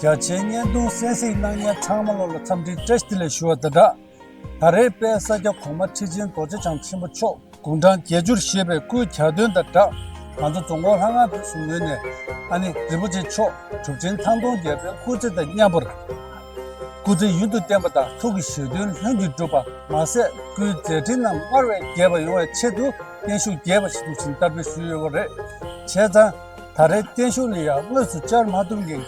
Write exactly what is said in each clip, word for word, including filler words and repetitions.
རྒྱ་ཆེའི་བརྙན་ཐུང་གསན་གཟིགས་གནང་མཁན་ཚང་མ་ལོ་ལ་འཚམས་འདྲི་བཀྲ་ཤིས་བདེ་ལེགས་ཞུ་བ་དང་སྦྲགས། ད་རེས་དཔལ་ས་སྐྱ་གོང་མ་ཁྲི་ཆེན་རྡོ་རྗེ་འཆང་ཆེན་པོ་མཆོག་དགུང་གྲངས་བརྒྱད་ཅུར་བཞེས་པའི་སྐུའི་གྱ་སྟོན་དང་སྦྲགས། ང་ཚོ་རྫོང་ཁོངས་ལྷ་ང་བོད་གསུམ་ངོས་ནས་ཨ་ནི་རིན་པོ་ཆེ་མཆོག་གྲུབ་ཆེན་ཐང་སྟོང་རྒྱལ་པོའི་སྐུ་ཚེ་དང་མཉམ་པར། སྐུ་ཚེ་ཡུན་དུ་བརྟན་པ་དང་ཐུགས་ཀྱི་བཞེད་དོན་ལྷུན་གྱིས་གྲུབ་པ་མ་ཟད་སྐུའི་མཛད་འཕྲིན་རྣམས་སྔར་བས་རྒྱས་པ་ཡོང་བའི་ཆེད་དུ་བརྟན་བཞུགས་རྒྱས་པ་ཞིག་ཏུ་ཕྱིན་བསྟར་འབུལ་ཞུས་ཡོད་པ་རེད། བྱས་ཙང་ད་རེས་བརྟན་བཞུགས་ལ་ཡང་དངོས་སུ་བཅར་མ་ཐུབ་མཁན་གྱི་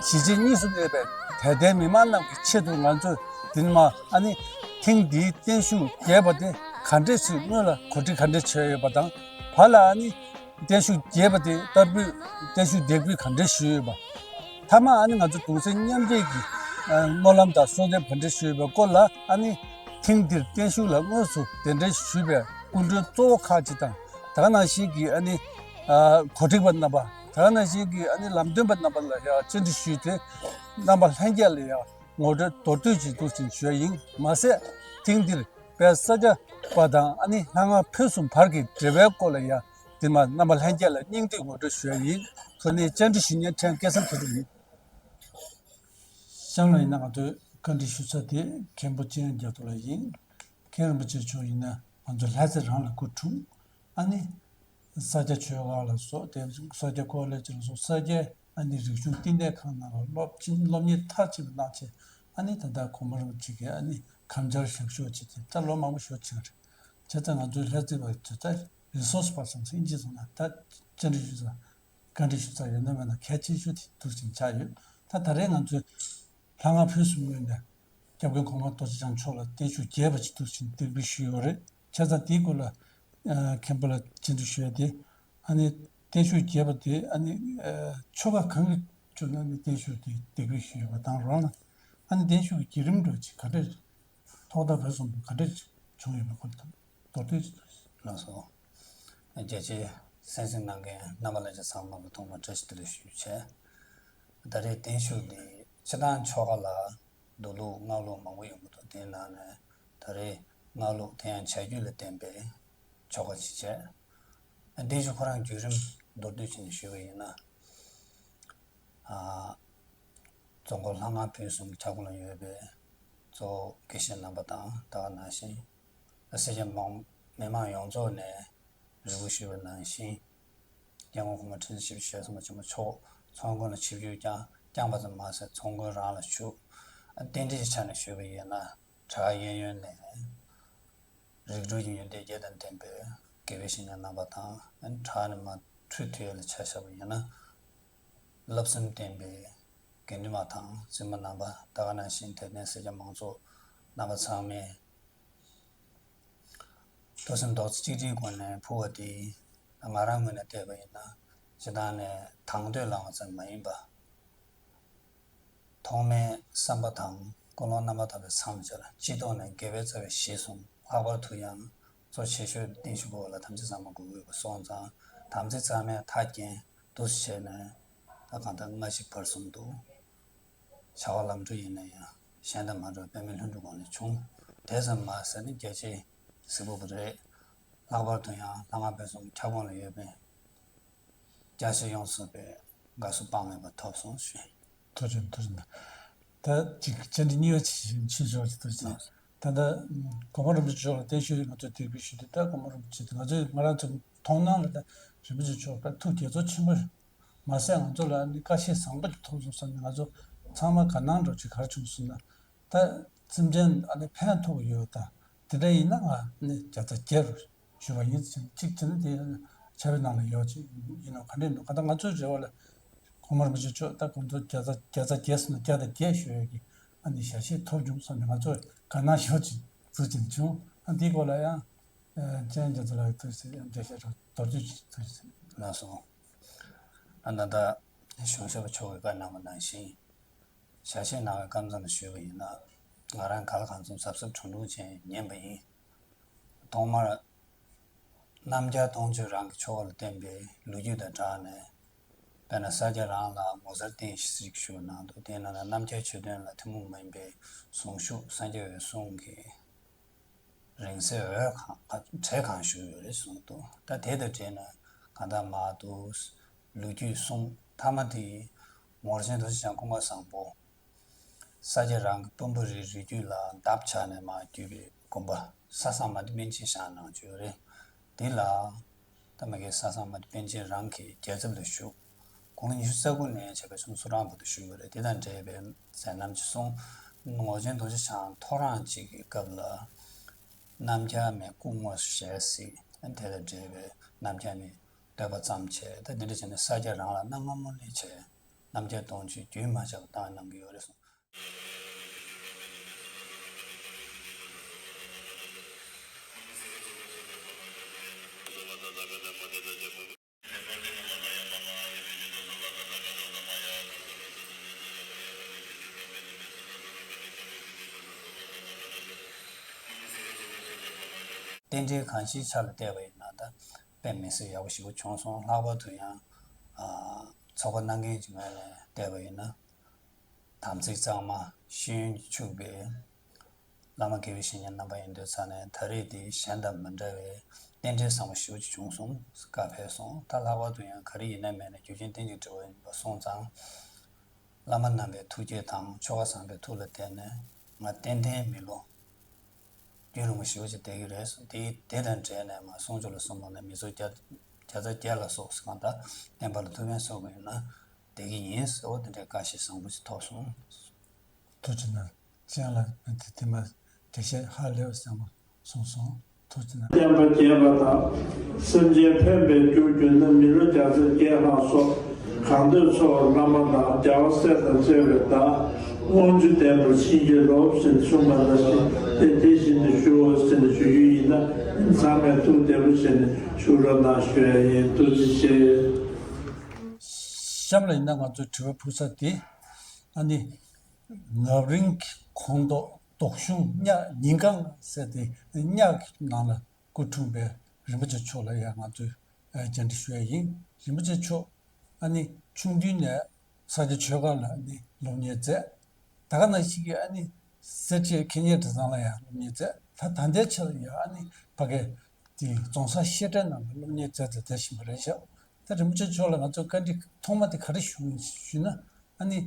གཞིས་བྱེས་གཉིས་སུ་གནས་པའི་དད་ལྡན་མི་མང་རྣམས་ཀྱི་ཆེད་དུ་ང་ཚོས་འདི་ནས་མར་ཨ་ནི་ཐེངས་འདིའི་བརྟན་བཞུགས་རྒྱས་པ་དེ་ག་འདྲས་ཞིག་སྔོན་ལ་གོ་སྒྲིག་ག་འདྲས་བྱས་ཡོད་པ་དང་བར་ལ་ཨ་ནི་བརྟན་བཞུགས་རྒྱས་པ་དེ་བསྟར་འབུལ་བརྟན་བཞུགས་འདེགས་འབུལ་ག་འདྲས་ཞུས་ཡོད་པ། མཐའ་མ་ཨ་ནི་ང་ཚོ་གདུང་སེམས་མཉམ་སྐྱེད་ཀྱི་ཨ་སྨོན་ལམ་དང་གསོལ་འདེབས་ག་འདྲས་ཞུས་ཡོད་པའི་སྐོར་ལ་ཨ་ནི་ཐེངས་འདིར་བརྟན་བཞུགས་ལ་དངོས་སུ་གདན་འདྲེན་ཞུས་པའི་སྐུ་མགྲོན་གཙོ་བོ་ཁག་ཅིག་དང་ད་ག་ནང་བཞིན་གྱི་ཨ་ནི་ཨ་གོ་སྒྲིག་པ་རྣམ་པ་ད་ག་ནང་བཞིན་གྱི་ཨ་ནི་ལམ་སྟོན་པ་རྣམ་པ་ལ་ཡང་བཅར་འདྲི་ཞུས་ཏེ་རྣམ་པ་ལྷན་རྒྱས་ལ་ཡང་ངོ་སྤྲོད་མདོར་བསྡུས་ཅིག་འདུག་ཅིང་ཞུ་ཡ་ཡིན། མ་ཟད་ཐེངས་འདིར་དཔལ་ས་སྐྱ་པ་དང་ཨ་ནི་ལྷ་ང་བོད་གསུམ་བར་གྱི་འབྲེལ་བའི་སྐོར་ལ་ཡང་འདི་མ་རྣམ་པ་ལྷན་རྒྱས་ལ་སྙིང་བསྡུས་ངོ་སྤྲོད་ཞུ་ཡ་ཡིན། ཐོག་ནས་བཅར་འདྲི་ཞུ་མཁན་ཕྲན་སྐལ་བཟང་དོན་གྲུབ་ཡིན། གཤམ་ལ་ཡིན་ན་ང་ཚོས་བཀའ་འདྲི་ཞུ་ས་དེ་མཁན་པོ་ཅི་ཡང་རྒྱ་མཚོ་ལགས་ཡིན། མཁན་རིན་པོ་ཆེ་མཆོག་ཡིན་ན་ང་ཚོ་ལྷ་རྩེ་རང་ལ་སྐུ་འཁྲུངས། ཨ་ནི་ས་སྐྱ་ཆོས་སྒར་ལ་སོགས་དེ་ས་སྐྱ་ཀོ་ལེ་ཇི་ལ་སོགས་ས་སྐྱའི་ཨ་ནི་རིག་གཞུང་བསྟི་གནས་ཁང་ནང་ལ་སློབ་ཆེན་སློབ་གཉེར་མཐར་ཕྱིན་པ་གནང་བྱས་ཨ་ནི་ད་ལྟ་གོང་མ་རིན་པོ་ཆེ་གིས་ཨ་ནི་གམ་བཅར་ཞབས་ཞུ་བྱས་ཏེ་ད་ལོ་མང་པོ་ཞིག་ཕྱིན་རེད། བྱས་ཙང་ང་ཚོའི་ལྷ་རྩེ་བ་ཚོ་ད་རི་སོ་སི་པར་སན་ཨིན་ཇི་ཚོ་ན་ད་བཅར་འདྲི་ཞུ་ས་བཀའ་འདྲི་ཞུ་ས་ཡོད་ན་མེད་ན་གལ་ཆེ་ཤོས་དེ་འདུག་ཅིང་ཆགས་ཡོད། ད་ད་རེས་ང་ཚོས་ལྷ་ང་བོད་གསུམ་ངོས་ནས་སྐྱབས་མགོན་གོང་མ་རྡོ་རྗེ་འཆང་མཆོག་ལ་བརྟན་བཞུགས་རྒྱས་པ་ཅིག་འདུག་ཅིང་འདེགས་འབུལ་ཞུས་ཡོད་རེད། བྱས་ཙང་དེའི་སྐོར་ལ་ཨ་མཁན་པོ་ལ་བཅར་འདྲི་ཞུ་ཡ་དེ་ཨ་ནི་བརྟན་བཞུགས་རྒྱས་པ་དེ་ཨ་ནི་ཨ་ཆོ་ག་གང་གི་བརྒྱུད་ནས་ཨ་ནི་བརྟན་བཞུགས་དེ་འདེགས་འབུལ་ཞུས་ཡོད་པ་དང་རང་ལ་ཨ་ནི་བརྟན་བཞུགས་ཀྱི་བརྒྱུད་རིམ་འདྲ་ཅིག་ག་འདྲ་ཐོག་མཐའ་བར་གསུམ་དུ་ག་འདྲ་བྱུང་ཡོད་པའི་སྐོར་དང་མདོར་བསྡུས་ཅིག་གནང་སོང་། རྒྱལ་སྤྱིའི་གསན་གཟིགས་གནང་མཁན་རྣམ་པ་ལྷན་རྒྱས་ཚང་མ་ལ་ཐོག་མར་བཀྲ་ཤིས་བདེ་ལེགས་ཞུ་ཆེད། ད་རེས་བརྟན་བཞུགས་འདི་སྤྱིར་བཏང་ཆོ་ག་ལ་མདོ་ལུགས་སྔགས་ལུགས་མང་པོ་ཡོང་གི་འདུག་དེའི་ནང་ནས་ད་རེས་སྔགས་ལུགས་དེ་ཡང་བྱ་རྒྱུད་ལ་བརྟེན་པའི་ཆོ་ག་ཅིག་བྱས། བརྟན་བཞུགས་ཁོ་རང་བརྒྱུད་རིམ་མདོར་བསྡུས་བྱས་ནས་ཞུས་པ་ཡིན་ན། ཨ། རྫོང་ཁོངས་ལྷ་ང་བོད་གསུམ་གྱི་ཁྱབ་ཁོངས་ལ་ཡོད་པའི་གཙོ་བོ་དགེ་བཤེས་རྣམ་པ་དང་ད་ག་ནང་བཞིན་སེར་སྐྱ་མང་མི་མང་ཡོངས་རྫོགས་ནས་རེ་སྐུལ་ཞུས་པ་ནང་བཞིན་སྐྱབས་མགོན་གོང་མ་ཁྲི་འཛིན་ཞེ་བདེ་ཞལ་གསུམ་པ་ཆེན་པོ་མཆོག་ཚོགས་མགོན་ལ་ཆིབས་བསྒྱུར་བསྐྱངས་བསྐྱངས་པ་ཙམ་མ་ཟད་ཚོགས་མགོན་རང་ལ་བཞུགས། རྟེན་འབྲེལ་གྱི་ཆ་ནས་ཞུས་པ་ཡིན་ན་བྲག་གཡས་གཡོན་ནས། རིགས་དྲུག་གི་ཡོན་ཏན་བརྒྱད་དང་ལྡན་པའི་དགེ་བའི་བཤེས་གཉེན་རྣམ་པ་དང་། བྲག་ནས་མར་ཁྲུས་མཐུད་ཡས་ལ་ཆ་བཞག་པ་ཡིན་ན། བསླབ་གསུམ་བསྟན་པའི་དགེ་འདུན་པ་དང་བཙུན་མ་རྣམ་པ་ད་ག་ནང་བཞིན་དད་ལྡན་སེར་སྐྱ་མང་ཚོགས་རྣམ་པ་ཚང་མས་ཐུགས་སེམས་རྡོག་རྩ་གཅིག་སྒྲིལ་སྒོ་ནས་ཕུལ་བ་དེས་ང་རང་ངོས་ནས་བལྟས་པ་ཡིན་ན་སྤྱིར་བཏང་ནས་དང་དོད་ལངས་པ་ཙམ་མ་ཡིན་པ། ཐོག་མའི་བསམ་པ་དང་ཀུན་སློང་རྣམ་པར་དག་པའི་མཚམས་སྦྱར་སྤྱི་ལྡོག་ནས་དགེ་བའི་རྩ་བའི་གཞི་བཟུང་། ལྷག་པར་དུ་ཡང་གཙོ་ཆེ་ཤོས་བརྟན་བཞུགས་འབུལ་བ་ལ་དམ་ཚིག་གཙང་མ་དགོས་ཀྱི་ཡོད་པ་སོང་ཙང་དམ་ཚིག་གཙང་མས་མཐའ་བརྒྱན་འདུག་སེ་བྱས་ནས་ད་གང་ལྟར་སྔ་ཕྱི་བར་གསུམ་དུ་བྱ་བ་ལམ་འགྲོ་ཡིན་ན་ཡང་གཞན་དང་མ་འདྲ་བའི་དཔེ་མེད་ལྷུན་གྲུབ་སྒང་ནས་བྱུང་། དེ་ཙམ་མ་ཟད་ནི་རྒྱ་ཆེའི་གཟིགས་པ་པོ་རེད། ལྷག་པར་དུ་ཡང་ལྷ་ང་བོད་གསུམ་ཁྱབ་ཁོངས་ལ་ཡོད་པའི་རྒྱ་ཆེ་ཡོངས་སུ་པའི་དགའ་བསུ་དཔག་མེད་པ་ཐོབ་སོང་ཞུ། ཐུགས་རྗེ་ཆེ། ཐུགས་རྗེ་ཆེ། ད་ཅིག་བཅར་འདྲི་གཉིས་པ་ཅིག་ཞུ་ཆོག་ཅིག་ཐུགས་རྗེ་ཆེ། ད་ལྟ་གོང་མ་རིན་པོ་ཆེ་མཆོག་ལ་བརྟན་བཞུགས་ང་ཚོས་དེ་སྐུལ་ཞུས་ཏེ་ད་གོང་མ་རིན་པོ་ཆེ་དེ་ང་ཚོས་ང་རང་ཚོའི་མཐོང་སྣང་ལ་ད་རིན་པོ་ཆེ་མཆོག་དཔེ་ཐུགས་དགྱེས་ཚོར་ཆེན་པོ་རེད། མ་ཟད་ང་ཚོ་ལ་ནི་བཀའ་བཤད་བཟང་པོ་ཅིག་ཐོབ་སོང་བསམ་ནས་ང་ཚོ་ཚང་མ་དགའ་སྣང་འདྲ་ཅིག་ག་རེ་བྱུང་སོང་ན། ད་སེམས་ཅན་ཨ་ནི་ཕན་ཐོགས་ཡོད་ད། དེ་འདྲ་ཡིན་ན་ང་ནི་བརྒྱ་ཆ་བརྒྱ་རུ་ཞུ་བ་ཡིན་ཟེར་གཅིག་བྱས་ན་དེ་ཆབ་བེ་ནང་ལ་ཡོད་ཅིག་ཡིན་ནོ་ག་འདྲ་ཡིན་ནོ་ག་ད་ང་ཚོའི་རེ་བ་ལ་གོང་མ་རིན་པོ་ཆེ་མཆོག་ད་ཁོང་ཚོ་བརྒྱ་ཆ་བརྒྱ་ཆ་བརྒྱ་ཟེར་ན་བརྒྱ་དང་བརྒྱད་ཞུ་ཡས་ཀྱི་ཨ་ནི་ཞལ་བཞེས་ཐོབ་བྱུང་བསམ་ནས་ང་ཚོ་དགའ་སྣང་ཞེ་པོ་ཅིག་འཛུགས་ཀྱིན་བྱུང་། ཨ་འདིའི་སྐོར་ལ་ཡང་ཅན་རྒྱ་མཚོ་ལགས་ཐུགས་རྗེ་ཆེ། འགྲེལ་བཤད་རོགས་མདོར་བསྡུས་ཅིག་ཐུགས་རྗེ་ཆེ། ལགས་སོ། ཨ་ད་ལྟ་གཞུང་ཞབས་མཆོག་གིས་བཀའ་གནང་བ་ནང་བཞིན། ཞལ་བཞེས་གནང་བའི་སྐབས་མཚམས་ལ་ཞུས་པ་ཡིན་ན། ང་རང་ག་ལ་གང་འཚམ་གཟབ་གཟབ་གྲུང་གྲུང་བྱས་ཉན་པ་ཡིན། ཐོག་མར། རྣམ་རྒྱལ་སྟོང་མཆོད་རང་གི་ཆོ་ག་ལ་བརྟེན་པའི་ལོ་རྒྱུས་དང་སྦྲགས་ནས། དཔེར་ན་ས་སྐྱ་རང་ལ་ངོ་མཚར་རྟེན་གཞི་ཞིག་བཞུགས་གནང་འདུག་དེའི་ནང་ན་རྣམ་རྒྱལ་མཆོད་རྟེན་ལ་ཐུན་མོང་མ་ཡིན་པའི་གཟུངས་གཞུག་སངས་རྒྱས་འོད་སྲུང་གི་རིང་བསྲེལ་འོད་གང་གྲས་གང་བཞུགས་ཡོད་རེད་གསུངས་འདུག་ད་དེ་དང་འབྲེལ་ནས་གང་ལྟར་མ་འདུག་ལོ་རྒྱུས་གསུངས། མཐའ་མ་དེ་ ངོར་ཆེན་རྡོ་རྗེ་འཆང་སྐུ་འཁོར་བཟང་པོ། ས་སྐྱ་རང་གི་དཔོན་པོ་རིའི་རི་རྒྱུད་ལ་འདབས་ཆགས་ནས་མར་བརྒྱུད་པའི་དགོན་པ་ས་བཟང་མ་ཏི་པཎ་ཆེན་བཞེངས་གནང་བཅུག་ཡོད་རེད། དེ་ལ་ད་མ་གི་ས་བཟང་མ་ཏི་པཎ་ཆེན་རང་གི་རྒྱལ་ཚབ་ལ་བཞུགས། དགུང་ལོ་ཉི་ཤུ་རྩ་དགུ་ནས་བྱས་པའི་གསུང་སུ་རང་བར་དུ་བཞུགས་ཡོད་རེད། དེ་དང་འབྲེལ་བའི་མཛད་རྣམ་ཅིག་གསུངས། ངོར་ཆེན་རྡོ་རྗེ་འཆང་ཐོ་རངས་ཅིག་གི་སྐབས་ལ། རྣམ་རྒྱལ་མའི་སྐུ་ངོ་ཞལ་གཟིགས། དེ་ལ་འབྲེལ་བའི་རྣམ་རྒྱལ་མའི་བསྟོད་པ་ཙམ་བྱས། ད་འདི་འདྲ་བྱས་ནས་ས་སྐྱ་རང་ལ་གནང་སྔ་མོ་ནས་བྱས། རྣམ་རྒྱལ་སྟོང་མཆོད་རྒྱུན་མ་ཆད་པར་བཏང་གནང་གི་ཡོད་རེད་གསུངས། རྟེན་འབྲེལ་གང་ཅིའི་ཆ་ལ་བལྟས་པ་ཡིན་ན་ད་དཔེ་མི་སྲིད་ཡག་པོ་ཞེ་པོ་བྱུང་སོང་། ལྷག་པར་དུ་ཡང་ཨ་ཚོགས་པ་གནང་མཁན་གྱི་ངོས་ནས་བལྟས་པ་ཡིན་ན། དམ་ཚིག་གཙང་མ་ཤེས་ཡོན་གྱིས་ཕྱུག་པའི་བླ་མ་དགེ་བའི་བཤེས་གཉེན་རྣམ་པ་ཡིན་དུས་ཙང་ནས་ད་རེས་འདི་གཞན་དང་མི་འདྲ་བའི་རྟེན་འབྲེལ་བཟང་པོ་ཞེ་པོ་ཅིག་བྱུང་སོང་། བཀའ་ཕེབས་སོང་། ད་ལྷག་པར་དུ་ཡང་ག་རེ་ཡིན་ན་མེད་ན་རྒྱུ་རྐྱེན་རྟེན་ཅིང་འབྲེལ་བ་ཡིན་པ་སོང་ཙང་། བླ་མ་རྣམ་པའི་ཐུགས་བསྐྱེད་དང་ཆོ་ག་བཟང་པོའི་ཐུགས་ལ་བརྟེན་ནས་ང་ཏན་ཏན་མི་ལོ་རྒྱུན་རིང་པོ་ཞེ་པོ་ཅིག་བསྡད་ཀྱི་རེད་གསུངས། དེ་དེ་དང་འབྲེལ་ནས་མར་གསུང་ཆོས་ལ་སོང་བ་ན་མི་ཚོགས་བརྒྱ་བརྒྱ་རྩ་བརྒྱད་ལ་སོགས་སུ་གང་ལྟར་བསྟན་པ་ལ་ཐུགས་ཕན་གསོས་པ་ཡིན་ན་བསྡད་ཀྱི་ཡིན་ཟེར་བ་དེ་འདྲའི་བཀའ་བཞེས་བཟང་པོ་ཞིག་ཐོབ་སོང་། ཐུགས་རྗེ་གནང་། སྤྱན་ལ་དེ་དེ་མ་འགྲེལ་བཤད་ཧ་ལས་པ་བཟང་པོ་གསུངས་སོང་། ཐུགས་རྗེ་གནང་། བསྟན་པ་རྒྱས་པ་དང་། སེམས་ཅན་ཕན་པའི་རྒྱུར་གྱུར་ན། མི་ལོ་བརྒྱ་རྩ་བརྒྱད་ལྷག་སོགས། གང་འདོད་འཚོ་བར་བླ་མ་དང་། རྒྱལ་བ་སྲས་དང་བཅས་པའི་བདག། དབང་ཕྱུག་ལྡན་པར་བྱིན་གྱིས་རློབས་ཟེར་གསུངས་པ་ནང་བཞིན་དེ་དེ་བཞིན་དུ་ཞུའོ་ཟེར་ནས་ཞུ་རྒྱུ་ཡིན་ན། ཚང་མས་ཐུགས་བདེ་པོ་བྱས་ནས་བཞུགས་རོགས་གནང་ཞུ་ཡ་ཡིན། ཐུགས་རྗེ་ཆེ། གཤམ་ལ་ཡིན་ན་ང་ཚོའི་དྲི་བ་ཕུལ་ས་དེ་ཨ་ནི་ངབ་རིང་གི་ཁོངས་གཏོགས་ལྡོག་གཞུང་གཉགས་ཉིན་གང་ཟེར་དེ་གཉགས་ཀྱི་ནང་ལ་སྐུ་འཁྲུངས་པའི་རིན་པོ་ཆེ་མཆོག་ལ་ཡང་ང་ཚོས་བཅར་འདྲི་ཞུ་ཡ་ཡིན། རིན་པོ་ཆེ་མཆོག་ཨ་ནི་ཆུང་དུས་ནས་ས་སྐྱ་ཆོས་སྒར་ལ་ཨ་ནི་སློབ་གཉེར་མཛད། ད་ག་ནང་བཞིན་གྱི་ཨ་ནི་སེར་བྱེས་ཁེ་ཉེན་གྲྭ་ཚང་ལ་ཡང་སློབ་གཉེར་མཛད། ད་ད་ལྟའི་ཆར་ཡང་ཨ་ནི་ཕ་གའི་དེ་རྫོང་སར་བཤད་གྲྭའི་ནང་ལ་སློབ་གཉེར་མཛད་མཛད་བསྡད་བཞིན་པ་རེད་ཤག་ད་རིན་པོ་ཆེ་མཆོག་ལ་ང་ཚོས་བཀའ་འདྲི་ཐོག་མ་དེ་ག་རེ་ཞུ་ཞུས་ན། ཨ་ནི་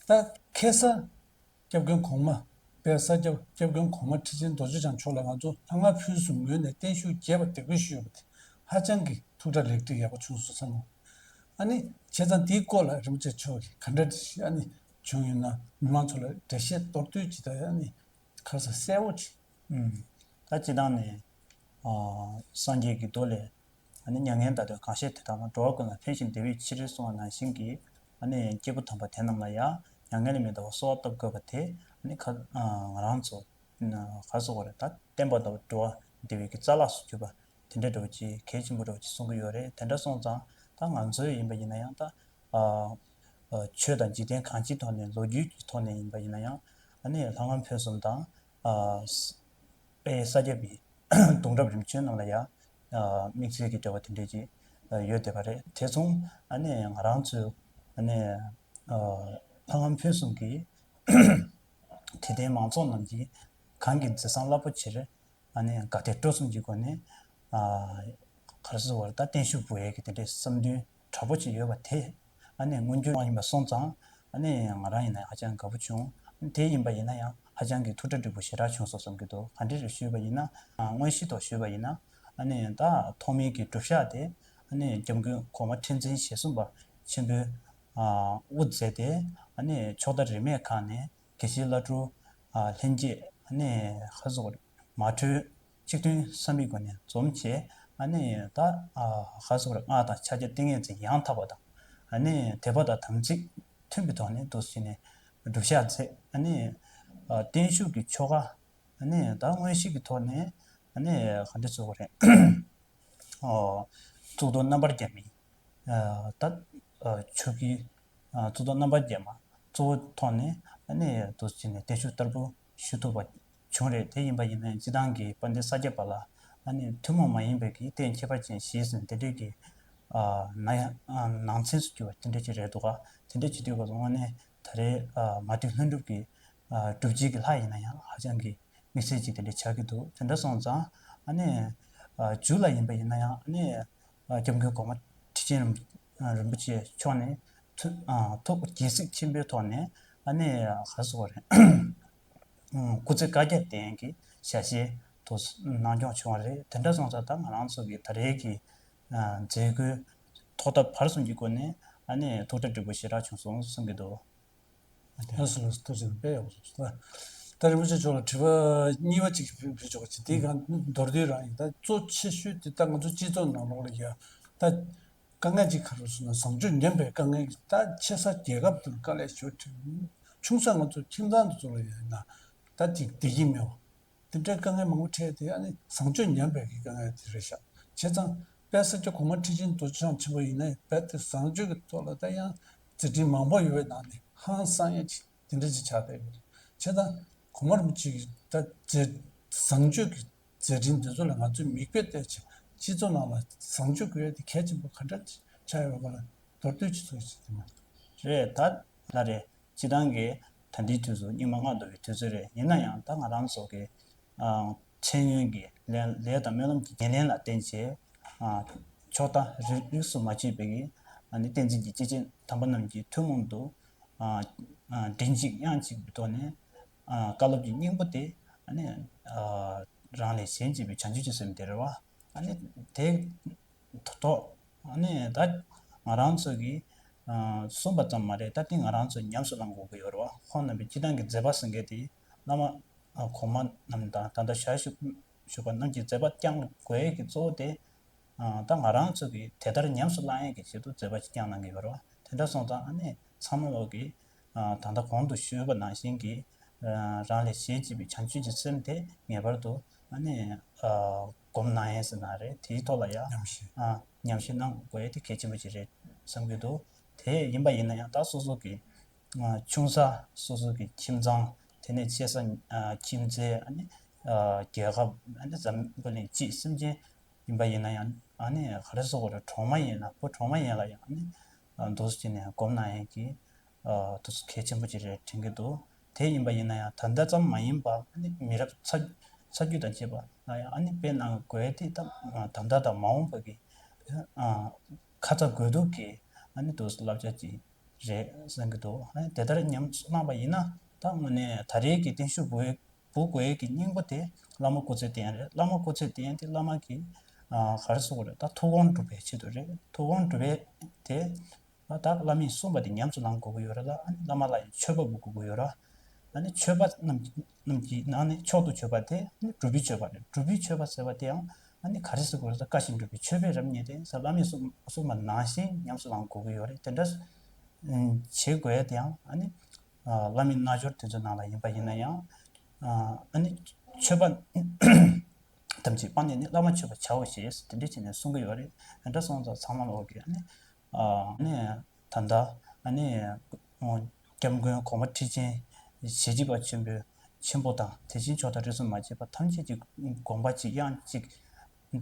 ད་ཁ་སང་སྐྱབས་མགོན་གོང་མ་དཔལ་ས་སྐྱ་སྐྱབས་མགོན་གོང་མ་ཁྲི་ཆེན་རྡོ་རྗེ་འཆང་མཆོག་ལ་ང་ཚོ་ལྷ་ང་ཕུན་སུམ་ངོས་ནས་བརྟན་བཞུགས་རྒྱས་པ་འདེགས་འབུལ་ཞུས་ཡོད་པ་དེ་ཧ་ཅང་གི་ཐུགས་གྲ་ལེགས་འགྲིག་ཡག་པོ་བྱུང་སོང་བསམ་མོད། ཨ་ནི་བྱས་ཙང་དེའི་སྐོར་ལ་རིན་པོ་ཆེ་མཆོག་གིས་ག་འདྲ་ཞིག་ཨ་ནི་བྱུང་ཡོད་ན། མི་མང་ཚོ་ལ་འགྲེལ་བཤད་མདོར་བསྡུས་ཅིག་དང་ཨ་ནི་ག་རེ་ཟེར་གསལ་བོ་ཅིག་ཨུམ། ད་སྤྱིར་བཏང་ནས་ཨ་སངས་རྒྱས་ཀྱི་མདོ་ལས། ཨ་ནི་མྱ་ངན་འདའ་སྟོན་གང་བཞེད་དེ་དག་ནི། འགྲོ་བ་ཀུན་ལ་ཕན་ཞིང་བདེ་བའི་ཕྱིར་གསུངས་པ་ནང་བཞིན་གྱི། ཨ་ནི་སྐྱེས་བུ་དམ་པ་དེ་རྣམས་ལ་ཡང་མྱ་ངན་ལས་མི་འདའ་བར་གསོལ་བ་བཏབ་དགོས་པ་དེ། ཨ་ནི་ཁ་ཨ་ང་རང་ཚོ་ཨ་ག་རེ་ཟེར་དགོས་རེད། ད་བསྟན་པ་དང་འགྲོ་བ་བདེ་བའི་གི་རྩ་ལག་སུ་གྱུར་པ་དེ་འདྲ་འདྲ་བོ་ཅིག་གལ་ཆེན་པོ་འདྲ་བོ་ཅིག་གསུང་གི་ཡོད་རེད། དེ་འདྲ་སོང་ཙང་ད་ང་ཚོའི་ཡིན་པ་ཡིན་ན་ཡང་ད་ཨ་ཨ་ཆོས་དང་འཇིག་རྟེན་གང་ཅིའི་ཐོག་ནས་ལོ་རྒྱུས་ཀྱི་ཐོག་ནས་ཡིན་པ་ཡིན་ན་ཡང་། ཨ་ནི་ལྷ་ང་ཕུན་སུམ་དང་ཨ་དཔལ་ས་སྐྱ་པའི་གདུང་རབས་རིམ་བྱོན་རྣམས་ལ་ཡང་དམིགས་བསལ་གྱི་འབྲེལ་བ་དེ་འདྲས་ཀྱི་ཡོད་བསྡད་པ་རེད། དེ་མཚུངས་ཨ་ནི་ང་རང་ཚོའི་ཨ་ནི་ལྷ་ང་ཕུན་སུམ་གྱིས་དད་ལྡན་མང་ཚོགས་རྣམས་ཀྱིས་གང་གི་མཛད་བཟང་རླབས་པོ་ཆེར་ཨ་ནི་དགའ་དད་སྤྲོ་གསུམ་གྱི་སྒོ་ནས་ཨ་ག་རེ་ཟེར་དགོས་རེད། ད་བརྟན་བཞུགས་འབུལ་ཡས་ཀྱི་དེ་འདྲའི་བསམ་འདུན་དྲག་པོ་ཅིག་ཡོད་པ་དེ་ཨ་ནི་མངོན་འགྱུར་བཏང་ཡིན་པ་སོང་ཙང་། ཨ་ནི་ང་རང་ཡིན་ན་ཧ་ཅང་དགའ་པོ་བྱུང་། དེ་ཡིན་པ་ཡིན་ན་ཡང་ཧ་ཅང་གི་ཐུགས་གྲ་འགྲིག་པོ་ཞེ་དྲག་བྱུང་སོང་བསམ་གྱི་འདུག་ག་འདྲ་རེད་ཞུས་པ་ཡིན་ན། ཨ་དངོས་གཞི་ཐོག་ཞུས་པ་ཡིན་ན། ཨ་ནི་ད་ཐོག་མའི་གི་སྒྲུབ་ཞག་དེ་ཨ་ནི་སྐྱབས་མགོན་གོང་མ་ཁྲི་འཛིན་ཞེ་གསུམ་པ་ཆེན་པོས་ཨ་དབུ་མཛད་དེ། ཨ་ནི་ཕྱོགས་མཐའ་རིས་མེད་ཁག་ནས་དགེ་བཤེས་བླ་སྤྲུལ་ཨ་ལྷན་རྒྱས་ཨ་ནི་ག་རེ་ཟེར་དགོས་རེད། མ་གྲོས་གཅིག་མཐུན་བསམ་པའི་སྒོ་ནས་འཛོམས་བྱས། ཨ་ནི་ད་ཨ་ག་རེ་ཟེར་དགོས་རེད། སྔགས་དང་ཕྱག་རྒྱ་ཏིང་ངེ་འཛིན་ཡང་དག་པ་དང་། ཨ་ནི་དད་པ་དང་དམ་ཚིག་མཐུན་པའི་ཐོག་ནས་འདུག་སེ་བྱས་ནས་སྒྲུབ་ཞག་མཛད། ཨ་ནི་ཨ་བརྟན་བཞུགས་ཀྱི་ཆོ་ག་ཨ་ནི་ད་དངོས་གཞི་གི་ཐོག་ནས་ཨ་ནི་ག་འདྲ་ཟེར་དགོས་རེད། ཨོ། གཙུག་ཏོར་རྣམ་པར་རྒྱལ་མའི་ཨ་ད་ཨ་ཆོ་གའི་ཨ་གཙུག་ཏོར་རྣམ་པར་རྒྱལ་མ་གཙོ་བོ་ཐོག་ནས་ཨ་ནི་འདུག་སེ་བྱས་ནས་བརྟན་བཞུགས་བསྟར་འབུལ་ཞུ་ཐུབ་པ་བྱུང་རེད། དེ་ཡིན་པ་ཡིན་ན་ཡང་སྤྱིར་བཏང་གི་དཔལ་ལྡན་ས་སྐྱ་པ་ལ་ཨ་ནི་ཐུན་མོང་མ་ཡིན་པའི་གི་རྟེན་ཁྱད་པར་ཅན་བཞི་ཟེར་དེ་འདྲས་ཀྱི་ཨ་ན་ཡང་ཨ་ནང་ཚན་སུ་གྱུར་པ་དེ་འདྲས་ཅིག་རེད་འདུག་ག་དེ་འདྲས་ཅིག་དུས་སྐབས་སུ་དངོས་གནས་ད་རེས་ཨ་མ་ཏི་ལྷུན་གྲུབ་ཀྱི་ཨ་སྒྲུབ་བྱེད་ཀྱི་ལྷ་ཡིན་ན་ཡང་ཧ་ཅང་གི་དམིགས་བསལ་ཅིག་དེ་འདྲས་ཆགས་ཀྱི་འདུག་དེ་འདྲ་སོང་ཙང་ཨ་ནི་ཨ་མཇུག་ལ་ཡིན་པ་ཡིན་ན་ཡང་ཨ་ནི་ཨ་སྐྱབས་མགོན་གོང་མ་ཁྲི་ཆེན་རིན་རིན་པོ་ཆེ་མཆོག་ནས་ ཐུགས་ཨ་ཐུགས་དགྱེས་གཟིགས་ཆེན་པོའི་ཐོག་ནས་ཨ་ནི་ག་རེ་ཟེར་དགོས་རེད། སྐུ་ཚེ་བསྐལ་བརྒྱར་བརྟན་གྱི་ཞལ་བཞེས་དུ་གནང་སྐྱོང་བྱུང་བ་རེད། དེ་འདྲ་སོང་ཙང་ད་ང་རང་ཚོ་གི་ད་རེས་ཀྱི་ཨ་མཛད་སྒོའི་ཐོག་མཐའ་བར་གསུམ་གྱི་སྒོ་ནས་ཨ་ནི་ཐུགས་གྲ་འགྲིག་པོ་ཞེ་དྲག་བྱུང་སོང་བསམ་གྱི་འདུག། ལགས་སོ་ལགས་སོ། ཐུགས་རྗེ་ཆེ། དཔེ་ཡག་པོ་སོང་། ད་རིན་པོ་ཆེ་མཆོག་ལ་དྲི་བ་གཉིས་པ་གཅིག་ཕུལ་ཕུལ་ཆོག་ཅིག། དེའི་སྒང་མདོར་བསྡུས་རང་ཡིན། ད་གཙོ་ཆེ་ཤོས་དེ་ད་ང་ཚོ་སྤྱི་ཚོགས་ནང་ལོགས་ལ་ཡ་ད་དཀའ་ངལ་ཅིག་ག་རེ་ཟེར་ན་བཟང་སྤྱོད་ཉམས་པའི་དཀའ་ངལ་གྱི་ད་ཆེ་ས་རྒྱལ་ཁབ་དུ་དཀའ་ལས་ཞེ་པོ་འཕྲད། ཆུང་ས་ང་ཚོ་ཁྱིམ་ཚང་དུ་ཚོ་ལ་ཡ་ཡིན་ན་ད་ཅིག་བདེ་སྐྱིད་མེད་པ། དེ་འདྲའི་དཀའ་ངལ་མང་པོ་འཕྲད་དེ་ཨ་ནི་བཟང་སྤྱོད་ཉམས་པའི་གི་དཀའ་ངལ་དེ་རེད་ཤག། བྱས་ཙང་དཔལ་ས་སྐྱ་གོང་མ་ཁྲི་ཆེན་རྡོ་རྗེ་འཆང་ཆེན་པོ་ཡིན་ན་རྦད་དེ་བཟང་སྤྱོད་ཀྱི་ཐོག་ལ་ད་ཡང་མཛད་འཕྲིན་མང་པོ་ཡོད་པའི་ནང་ནས་ཧང་སང་ཡ་ཅིག་དེ་འདྲ་ཅིག་ཆགས་བསྡད་ཡོད་རེད། བྱས་ཙང་གོང་མ་རིན་པོ་ཆེ་གི་ད་མཛད་བཟང་སྤྱོད་ཀྱི་མཛད་འཕྲིན་འདི་ཚོ་ལ་ང་ཚོས་མིག་དཔེ་བལྟས་བྱས་སྤྱི་ཚོགས་ནང་ལ་བཟང་སྤྱོད་དགོས་ཡ་དེ་གལ་ཆེན་པོ་ག་འདྲ་ཆགས་ཡོད་པ་ལ་མདོར་བསྡུས་ཅིག་ཚོགས་ཤིག་དེ་མ་རེད། ད་ལ་རེད། སྤྱི་བཏང་གི་ད་ལྟའི་དུས་སུ་སྙིགས་མ་ལྔ་བདོ་བའི་དུས་ཚོད་རེད། ཡིན་ན་ཡང་ད་ང་རང་ཚོ་གི་ཨ་ཤེས་ཡོན་གྱི་ལས་ལས་དང་སྨོན་ལམ་གྱི་ཉེར་ལེན་ལ་བརྟེན་བྱས་ཨ་ཕྱོགས་མཐའ་རིས་རིས་སུ་མ་ཆད་པའི་གི་ཨ་ནི་བསྟན་འཛིན་གྱི་སྐྱེས་ཆེན་དམ་པ་རྣམས་ཀྱི་ཐུན་མོང་དུ་ཨ་ཨ་མགྲིན་གཅིག་དབྱངས་གཅིག་གི་ཐོག་ནས་ཨ་བཀའ་སློབ་ཀྱི་སྙིང་པོ་དེ་ཨ་ནི་ཨ་རང་ལས་གཞན་གཅེས་པའི་བྱང་ཆུབ་ཀྱི་སེམས་དེ་རེད་བ། ཨ་ནི་དེ་ཐོག་ཐོག་ཨ་ནི་ད་ང་རང་ཚོ་གི་ཨ་གསུངས་པ་ཙམ་མ་རེད། ད་དེ་ང་རང་ཚོ་ཉམས་སུ་བླང་དགོས་ཀྱི་ཡོད་རེད་བ། ཁོང་རྣམ་པའི་སྤྱི་བཏང་གི་མཛད་པ་ཟེར་མཁན་དེ་བླ་མ་ཨ་གོང་མ་རྣམས་དང་ད་ལྟ་ཞལ་བཞུགས་བཞུགས་པ་རྣམས་ཀྱི་མཛད་པ་བསྐྱང་དགོས་ཡས་ཀྱི་གཙོ་བོ་དེ་ཨ་ད་ང་རང་ཚོ་གི་དེ་ལྟར་ཉམས་སུ་བླང་ཡས་ཀྱི་ཆེད་དུ་མཛད་པ་ཅིག་བསྐྱངས་གནང་གི་ཡོད་རེད་བ། དེ་འདྲ་སོང་ཙང་ཨ་ནི་ཚང་མ་ལོག་གི་ཨ་ད་ལྟ་གོང་དུ་ཞུས་པ་ནང་བཞིན་གྱི་ཨ་རང་ལས་གཞན་གཅེས་པའི་བྱང་ཆུབ་ཀྱི་སེམས་དེ་ངེས་པར་དུ་ཨ་ནི་ཨ་སྒོམ་གནང་ཡས་ཟེར་ན་རེད། དེའི་ཐོག་ལ་ཡང་ཉམས་ཞིབ། ཨ་ཉམས་ཞིབ་གནང་དགོས་ཡས་དེ་གལ་ཆེན་པོ་ཅིག་རེད་བསམ་གྱི་འདུག། དེ་ཡིན་པ་ཡིན་ན་ཡང་ད་སོ་སོ་གི་ཨ་ཆུང་ས་སོ་སོ་གི་ཁྱིམ་ཚང་དེ་ནས་ཆེ་ས་ཨ་ཁྱིམ་མཚེས་ཨ་ནི་ཨ་རྒྱལ་ཁབ་ཨ་ནི་འཛམ་བུ་གླིང་སྤྱི་སེམས་ཅན་ཡིན་པ་ཡིན་ན་ཡང་ཨ་ནི་ག་རེ་ཟེར་དགོས་རེད། གྲོང་མ་ཡིན་ན་བུ་གྲོང་མ་ཡིན་ལ་ཡང་ཨ་ནི་ཨ་འདུག་སེ་བྱས་ནས་སྒོམ་གནང་ཡས་ཀྱི་ཨ་དུས་ཚོད་གལ་ཆེན་པོ་ཅིག་རེད་དྲན་གྱི་འདུག། དེ་ཡིན་པ་ཡིན་ན་ཡང་ད་ལྟ་ཙམ་མ་ཡིན་པ་ཨ་ནི་མི་རབས་ཚ་ཚ་རྒྱུད་དང་བཅས་པ་ལ་ཡང་ཨ་ནི་དཔེ་གནང་དགོས་དེ་ད་ད་ལྟ་དང་མ་འོངས་པ་གི་ཨ་ཁ་ཚ་དགོས་གཏུགས་ཀྱི་ཨ་ནི་འདུག་སེ་བསླབ་བྱ་ཅིག་རེད་བསམ་གྱི་འདུག། ཨ་ནི་དེ་ལྟར་ཉམས་སུ་བླངས་པ་ཡིན་ན་ད་དངོས་གནས་ད་རེས་ཀྱི་བརྟན་བཞུགས་འབུལ་འབུལ་དགོས་ཀྱི་སྙིང་པོ་དེ་བླ་མ་སྐུ་ཚེ་བརྟན་རེད། བླ་མ་སྐུ་ཚེ་བརྟན་དེ་བླ་མ་གི་ཨ་ག་རེ་ཟེར་དགོས་རེད། ད་ཐུགས་དགོངས་སྒྲུབ་པའི་ཆེད་དུ་རེད། ཐུགས་དགོངས་སྒྲུབ་པའི་དེ་ད་བླ་མས་གསུངས་པ་དེ་ཉམས་སུ་བླང་དགོས་ཀྱི་ཡོད་རེད་ལ། ཨ་ནི་བླ་མ་ལ་ཡང་མཆོད་པ་འབུལ་དགོས་ཀྱི་ཡོད་རེད། ཨ་ནི་མཆོད་པ་རྣམས་རྣམས་ཀྱི་ནང་ནས་མཆོག་ཏུ་གྱུར་པ་དེ་ཨ་ནི་སྒྲུབ་པའི་མཆོད་པ་རེད། སྒྲུབ་པའི་མཆོད་པ་ཟེར་བ་དེའང་ཨ་ནི་ག་རེ་ཟེར་དགོས་རེད། ད་བཀའ་བཞིན་སྒྲུབ་པའི་མཆོད་པས་རབ་མཉེས་ཏེ་ཟེར་བླ་མས་གསུངས་གསུངས་པ་ནང་བཞིན་ཉམས་སུ་བླང་དགོས་ཀྱི་ཡོད་རེད། དེ་འདྲ་བྱེད་དགོས་ཡ་དེའང་ཨ་ནི་བླ་མའི་རྣལ་འབྱོར་དེ་ཚོའི་ནང་ལ་ཡིན་པ་ཡིན་ན་ཡང་ཨ་ནི་མཆོད་པ་ཐམས་ཅད་སྤངས་ནས་ནི་བླ་མ་མཆོད་པར་བྱའོ་ཞེས་དེ་འདྲ་བྱས་ནས་གསུང་གི་ཡོད་རེད། དེ་འདྲ་སོང་ཙང་ཚང་མ་ལོག་གི་ཨ་ནི་ཨ་ནི་ད་ལྟ་ཨ་ནི་སྐྱབས་མགོན་གོང་མ་ཁྲི་ཆེན་ཞལ་གཅིག་པ་ཆེན་པོའི་ཆེན་པོ་དང་དེ་བཞིན་ཕྱོགས་མཐའ་རིས་སུ་མ་ཆད་པ་ཐམས་ཅད་ཀྱི་དགོངས་པ་གཅིག་དབྱངས་གཅིག་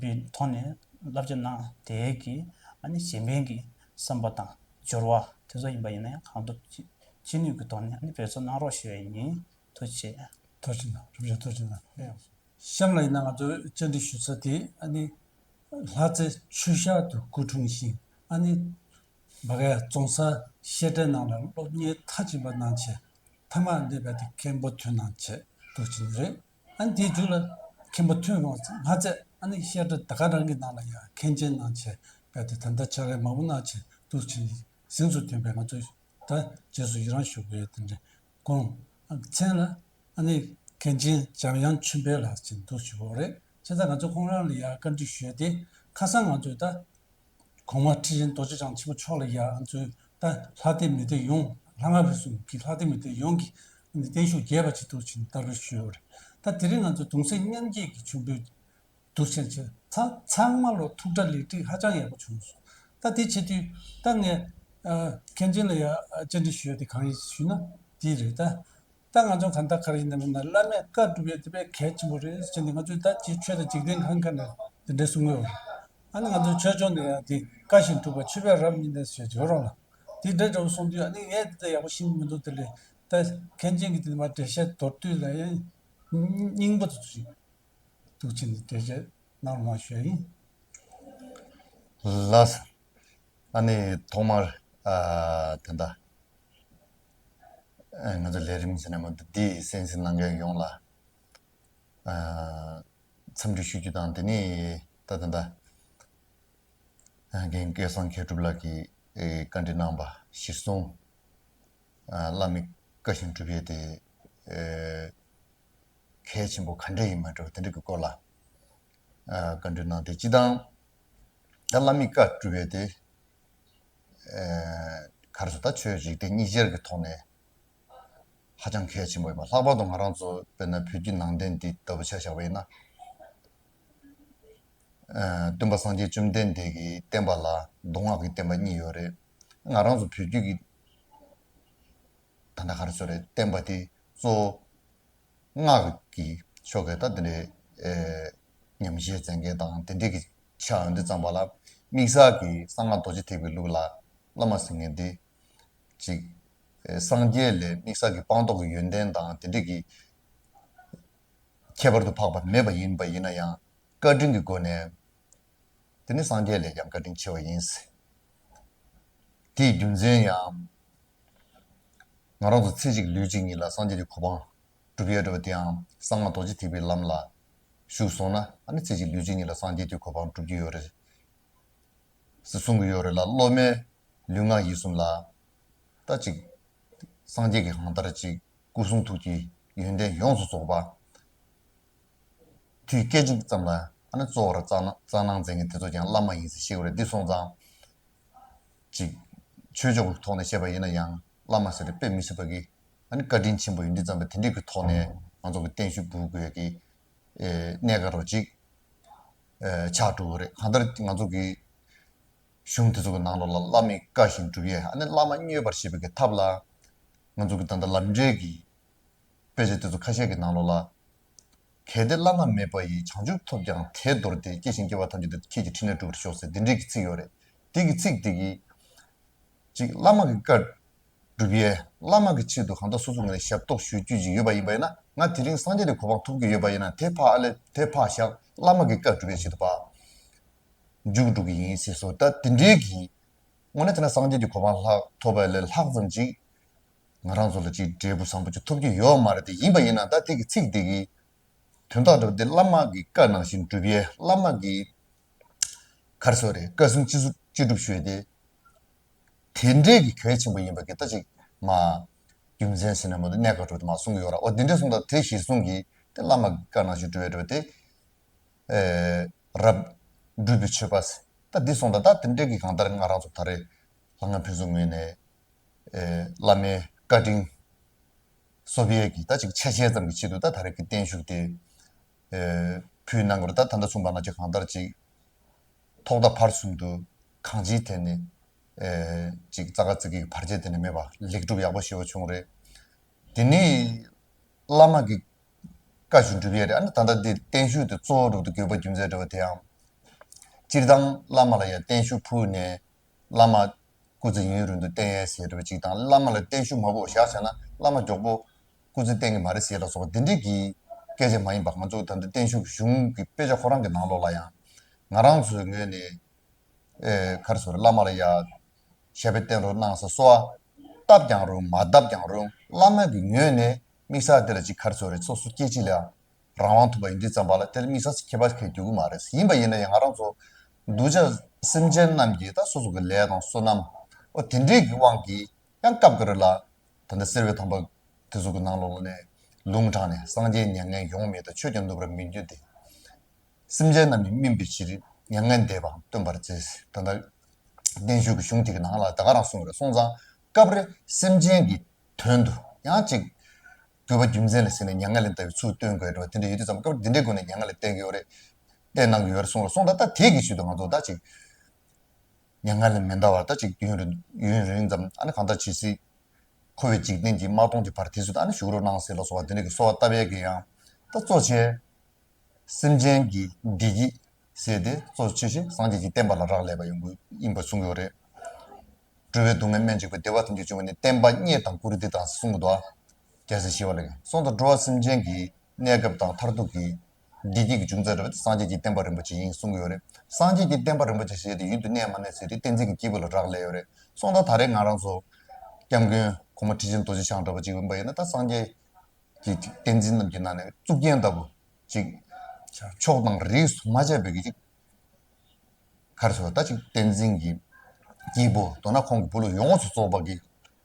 པའི་ཐོག་ནས་བསླབ་བྱ་གནང་དེ་གི་ཨ་ནི་གཞན་ཕན་གྱི་བསམ་པ་དང་སྦྱོར་བ་དེ་ཚོ་ཡིན་པ་ཡིན་ན་ཡང་གང་ཐུབ་ཅི་ཅི་ནུས་ཀྱི་ཐོག་ནས་ཨ་ནི་འབད་བརྩོན་གནང་རོགས་ཞུ་ཡ་ཡིན། ཐུགས་རྗེ་ཆེ། ཐུགས་རྗེ་གནང་། རབ་བྱུང་ཐུགས་རྗེ་གནང་། གཤམ་ལ་ཡིན་ན་ང་ཚོས་བཅར་འདྲི་ཞུ་ས་དེ་ཨ་ནི་ལྷ་རྩེ་ཆོས་ཤག་ཏུ་སྐུ་འཁྲུངས་ཤིང་ཨ་ནི་བ་ག་ཡ་རྫོང་སར་བཤད་གྲྭའི་ནང་ལ་སློབ་གཉེར་མཐར་ཕྱིན་པ་གནང་བྱས་ཐ་མ་འདས་པ་དེ་མཁན་པོ་ཐོན་གནང་བྱས་འདུག་ཕྱིན་རེད། ཨ་ནི་དེའི་མཇུག་ལ་མཁན་པོ་ཐོན་མ་ཚད་ཨ་ནི་བཤད་གྲྭ་ད་ག་རང་གི་ནང་ལ་ཡང་མཁན་ཆེན་གནང་བྱས་བས་དེ་ད་ལྟ་ཕྱག་ལས་མང་པོ་གནང་བྱས་འདུག་ཕྱིན་གཟེངས་སུ་ཐོན་པའི་ང་ཚོས་ད་རྗེས་སུ་ཡི་རང་ཞུ་དགོས་དེ་འདྲ་དགོངས། མཚན་ལ་ཨ་ནི་མཁན་ཆེན་འཇམ་དབྱངས་ཆོས་འཕེལ་ལགས་ཅིག་འདུག་ཞུ་བ་རེད། བྱས་ཙང་ང་ཚོ་ཁོང་རང་ལ་ཡང་བཀའ་འདྲི་ཞུ་ཡ་དེ་ཁ་སང་ང་ཚོས་ད་གོང་མ་ཁྲི་ཆེན་རྡོ་རྗེ་འཆང་ཆེན་པོ་མཆོག་ལ་ཡང་ང་ཚོས་ད་ལྷ་སྡེ་མི་སྡེ་ཡོངས་ལྷ་སྔགས་རིག་གསུམ་གྱི་ལྷ་སྡེ་མི་སྡེ་ཡོངས་ཀྱིས་ཨ་ནི་བརྟན་བཞུགས་རྒྱས་པ་ཅིག་འདུག་ཕྱིན་བསྟར་སྤེལ་ཞུས་ཡོད་རེད། ད་དེ་རིང་ང་ཚོ་གདུང་སེམས་མཉམ་སྐྱེད་ཀྱི་མཆོད་འབུལ་འདུག་ཕྱིན་བྱས་ཚང་ཚང་མ་ལོ་ཐུགས་གྲ་ལེགས་འགྲིག་ཧ་ཅང་ཡག་པོ་བྱུང་སོང་། ད་དེ་བྱེད་དུས་ད་ངས་ཨ་མཁན་ཆེན་ལ་ཡ་ཨ་བཅར་འདྲི་ཞུ་ཡ་དེ་གང་ཡིན་ཞུས་ན་དེ་རེད་ད། ད་ང་ཚོ་གང་ལྟར་ག་རེ་ཡིན་ནམ་ན་བླ་མས་བཀའ་སྒྲུབ་ཡ་དེ་དཔེ་གལ་ཆེན་པོ་རེད་ཟེར་ནས་ང་ཚོས་ད་ཅིག་ཆོས་དང་འཇིག་རྟེན་གང་ག་ནས་དེ་འདྲའི་གསུང་གི་ཡོད་རེད། ཨ་ནི་ང་ཚོ་ཆོས་ཕྱོགས་ནས་ཡང་དེ་བཀའ་བཞིན་སྒྲུབ་པ་མཆོད་པས་རབ་མཉེས་ནས་ཞེས་བརྗོད་རོགས་ལ་དེ་འདྲ་འདྲ་བོ་གསུང་དུས་ཨ་ནི་ངས་དེ་ལྟ་ཡག་པོ་ཤེས་ཀྱི་མི་འདུག་དེ་ལས་ད་མཁན་ཆེན་གྱིས་དེ་མ་འགྲེལ་བཤད་མདོར་བསྡུས་ལ་ཡང་སྙིང་པོ་དུ་ཞིག་འདུག་ཕྱིན་ནས་འགྲེལ་བཤད་གནང་རོགས་གནང་ཞུ་ཡ་ཡིན། ལགས་སོ། ཨ་ནི་ཐོག་མར་ ཨ་ད་ལྟ་ཨ་ང་ཚོ་ལས་རིམ་ཟེར་ན་མ་གཏོགས་འདི་གསན་གཟིགས་གནང་མཁན་ཡོངས་ལ་ཨ་འཚམས་འདྲི་ཞུ་རྒྱུ་དང་། དེ་ནས་ད་ད་ལྟ་ཨ་རྒན་སྐལ་བཟང་མཁས་གྲུབ་ལགས་ཀྱིས་ཨེ་བཀའ་འདྲི་གནང་བ་གཞིར་བཟུང་ཨ་བླ་མའི་བཀའ་བཞིན་སྒྲུབ་ཡས་དེ་ཨེ་གལ་ཆེན་པོ་ག་འདྲ་ཡིན་མ་འདྲ་བ་དེ་འདྲ་གི་སྐོར་ལ་ཨ་བཀའ་འདྲི་གནང་སྟེ། སྤྱིར་བཏང་ད་བླ་མའི་བཀའ་སྒྲུབ་ཡས་དེ་ཨེ་ག་རེ་ཟེར། ད་ཆོས་འཇིག་རྟེན་གཉིས་ཆར་གྱི་ཐོག་ནས་ཧ་ཅང་གལ་ཆེན་པོ་ཡིན་པ། ལྷག་པར་དུ་ང་རང་ཚོ་དཔེར་ན་བོད་བརྒྱུད་ནང་བསྟན་འདི་ལྟ་བུ་ཆ་བཞག་པ་ཡིན་ན། ཨ་སྟོན་པ་སངས་རྒྱས་བཅོམ་ལྡན་འདས་ཀྱི་བསྟན་པ་ལ་མདོ་སྔགས་ཀྱི་བསྟན་པ་གཉིས་ཡོད་རེད། ང་རང་ཚོ་བོད་བརྒྱུད་ཀྱི་ད་ལྟ་ག་རེ་ཟེར་རེད། བསྟན་པ་དེ་གཙོ་བོ་སྔགས་ཀྱི་ཕྱོགས་ཀྱི་ད་དེ་འདྲའི་ཨེ་ཉམས་བཞེས་མཛད་མཁན་དང་དེ་འདྲའི་གི་ཆ་ཡོང་དུས་ཙམ་པ་ལ། དམིགས་བསལ་གྱི་གསང་སྔགས་རྡོ་རྗེ་ཐེག་པའི་ལུགས་ལ་བླ་མ་ཟེར་མཁན་དེ་ཅིག་ཨེ་སངས་རྒྱས་ལས་དམིགས་བསལ་གྱི་སྤངས་རྟོགས་ཀྱི་ཡོན་ཏན་དང་དེ་འདྲའི་གི་ཁྱད་པར་དུ་འཕགས་པ་མེད་པ་ཡིན་པ་ཡིན་ན་ཡང་། བཀའ་དྲིན་གྱི་སྒོ་ནས་དེ་ནི་སངས་རྒྱས་ལས་ཀྱང་བཀའ་དྲིན་ཆེ་བ་ཡིན། དེའི་རྒྱུ་མཚན་ཡང་ང་རང་ཚོ་ཚེ་གཅིག་ལུས་གཅིག་ཉིད་ལ་སངས་རྒྱས་ཀྱི་གོ་འཕང་སྒྲུབ་ཡས་འདྲ་བ་དེའང་གསང་སྔགས་རྡོ་རྗེ་ཐེག་པའི་ལམ་ལ་ཞུགས་སོང་ན། ཨ་ནི་ཚེ་གཅིག་ལུས་གཅིག་ཉིད་ལ་སངས་རྒྱས་ཀྱི་གོ་འཕང་སྒྲུབ་ཀྱི་ཡོད་རེད་ཟེར་གསུང་གི་ཡོད་རེད་ལ། སློབ་མའི་ལུས་ངག་ཡིད་གསུམ་ལ་ད་ཅིག་སངས་རྒྱས་ཀྱི་གང་ལྟར་ཅིག་སྐུ་གསུང་ཐུགས་ཀྱི་ཡོན་ཏན་ཡོངས་སུ་རྫོགས་པ། དུས་སྐད་ཅིག་ཙམ་ལ་ཨ་ནི་གཙོ་བོར་སྐྱབས་གནང་སྐྱབས་གནང་མཛད་མཁན་དེ་ཚོ་ཀྱང་བླ་མ་ཡིན་ཟེར་བཤད་ཀྱི་རེད། འདི་སོང་ཙང་ཅིག་ཆོས་ཕྱོགས་ཀྱི་ཐོག་ནས་བཤད་པ་ཡིན་ན་ཡང་བླ་མ་ཟེར་དེ་དཔེ་མི་སྲིད་པ་གི་ཨ་ནི་བཀའ་དྲིན་ཆེན་པོ་ཡིན་དུས་ཙམ་པ། དེ་འདྲའི་གི་ཐོག་ནས་ང་ཚོ་གི་བརྟན་བཞུགས་འབུལ་དགོས་ཀྱི་ཨེ་གནད་འགག་རོ་ཅིག་ཨེ་ཆགས་འགྲོ་གི་རེད། གང་ལྟར་ང་ཚོ་གི་གཞུང་དེ་ཚོ་གི་ནང་ལོགས་ལ་བླ་མའི་བཀའ་བཞིན་སྒྲུབ་ཡས། ཨ་ནི་བླ་མ་མཉེས་པར་བྱེད་པའི་གི་ཐབས་ལ་ང་ཚོ་གི་ད་ལྟ་ལམ་འབྲས་ཀྱི་དཔེ་ཆ་དེ་ཚོ་ཁ་ཤས་ཀྱི་ནང་ལོགས་ལ། གལ་ཏེ་བླ་ན་མེད་པ་ཡི། བྱང་ཆུབ་ཐོབ་ཀྱང་དེས་དོར་ཏེ། སྐྱེ་ཞིང་སྐྱེ་བ་ཐམས་ཅད་དེ་ཁྱེད་ཀྱི་ཕྲིན་ལས་འགྲུབ་པར་ཤོག་ཟེར་འདི་འདྲའི་གི་ཚིག་ཡོད་རེད། དེ་གི་ཚིག་དེ་གི་ཅིག་བླ་མ་གི་བཀའ་སྒྲུབ་ཡས། བླ་མ་གི་ཆེད་དུ་གང་ལྟར་སོ་སོ་ངོས་ནས་ཞབས་ཏོག་ཞུ་རྒྱུ་ཅིག་ཡོད་པ་ཡིན་པ་ཡིན་ན། ང་དེ་རིང་སངས་རྒྱས་ཀྱི་གོ་འཕང་ཐོབ་ཀྱི་ཡོད་པ་ཡིན་ན། དེ་ཕར་ཨ་ལས་དེ་ཕར་བཞག་བླ་མ་གི་བཀའ་སྒྲུབ་ཡས་ཆེད་དུ་ཕར་མཇུག་སྒྲུབ་ཀྱི་ཡིན་ཟེར་སོ། ད་དེ་འདྲའི་གི་དངོས་གནས་དེ་ན་སངས་རྒྱས་ཀྱི་གོ་འཕང་ལྷག་ཐོབ་པ་ལས་ལྷག་ཙམ་ཅིག་ང་རང་ཚོ་ལ་ཅིག་འབྲས་བུ་བཟང་པོ་ཅིག་ཐོབ་ཀྱི་ཡོད་མ་རེད་དེ། ཡིན་པ་ཡིན་ན་ད་དེ་གི་ཚིག་དེ་གི་དོན་དག་འདྲ་བ་དེ་བླ་མ་གི་བཀའ་ནང་བཞིན་སྒྲུབ་ཡས། བླ་མ་གི་ག་རེ་ཟེར་རེད། བཀའ་གསུང་ཅི་སུ་ཅི་སྒྲུབ་ཞུས་ཏེ་དེ་འདྲའི་གི་གལ་ཆེན་པོ་ཡིན་པ་གི་ད་ཅིག་མ་རྒྱུ་མཚན་ཟེར་ན་མ་གཏོགས་གནད་འགག་འདྲ་བ་དེ་མ་གསུང་གི་ཡོད་ར། འོ་དེ་འདྲའི་གསུང་དང་དེ་གཞིར་བཟུང་གི་དེ་བླ་མ་གི་བཀའ་ནང་བཞིན་སྒྲུབ་ཡས་འདྲ་བ་དེ། ཨེ་རབ་སྒྲུབ་པའི་མཆོད་པ་ཟེར། ད་འདི་སོང་ད་ད་དེ་འདྲའི་གི་གང་ལྟར་ང་རང་ཚོ་ད་རེས་ལྷ་ལྔ་ཕུན་ཚོགས་ངོས་ནས་ཨེ་བླ་མའི་བཀའ་དྲིན་གསོ་བའི་གི་ད་ཅིག་ཆ་ཤས་ཙམ་གྱི་ཆེད་དུ་ད་ད་རེས་ཀྱི་བརྟན་བཞུགས་དེ་ཨེ་ཕུལ་གནང་དགོས་རེད། ད་ད་ལྟ་གསུངས་པ་ནང་བཞིན་གང་ལྟར་ཅིག་ཐོག་མཐའ་བར་གསུམ་དུ་གང་ཅིའི་ཐད་ནས་ཨེ་ཅིག་ཙག་ག་ཙིག་གེ་བར་ཆད་དེ་འདྲ་མེད་པ་ལེགས་གྲུབ་ཡག་པོ་ཞེ་པོ་བྱུང་རེད། དེ་ནས་བླ་མ་གི་བཀའ་བཞིན་སྒྲུབ་ཡས་རེད། ཨ་ནི་ད་ལྟ་འདི་བརྟན་བཞུགས་དེ་གཙོ་བོ་རུ་དུ་དགོས་པ་རྒྱུ་མཚན་འདྲ་བ་དེའང་། སྤྱིར་བཏང་བླ་མ་ལ་ཡང་བརྟན་བཞུགས་ཕུལ་ནས་བླ་མ་སྐུ་ཚེ་ཡུན་རིང་དུ་བརྟན་ཡས་ཟེར་བ་ཅིག་དང་། བླ་མ་ལ་བརྟན་བཞུགས་མ་ཕུལ་བཞག་བྱས་ན་བླ་མ་མགྱོགས་པོ་སྐུ་ཚེ་བརྟན་གྱི་མ་རེད་ཟེར་ལ་སོགས་པ་འདི་འདྲའི་གི་སྐད་ཆ་མ་ཡིན་པ། ང་ཚོ་ད་ལྟ་བརྟན་བཞུགས་གཞུང་གི་དཔེ་ཆ་ཁོ་རང་གི་ནང་ལོགས་ལ་ཡང་ང་རང་ཚོའི་ངོས་ནས་ཨེ་ག་རེ་ཟེར། བླ་མ་ལ་ཡ་ཞབས་པད་བརྟན་རོགས་གནང་ཟེར་གསོལ་བ་བཏབ་ཀྱང་རུང་མ་བཏབ་ཀྱང་རུང་། བླ་མ་གི་ངོས་ནས་དམིགས་བསལ་དེ་ལ་ཅིག་ག་རེ་ཟེར་རེད། སོ་སོ་སྐྱེ་འཆི་ལ་རང་དབང་ཐོབ་པ་ཡིན་དུས་ཙམ་པ་ལ་དེ་ལ་དམིགས་བསལ་ཁྱད་པར་གང་ཡང་འགྱུར་གྱི་མ་རེད། ཡིན་པ་ཡིན་ན་ཡང་ང་རང་ཚོ་གདུལ་བྱ་སེམས་ཅན་རྣམས་ཀྱི་ད་སོ་སོ་གི་ལས་དང་བསོད་ནམས་འོ་དེ་འདྲའི་གི་དབང་གིས་ཡང་སྐབས་འགའ་རེ་ལ་ད་ལྟ་གསེར་བའི་ཐང་པ་དེ་ཚོ་གི་ནང་ལོགས་ནས་ལུང་དྲངས་ནས། སངས་རྒྱས་མྱ་ངན་ཡོང་མེད་དང་། ཆོས་ཀྱང་ནུབ་པར་མི་འགྱུར་ཏེ། སེམས་ཅན་རྣམས་ནི་སྨིན་པའི་ཕྱིར། མྱ་ངན་འདས་པའང་སྟོན་པར་མཛད། ད་ལྟ་བརྟན་བཞུགས་ཀྱི་གཞུང་དེ་གི་ནང་ལ་ད་ག་རང་གསུངས་རེད། སོང་ཙང་སྐབས་རེ་སེམས་ཅན་གྱི་དོན་དུ་ཡང་ཅིག་དགོས་པ་རྒྱུ་མཚན་ལ་བརྩིས་ནས་མྱ་ངན་ལས་འདའ་བའི་ཚུལ་སྟོན་དགོས་རེད་བ། དེ་འདྲ་ཡོད་དུས་ཙམ་སྐབས་འདི་འདྲའི་སྒོ་ནས་མྱ་ངན་ལས་འདའ་གི་ཡོད་རེད། བསྟན་གནང་གི་ཡོད་རེད་གསུངས་རེད། སོང་ད་ད་དེ་གི་ཆེད་དུ་ང་ཚོ་ད་ཅིག་མྱ་ངན་ལས་མི་འདའ་བར་ད་ཅིག་ཡུན་རིང་ཡུན་རིང་ཙམ་ཨ་ནི་གང་ལྟར་ཇི་སྲིད་འཁོར་བའི་འཇིག་རྟེན་གྱི་མ་སྟོངས་ཀྱི་བར་དེ་ཚོ་ད་ཨ་ནི་བཞུགས་རོགས་གནང་ཟེར་ལ་སོགས་པ་དེ་འདྲ་གི་གསོལ་བ་བཏབ་ཡས་ཀྱི་ཡང་ད་གཙོ་ཆེ། སེམས་ཅན་གྱི་བདེ་སྐྱིད་ཟེར་དེ་གཙོ་ཆེ་ཆེ་སངས་རྒྱས་ཀྱི་བསྟན་པ་ལ་རག་ལས་པ་ཡོང་དགོས་ཡིན་པ་གསུངས་ཡོད་རེད། འགྲོ་བའི་སྡུག་བསྔལ་སྨན་གཅིག་པུ། བདེ་བ་ཐམས་ཅད་འབྱུང་བ་ནི། བསྟན་པ་རྙེད་དང་བཀུར་སྟི་དང་། གསུངས་འདུག་བ། རྒྱལ་སྲས་ཞི་བ་ལྷ་གིས། སོང་ད་འགྲོ་བ་སེམས་ཅན་གྱི་གནས་སྐབས་དང་མཐར་ཐུག་གི་ བདེ་སྐྱིད་ཀྱི་འབྱུང་རྩ་འདྲ་བ་དེ་སངས་རྒྱས་ཀྱི་བསྟན་པ་རིན་པོ་ཆེ་ཡིན་གསུང་གི་ཡོད་རེད། སངས་རྒྱས་ཀྱི་བསྟན་པ་རིན་པོ་ཆེ་ཞེས་དེ་ཡུན་དུ་གནས་མ་གནས་ཟེར་དུས་བསྟན་འཛིན་གྱི་སྐྱེས་བུ་ལ་རག་ལས་ཡོད་རེད། སོང་ཙང་ད་རེས་ང་རང་ཚོ་སྐྱབས་མགོན་གོང་མ་ཁྲི་ཆེན་རྡོ་རྗེ་འཆང་འདྲ་བ་ཅིག་ཡིན་པ་ཡིན་ན། ད་སངས་རྒྱས་ཀྱི་བསྟན་འཛིན་རྣམས་ཀྱི་ནང་ནས་གཙུག་རྒྱན་ལྟ་བུ་ཅིག་ཕྱོགས་དང་རིས་སུ་མ་ཆད་པའི་གི་ཅིག་ག་རེ་ཟེར་བ། ད་ཅིག་བསྟན་འཛིན་གྱི་སྐྱེས་བུ། མདོར་ན་ཁོང་གི་བུ་ལོན་ཡོངས་སུ་རྫོགས་པ་གི་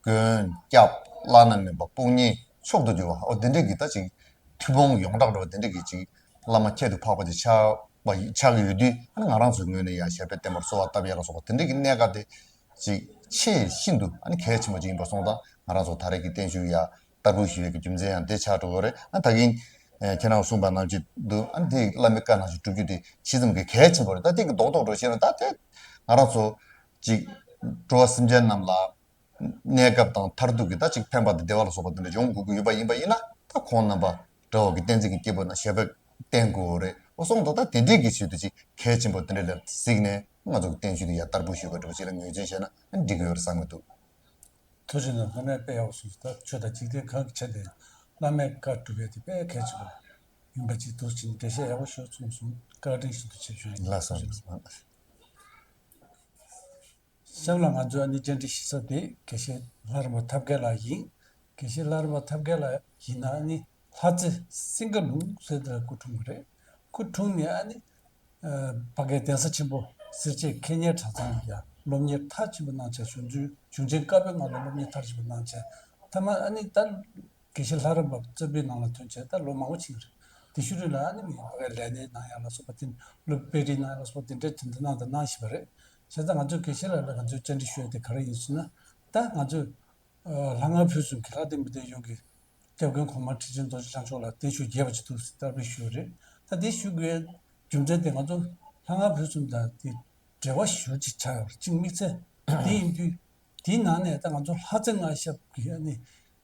མགོན་སྐྱབས་བླ་ན་མེད་པ་དཔུང་གཉེན་མཆོག་ཏུ་གྱུར་བ། འོ་དེ་འདྲས་ཀྱི་ད་ཅིག་ཐུན་མོང་ཡོངས་གྲགས་འདྲ་བ་དེ་འདྲས་ཀྱི་ཅིག་བླ་མ་ཁྱད་དུ་འཕགས་པ་ཅིག་ཆགས་པ་ཆགས་ཀྱི་ཡོད་དུས། ཨ་ནི་ང་རང་ཚོའི་ངོས་ནས་ཡང་ཞབས་པད་བརྟན་པར་གསོལ་བ་བཏབ་ཡ་ལ་སོགས་པ་དེ་འདྲས་ཀྱི་གནད་འགག་དེ་ཅིག་ཆེས་ཤིན་ཏུ་ཨ་ནི་གལ་ཆེན་པོ་ཅིག་ཡིན་པ་སོང་ཙང་། ང་རང་ཚོ་ད་རེས་ཀྱི་བརྟན་བཞུགས་ཡ་བསྟར་འབུལ་ཞུ་བའི་གི་རྒྱུ་མཚན་ཡང་དེ་ཆགས་འགྲོ་གི་རེད། ཨ་ད་གིན་ཁྱེད་རང་གསུངས་པ་ནང་བཞིན་དུ། ཨ་ནི་དེ་བླ་མའི་བཀའ་ནང་བཞིན་སྒྲུབ་རྒྱུ་དེ་ཇི་ཙམ་གྱི་གལ་ཆེན་པོ་རེད། ད་དེ་གི་རྡོག་རྡོག་འགྲོ་བཤད་ན། ད་དེ་ང་རང་ཚོ་ཅིག་འགྲོ་བ་སེམས་ཅན་རྣམས་ལ་གནས་སྐབས་དང་མཐར་ཐུག་གི་ད་ཅིག་ཕན་པ་དང་བདེ་བ་ལ་སོགས་པ་དེ་འདྲ་ཡོང་དགོས་ཀྱི་ཡོད་པ་ཡིན་པ་ཡིན་ན། ད་ཁོང་རྣམ་པ་འདྲ་བོ་གི་བསྟན་འཛིན་གྱི་སྐྱེས་བུ་རྣམས་ཞབས་པད་བརྟན་དགོས་རེད། འོ་སོང་ཙང་ད་དེ་འདྲས་ཀྱི་ཆེད་དུ་ཅིག་གལ་ཆེན་པོ་དེ་འདྲ་ལ་གཟིགས་ནས། ང་ཚོ་གི་བརྟན་བཞུགས་དེ་ཡ་བསྟར་འབུལ་ཞུས་པ་འདྲ་བོ་ཅིག་ལ་ངོས་འཛིན་བྱས་ན་འགྲིག་གི་ཡོད་རེད་བསམ་གྱི་འདུག། ཐུགས་རྗེ་གནང་། སྣང་མེད་དཔེ་ཡག་པོ་གསུངས་སོང་། ད་ཆོས་དང་འཇིག་རྟེན་གང་གི་ཆ་ནས་བླ་མའི་བཀའ་སྒྲུབ་ཡས་དེ་དཔེ་གལ་ཆེན་པོ་ཡིན་པ་ཅིག་འདུག་ཅིང་འགྲེལ་བཤད་ཡག་པོ་ཞིག་གསུངས་སོང་། བཀའ་དྲིན་ཤིན་ཏུ་ཆེ་ཞུ་ཡིན། ལགས་སོ། ཐུགས་རྗེ་གནང་། གཤམ་ལ་ང་ཚོས་ཨ་ནི་བཅར་འདྲི་ཞུ་ས་དེ་དགེ་བཤེས་ལྷ་རམས་པ་ཐབས་མཁས་ལགས་ཡིན། དགེ་བཤེས་ལྷ་རམས་པ་ཐབས་མཁས་ལགས་ཡིན་ན། ཨ་ནི་ལྷ་རྩེ་སིང་ག་ལུང་ཟེར་དེ་ལ་སྐུ་འཁྲུངས་པ་རེད། སྐུ་འཁྲུངས་ནས་ཨ་ནི་ཨ་ཕ་གིའི་གདན་ས་ཆེན་པོ་སེར་བྱེས་མཁས་གཉེར་གྲྭ་ཚང་ལ་ཡང་སློབ་གཉེར་མཐར་ཕྱིན་པ་གནང་བྱས། གཞུང་ཆེན་གཞུང་ཆེན་བཀའ་པོད་ལྔ་ལ་སློབ་གཉེར་མཐར་ཕྱིན་པ་གནང་བྱས། མཐའ་མ་ཨ་ནི་ད་དགེ་བཤེས་ལྷ་རམས་པ་རྩ་བའི་ནང་ལ་ཐོན་བྱས་ད་ལོ་མང་པོ་ཕྱིན་རེད། དེ་ཤུལ་རིང་ལ་ཨ་ནི་མི་ཕ་གིའི་ལས་སྣེ་གནང་ཡག་ལ་སོགས་པ་དེ། སློབ་དཔེ་ཁྲིད་གནང་ཡག་ལ་སོགས་པ་དེ་འདྲ་དེ་འདྲ་གནང་དང་གནང་བཞིན་པ་རེད། བྱས་ཙང་ང་ཚོས་དགེ་བཤེས་ལགས་ལ་ང་ཚོས་བཅར་འདྲི་ཞུ་ཡ་དེ་ག་རེ་ཡིན་ཟེར་ན། ད་ང་ཚོས་ལྷ་སྔགས་ཕུན་སུམ་གྱི་ལྷ་སྡེ་མི་སྡེ་ཡོངས་ཀྱི་སྐྱབས་མགོན་གོང་མ་ཁྲི་ཆེན་རྡོ་རྗེ་འཆང་མཆོག་ལ་བརྟན་བཞུགས་རྒྱས་པ་ཅིག་འདུག་ཟེར་བསྟར་འབུལ་ཞུས་པ་རེད། ད་དེ་ཞུ་དགོས་རྒྱུ་མཚན་དེ་ང་ཚོ་ལྷ་སྔགས་ཕུན་སུམ་དང་དེ་འབྲེལ་བ་ཞེ་པོ་ཅིག་ཆགས་ཡོད་རེད། གཅིག་དམིགས་བསལ་དེ་ཡིན་དུས། དེའི་ནང་ནས་ད་ང་ཚོ་ལྷ་རྩེ་སྔགས་ཞབས་ཀྱི་ཨ་ནི་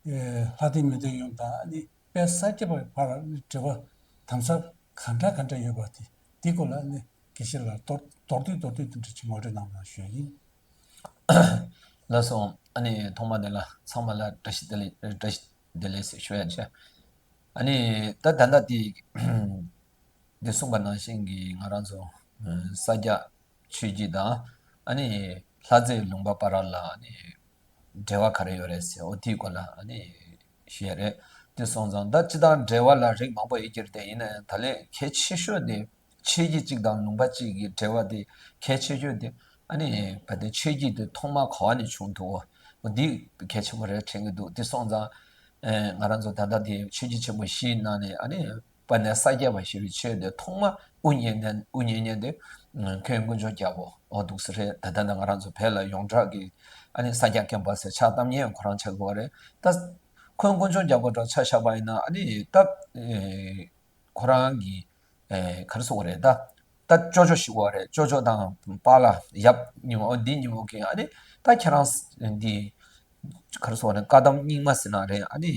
ལྷ་སྡེ་མི་སྡེ་ཡོངས་དང་ཨ་ནི་དཔལ་ས་སྐྱ་པའི་བར་ཨ་ནི་འབྲེལ་བ་དམ་ཟབ་ག་འདྲ་ག་འདྲ་ཡོད་པ་དེ། དེའི་སྐོར་ལ་ཨ་ནི་དགེ་བཤེས་ལགས་མདོར་མདོར་བསྡུས་མདོར་བསྡུས་དེ་འདྲ་ཅིག་ངོ་སྤྲོད་གནང་རོགས་ཞུ་ཡ་ཡིན། ལགས་སོ། ཨ་ནི་ཐོག་མ་དེ་ལ་ཚང་མ་ལ་བཀྲ་ཤིས་བདེ་ལེགས། བཀྲ་ཤིས་བདེ་ལེགས་ཞུ་ཡ་བྱས། ཨ་ནི་ད་ད་ལྟ་དེ་འདི་གསུངས་པ་ནང་བཞིན་གྱི་ང་རང་ཚོ་ས་སྐྱ་ཆོས་བརྒྱུད་དང་ཨ་ནི་ལྷ་རྩེ་ལུང་པ་བར་ལ་ཨ་ནི་འབྲེལ་བ་ག་རེ་ཡོད་རེད་ཟེར། འོ་དེའི་སྐོར་ལ་ཨ་ནི་ཞུ་ཡ་རེད། དེ་སོང་ཙང་ད་སྤྱིར་བཏང་འབྲེལ་བ་ལ་རིགས་མང་པོ་ཡོད་ཀྱི་རེད་དེ། ཡིན་ན་ཡང་ད་ལན་གལ་ཆེ་ཤོས་དེ་ཆོས་བརྒྱུད་གཅིག་དང་ལུང་པ་གཅིག་གི་འབྲེལ་བ་དེ་གལ་ཆེ་ཤོས་དེ། ཨ་ནི་བ་དེ་ཆོས་བརྒྱུད་དེ་ཐོག་མ་ག་བ་ནས་བྱུང་འདུག་འོ་འདི་གལ་ཆེན་པོ་རེད་དྲན་གྱི་འདུག། དེ་སོང་ཙང་ཨེ་ང་རང་ཚོ་ད་ལྟ་དེ་ཆོས་བརྒྱུད་ཆེན་པོ་བཞིའི་ནང་ནས་ཨ་ནི་དཔལ་ལྡན་ས་སྐྱ་པ་ཞེས་པའི་ཆོས་དེ་ཐོག་མ་དབུ་བརྙེས་ནས་དབུ་བརྙེས་མཁན་དེ་མཁན་དཀོན་མཆོག་རྒྱལ་པོ་འོ་འདུག་ས་རེད། ད་ལྟ་ད་ང་རང་ཚོ་བོད་ལ་ཡོངས་གྲགས་ཀྱི་ཨ་ནི་ས་སྐྱ་མཁན་པ་ཟེར་ཕྱག་བཏབ་མཁན་ཁོ་རང་ཆགས་ཀྱི་ཡོད་རེད། ད་མཁན་དཀོན་མཆོག་རྒྱལ་པོ་འདྲ་ཆ་བཞག་པ་ཡིན་ན། ཨ་ནི་ད་ཨེ་ཁོ་རང་གི་ཨེ་ག་རེ་ཟེར་དགོས་རེད། ད་ད་ཅོ་ཅོ་ཞིག་ཡོད་རེད། ཅོ་ཅོ་དང་པཱ་ལགས་ཡབ་གཉིས་པོ། འདི་གཉིས་པོ་གིས་ཨ་ནི་ད་ཁྱེད་རང་འདི་ག་རེ་ཟེར་དགོས་རེད། བཀའ་གདམས་རྙིང་མ་ཟེར་ན་རེད། ཨ་ནི་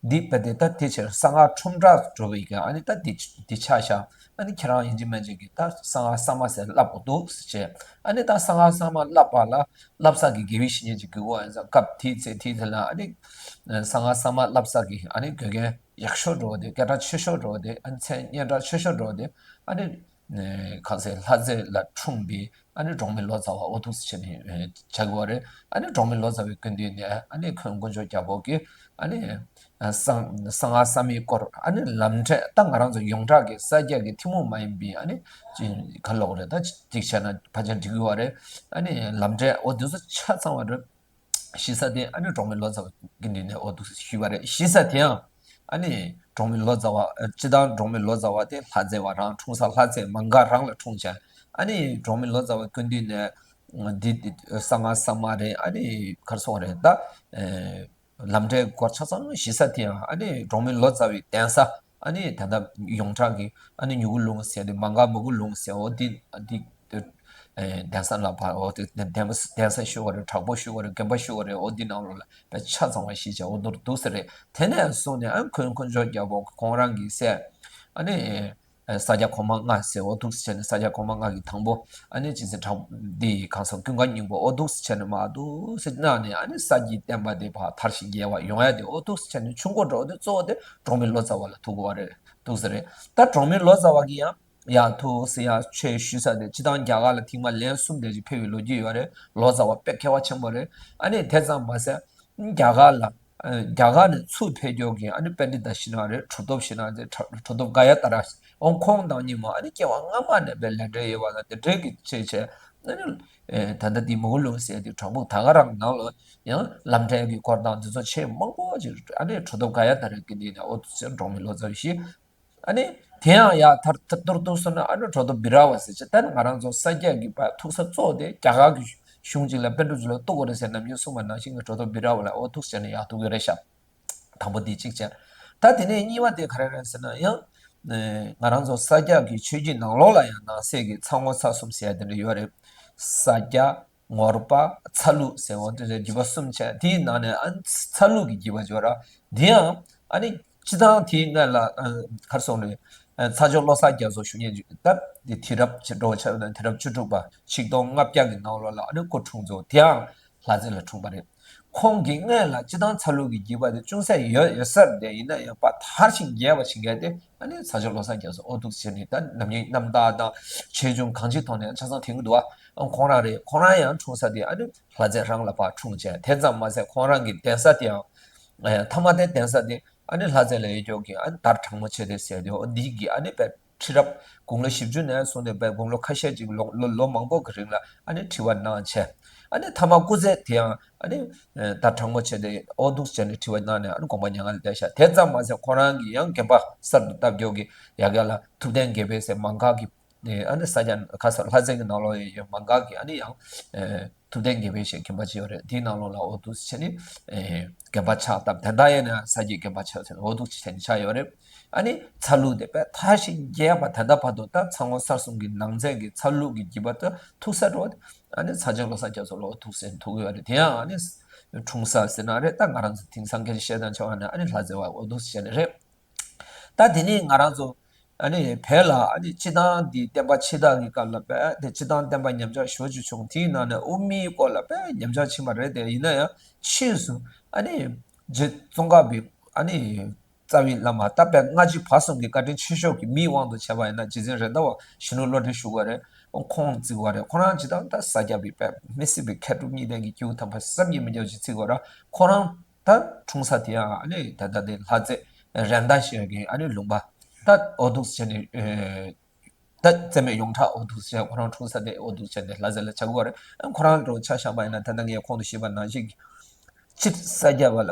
འདི་བས་དེ་ད་དེ་ཕྱིར་གསང་སྔགས་ཁྲོམ་བསྒྲགས་འགྲོ་བའི་གི་ཨ་ནི་ད་འདི་འདི་ཆ་བཞག། ཨ་ནི་ཁྱེད་རང་ཡིན་གཅིག་མིན་གཅིག་གིས་ད་གསང་སྔགས་གསར་མ་ཟེར་བསླབ་དགོས་འདུག་ཟེར་བྱས། ཨ་ནི་ད་གསང་སྔགས་གསར་མ་བསླབ་པ་ལ་བསླབ་ས་གི་དགེ་བའི་བཤེས་གཉེན་ཅིག་དགོས་པ་ཡིན་ཙང་། སྐབས་དེའི་ཚེ་དེའི་ཚེ་ལ་ཨ་ནི་གསང་སྔགས་གསར་མ་བསླབ་ས་གི་ཨ་ནི་དགེ་རྒན་ཡག་ཤོས་འདྲ་བོ་དེ། སྐད་གྲགས་ཆེ་ཤོས་འདྲ་བོ་དེ། ཨ་ནི་མཚན་སྙན་གྲགས་ཆེ་ཤོས་འདྲ་བོ་དེ། ཨ་ནི་གང་ཟེར། ལྷ་རྩེ་ལ་འཁྲུངས་པའི་ཨ་ནི་འབྲོག་མི་ལོ་ཙཱ་བ་འོ་འདུག་ཟེར་བྱས་ནས་བྱ་དགོས་པ་རེད། ཨ་ནི་འབྲོག་མི་ལོ་ཙཱ་བའི་སྐུ་མདུན་ནས་ཨ་ནི་མཁན་དཀོན་མཆོག་རྒྱལ་པོ་གིས་ཨ་ནི་གསང་གསང་སྔགས་གསར་མའི་སྐོར་ཨ་ནི་ལམ་འབྲས། ད་ང་རང་ཚོ་ཡོངས་གྲགས་ཀྱི་ས་སྐྱ་གི་ཐུན་མོང་མ་ཡིན་པའི་ཨ་ནི་ག་ལབ་དགོས་རེད། ད་ཅིག་བྱས་ན་ཕལ་ཆེར་འགྲིག་གི་ཡོད་རེད། ཨ་ནི་ལམ་འབྲས་འོ་འདི་ཚོ་ཆ་ཚང་བ་རེད། ཞུ་ས་དེ་ཨ་ནི་འབྲོག་མི་ལོ་ཙཱ་བའི་སྐུ་མདུན་ནས་འོ་འདུག་ཞུས་པ་རེད། ཞུ་ས་དེའང་ཨ་ནི་འབྲོག་མི་ལོ་ཙཱ་བ། སྤྱིར་བཏང་འབྲོག་མི་ལོ་ཙཱ་བ་དེ་ལྷ་རྩེ་བ་རང་། འཁྲུངས་ས་ལྷ་རྩེ་མ་འགའ་རང་ལ་འཁྲུངས་བྱས། ཨ་ནི་འབྲོག་མི་ལོ་ཙཱ་བའི་སྐུ་མདུན་ནས་འདི་གསང་སྔགས་གསར་མ་རེད། ཨ་ནི་ག་རེ་ཟེར་དགོས་རེད། ད་ལམ་འབྲས་སྐོར་ཆ་ཚང་ཞུ་ས་དེའང་ཨ་ནི་འབྲོག་མི་ལོ་ཙཱ་བའི་གདན་ས། ཨ་ནི་ད་ལྟ་ཡོངས་གྲགས་ཀྱི་ཨ་ནི་མྱུ་གུ་ལུང་ཟེར་དེ། མ་འགའ་མ་གུ་ལུང་ཟེར། འོ་འདི་འདི་གདན་ས་ལ་ཕར་འོ་དེ་གདན་གདན་ས་ཞུ་བ་རེད། དྲག་པོ་ཞུ་བ་རེད། དགོན་པ་ཞུ་བ་རེད། འོ་འདི་ནང་ལོགས་ལ་དཔེ་ཆ་ཚང་བ་ཞིག་བྱས་འོ་འདུག་འདུག་ས་རེད། དེ་ནས་བཟུང་ནས་ཨ་མཁན་དཀོན་མཆོག་རྒྱལ་པོ་ཁོང་རང་གི་སྲས་ཨ་ནི་ས་སྐྱ་གོང་མ་ལྔ་ཟེར་འོ་འདུག་ཟེར་བྱས་ནས། ས་སྐྱ་གོང་མ་ལྔ་གི་དང་པོ་ཨ་ནི་ཅི་ཟེར། དྲག་འདི་གང་ཟེར། ཀུན་དགའ་སྙིང་པོ་འོ་འདུག་ཟེར་བྱས་ནས་མར་འདུག་ཟེར་གནང་ནས། ཨ་ནི་ས་སྐྱའི་བསྟན་པ་དེ་ཕར་དར་ཞིང་རྒྱས་པ་ཡོང་ཡ་དེ་འོ་འདུག་ཟེར་བྱས་ནས་ཆུ་འགོ་འགྲོ་དེ་གཙོ་བོ་དེ་འབྲོག་མི་ལོ་ཙཱ་བ་ལ་ཐུག་གི་ཡོད་རེད། ཐུག་ས་རེད། ད་གྲོང་མི་ལོ་ཙཱ་བ་གིས་ཡང་ཡར་ཐུག་ཟེར་ཡར་ཆོས་ཞུ་ས་དེ་སྤྱིར་བཏང་རྒྱ་གར་ལ་ཐེངས་མ་ལན་གསུམ་དེ་ཅིག་ཕེབས་པའི་ལོ་རྒྱུས་ཡོད་རེད། ལོ་ཙཱ་བ་དཔེ་མཁས་པ་ཆེན་པོ་རེད། ཨ་ནི་དེ་ཙམ་མ་ཟད་རྒྱ་གར་ལ་རྒྱ་གར་ནས་ཚུར་ཕེབས་རྒྱུ་གི་ཨ་ནི་པཎྜི་ཏ་ཞིག་ན་རེད། གྲུབ་ཐོབ་ཞིག་ན་རེད། གྲུབ་ཐོབ་ག་ཡ་ཏཱ་ར། འོ་ཁོང་དང་གཉིས་མ་ཨ་ནི་སྐྱེ་བ་སྔ་མ་ནས་དཔེ་ལས་འབྲེལ་ཡོད་པ་དང་དེ་འབྲེལ་གྱི་ཆེད་བྱས་ཨ་ནི་ད་ལྟ་འདི་མུའུ་ལུང་ཟེར་དུས་བྲག་ཕུག་ད་ག་རང་ནང་ལ་ཡང་ལམ་འབྲས་ཀྱི་སྐོར་དང་འདི་ཚོ་ཆེས་མང་པོ་ཅིག་ཨ་ནི་གྲུབ་ཐོབ་ག་ཡ་ཏཱ་ར་གི་འདི་ནས་འོ་དུ་ཟེར་གྲོང་མི་ལོ་ཙཱ་བའི་གཞི། ཨ་ནི་དེ་ཡང་ཡར་ཐར་ཐར་ཐུར་ཐུར་སོང་ན་ཨ་ནི་གྲུབ་ཐོབ་བི་ར་ཝ་ཟེར་ཅིག་ད་ནི་ང་རང་ཚོ་ས་སྐྱ་གི་པ་ཐུག་ས་གཙོ་བོ་དེ་རྒྱ་གར་གྱི་གཞུང་ཅིག་ལ་པཎ་གྲུབ་ཅིག་ལ་གཏུག་དགོས་རེད་ཟེར་ནམ་རྒྱུན་གསུངས་པ་ནང་བཞིན་གྱི་གྲུབ་ཐོབ་བི་ར་ཝ་ལ་འོ་ཐུག་ཟེར་ནས་ཡར་ཐུག་གི་རེད་ཤག་དང་པོ་དེ་གཅིག་བྱས། ད་དེ་ནས་གཉིས་པ་དེ་ག་རེ་རེད་ཟེར་ན་ཡང་། ང་རང་ཚོ་ས་སྐྱ་གི་ཆོས་བརྒྱུད་ནང་ལོགས་ལ་ཡང་ནང་གསེས་ཀྱི་ཚ་ངོ་ཚ་གསུམ་ཟེར་ཡ་དེ་འདྲ་ཡོད་རེད། ས་སྐྱ། ངོར་པ། ཚ་ལུགས་ཟེར་བ་དེ་འདྲ་བརྒྱུད་པ་གསུམ་བྱས། དེའི་ནང་ནས་ཨ་ཚ་ལུགས་ཀྱི་བརྒྱུད་པ་བརྗོད་ར། དེ་ཡང་ཨ་ནི་སྤྱི་བཏང་དེའི་སྔ་ལ་གར་སོང་རེད། ཚ་ཇོ་བློ་བཟང་རྒྱ་མཚོ་ཞུ་མཁན་ཅིག་ད་དེ་དུས་རབས་ཕྱི་འགྲོ་ཆ་དུས་རབས་བཅུ་དྲུག་པ་ཆིག་སྟོང་ལྔ་བརྒྱ་གི་ནང་ལོགས་ལ་ཨ་ནི་སྐུ་འཁྲུངས་ཚོ་དེའང་། ལྷ་རྩེ་ལ་འཁྲུངས་པ་རེད། ཁོང་གི་སྔོན་ལ་སྤྱི་བཏང་ཚ་ལུགས་ཀྱི་བརྒྱུད་པ་དེ་ཅུང་ཟད་ཡོད་ཡོད་ས་རེད། དེ་ཡིན་ན་ཡང་པ་དར་ཞིང་རྒྱས་པ་ཞིག་གལ་ཏེ་ཨ་ནི་ཚ་ཇོ་བློ་བཟང་རྒྱ་མཚོ་ཨོ་ཐུག་ཟེར་ནས་ད་ནམ་རྒྱུན་རྣམ་ཐར་དང་ཆོས་འབྱུང་གང་ཅིའི་ཐོག་ནས་ཆ་ཚང་མཐུན་གྱི་འདུག་ཨ། ཁོང་རང་རེད། ཁོང་རང་ཡང་འཁྲུངས་ས་དེ་ཨ་ནི་ལྷ་རྩེ་རང་ལ་ཕར་འཁྲུངས་བྱས། དེ་ཙམ་མ་ཟད་ཁོང་རང་གི་གདན་ས་དེའང་ཐ་མ་དེ་གདན་ས་དེ་ཨ་ནི་ལྷ་རྩེ་ལ་ཡོད་ཀྱོག་གི་ཨ་ནི་དར་གྲང་མོ་ཆེ་དེ་ཟེར་དེ་འོ་འདི་གི་ཨ་ནི་པའི་ཁྲི་རབས་དགུང་ལོ་བཞི་བཅུ་ནས་བཟུང་སྟེ་བའི་དགུང་ལོ་ཁ་ཤས་ཅིག་ལོ་ལོ་ལོ་མང་པོ་གི་རིང་ལ་ཨ་ནི་ཁྲི་པ་གནང་བྱས། ཨ་ནི་ཐ་མ་སྐུ་ཚེ་དེའང་ཨ་ནི་ད་གྲངས་མོ་ཆེ་དེ་ཨོ་འདུག་བྱས་ནས་ཁྲི་པ་གནང་ནས་ཨ་ནི་དགོངས་པ་མྱ་ངན་ལས་འདས་ཤག་དེ་ཙམ་མ་ཟད་ཁོ་རང་གིས་ཡང་དགོན་པ་གསར་དུ་བཏབ་རྒྱུ་གི་ཡ་ག་ལ་ཐུབ་བསྟན་དགེ་འཕེལ་ཟེར་མ་འགག་གི་ཨ་ནི་ས་སྐྱ་ཁ་སར་ལྷ་རྩེ་གི་ནང་ལོགས་ཡོད་མ་འགག་གི་ཨ་ནི་ཡང་། ཐུབ་བསྟན་དགེ་འཕེལ་ཞེས་དགོན་པ་ཅིག་ཡོད་རེད། དེའི་ནང་ལོགས་ལ་འོ་འདུག་བྱས་ནས་དགོན་པ་ཕྱག་བཏབ། དེ་འདྲ་ཡིན་ན་ས་སྐྱའི་དགོན་པ་ཕྱག་བྱས་ནས་འོ་འདུག་བྱས་ནས་ཆགས་ཡོད་རེད། ཨ་ནི་ཚ་ལུགས་དེ་དཔེ་དར་ཞིང་རྒྱས་པ་དེ་འདྲ་བར་དུ་ད་ཚ་ངོ་ཚ་གསུམ་གྱི་ནང་ཚན་གྱི་ཚ་ལུགས་ཀྱི་བརྒྱུད་པ་དེ་ཐུག་ས་འགྲོ་བ་དེ་ཨ་ནི་ཚ་ཇོ་བློ་བཟང་རྒྱ་མཚོ་ལ་འོ་འདུག་ཟེར་ཐུག་ཡོད་རེད། དེ་ཡང་ཨ་ནི་འཁྲུངས་ས་ཟེར་ན་རེད། ད་ང་རང་ཚོ་དེང་སང་སྐད་ཆ་བཤད་སྟངས་ཆེ་བ་ནི་ཨ་ནི་ལྷ་རྩེ་བ་འོ་འདུག་ཟེར་ནས་རེད། ད་དེ་ནས་ང་རང་ཚོ་ཨ་ནི་བོད་ལ་ཨ་ནི་སྤྱི་བཏང་འདི་བསྟན་པ་ཕྱི་དར་གྱི་སྐབས་ལ་བས་དེ་སྤྱི་བཏང་བསྟན་པ་ཉམས་ཆག་ཞེ་པོ་ཅིག་བྱུང་། དེའི་ནང་ནས་དབུ་མའི་སྐོར་ལ་བས་ཉམས་ཆག་ཕྱིན་པ་རེད། དེ་ཡིན་ན་ཡང་ཕྱིས་སུ་ཨ་ནི་རྗེ་ཙོང་ཁ་པའི་ཨ་ནི་རྩ་བའི་བླ་མ་ད་བས་སྔ་ཕྱི་བར་གསུམ་གྱི་བཀའ་དྲིན་ཆེ་ཤོས་ཀྱི་མིའི་དབང་དུ་བྱས་པ་ཡིན་ན་རྗེ་བཙུན་རེད་མདའ་བ་ཞི་ལུ་བློ་གྲོས་ཞུ་བ་རེད། ཁོང་བརྩི་བ་རེད། ཁོ་རང་སྤྱི་བཏང་ད་ས་སྐྱ་པའི་བས་མི་སྲིད་པའི་མཁས་གྲུབ་གཉིས་ལྡན་གྱི་སྐྱེས་བུ་དམ་པ་བསམ་གྱིས་མི་ཁྱབ་ཅིག་བརྩི་བ་རེད། ཁོ་རང་ད་འཁྲུངས་ས་དེ་ཡང་ཨ་ནི་ད་ལྟ་དེ་ལྷ་རྩེ་རེད་མདའ་ཞེས་ཀྱི་ཨ་ནི་ལུང་པ་ད་འོ་འདུག་བྱས་ནས་ད་རྩེ་མོ་ཡོངས་གྲགས་འོ་འདུག་བྱས། ཁོ་རང་འཁྲུངས་ས་དེ་འོ་འདུག་བྱས་ནས་ལྷ་རྩེ་ལ་ཆགས་ཀྱི་ཡོད་རེད། ཁོ་རང་ལ་ཆ་བཞག་པ་ཡིན་ན་ད་ལྟ་ངས་གོང་དུ་ཞུས་པ་ནང་བཞིན་གྱི་སྤྱིར་ས་སྐྱ་པ་ལ་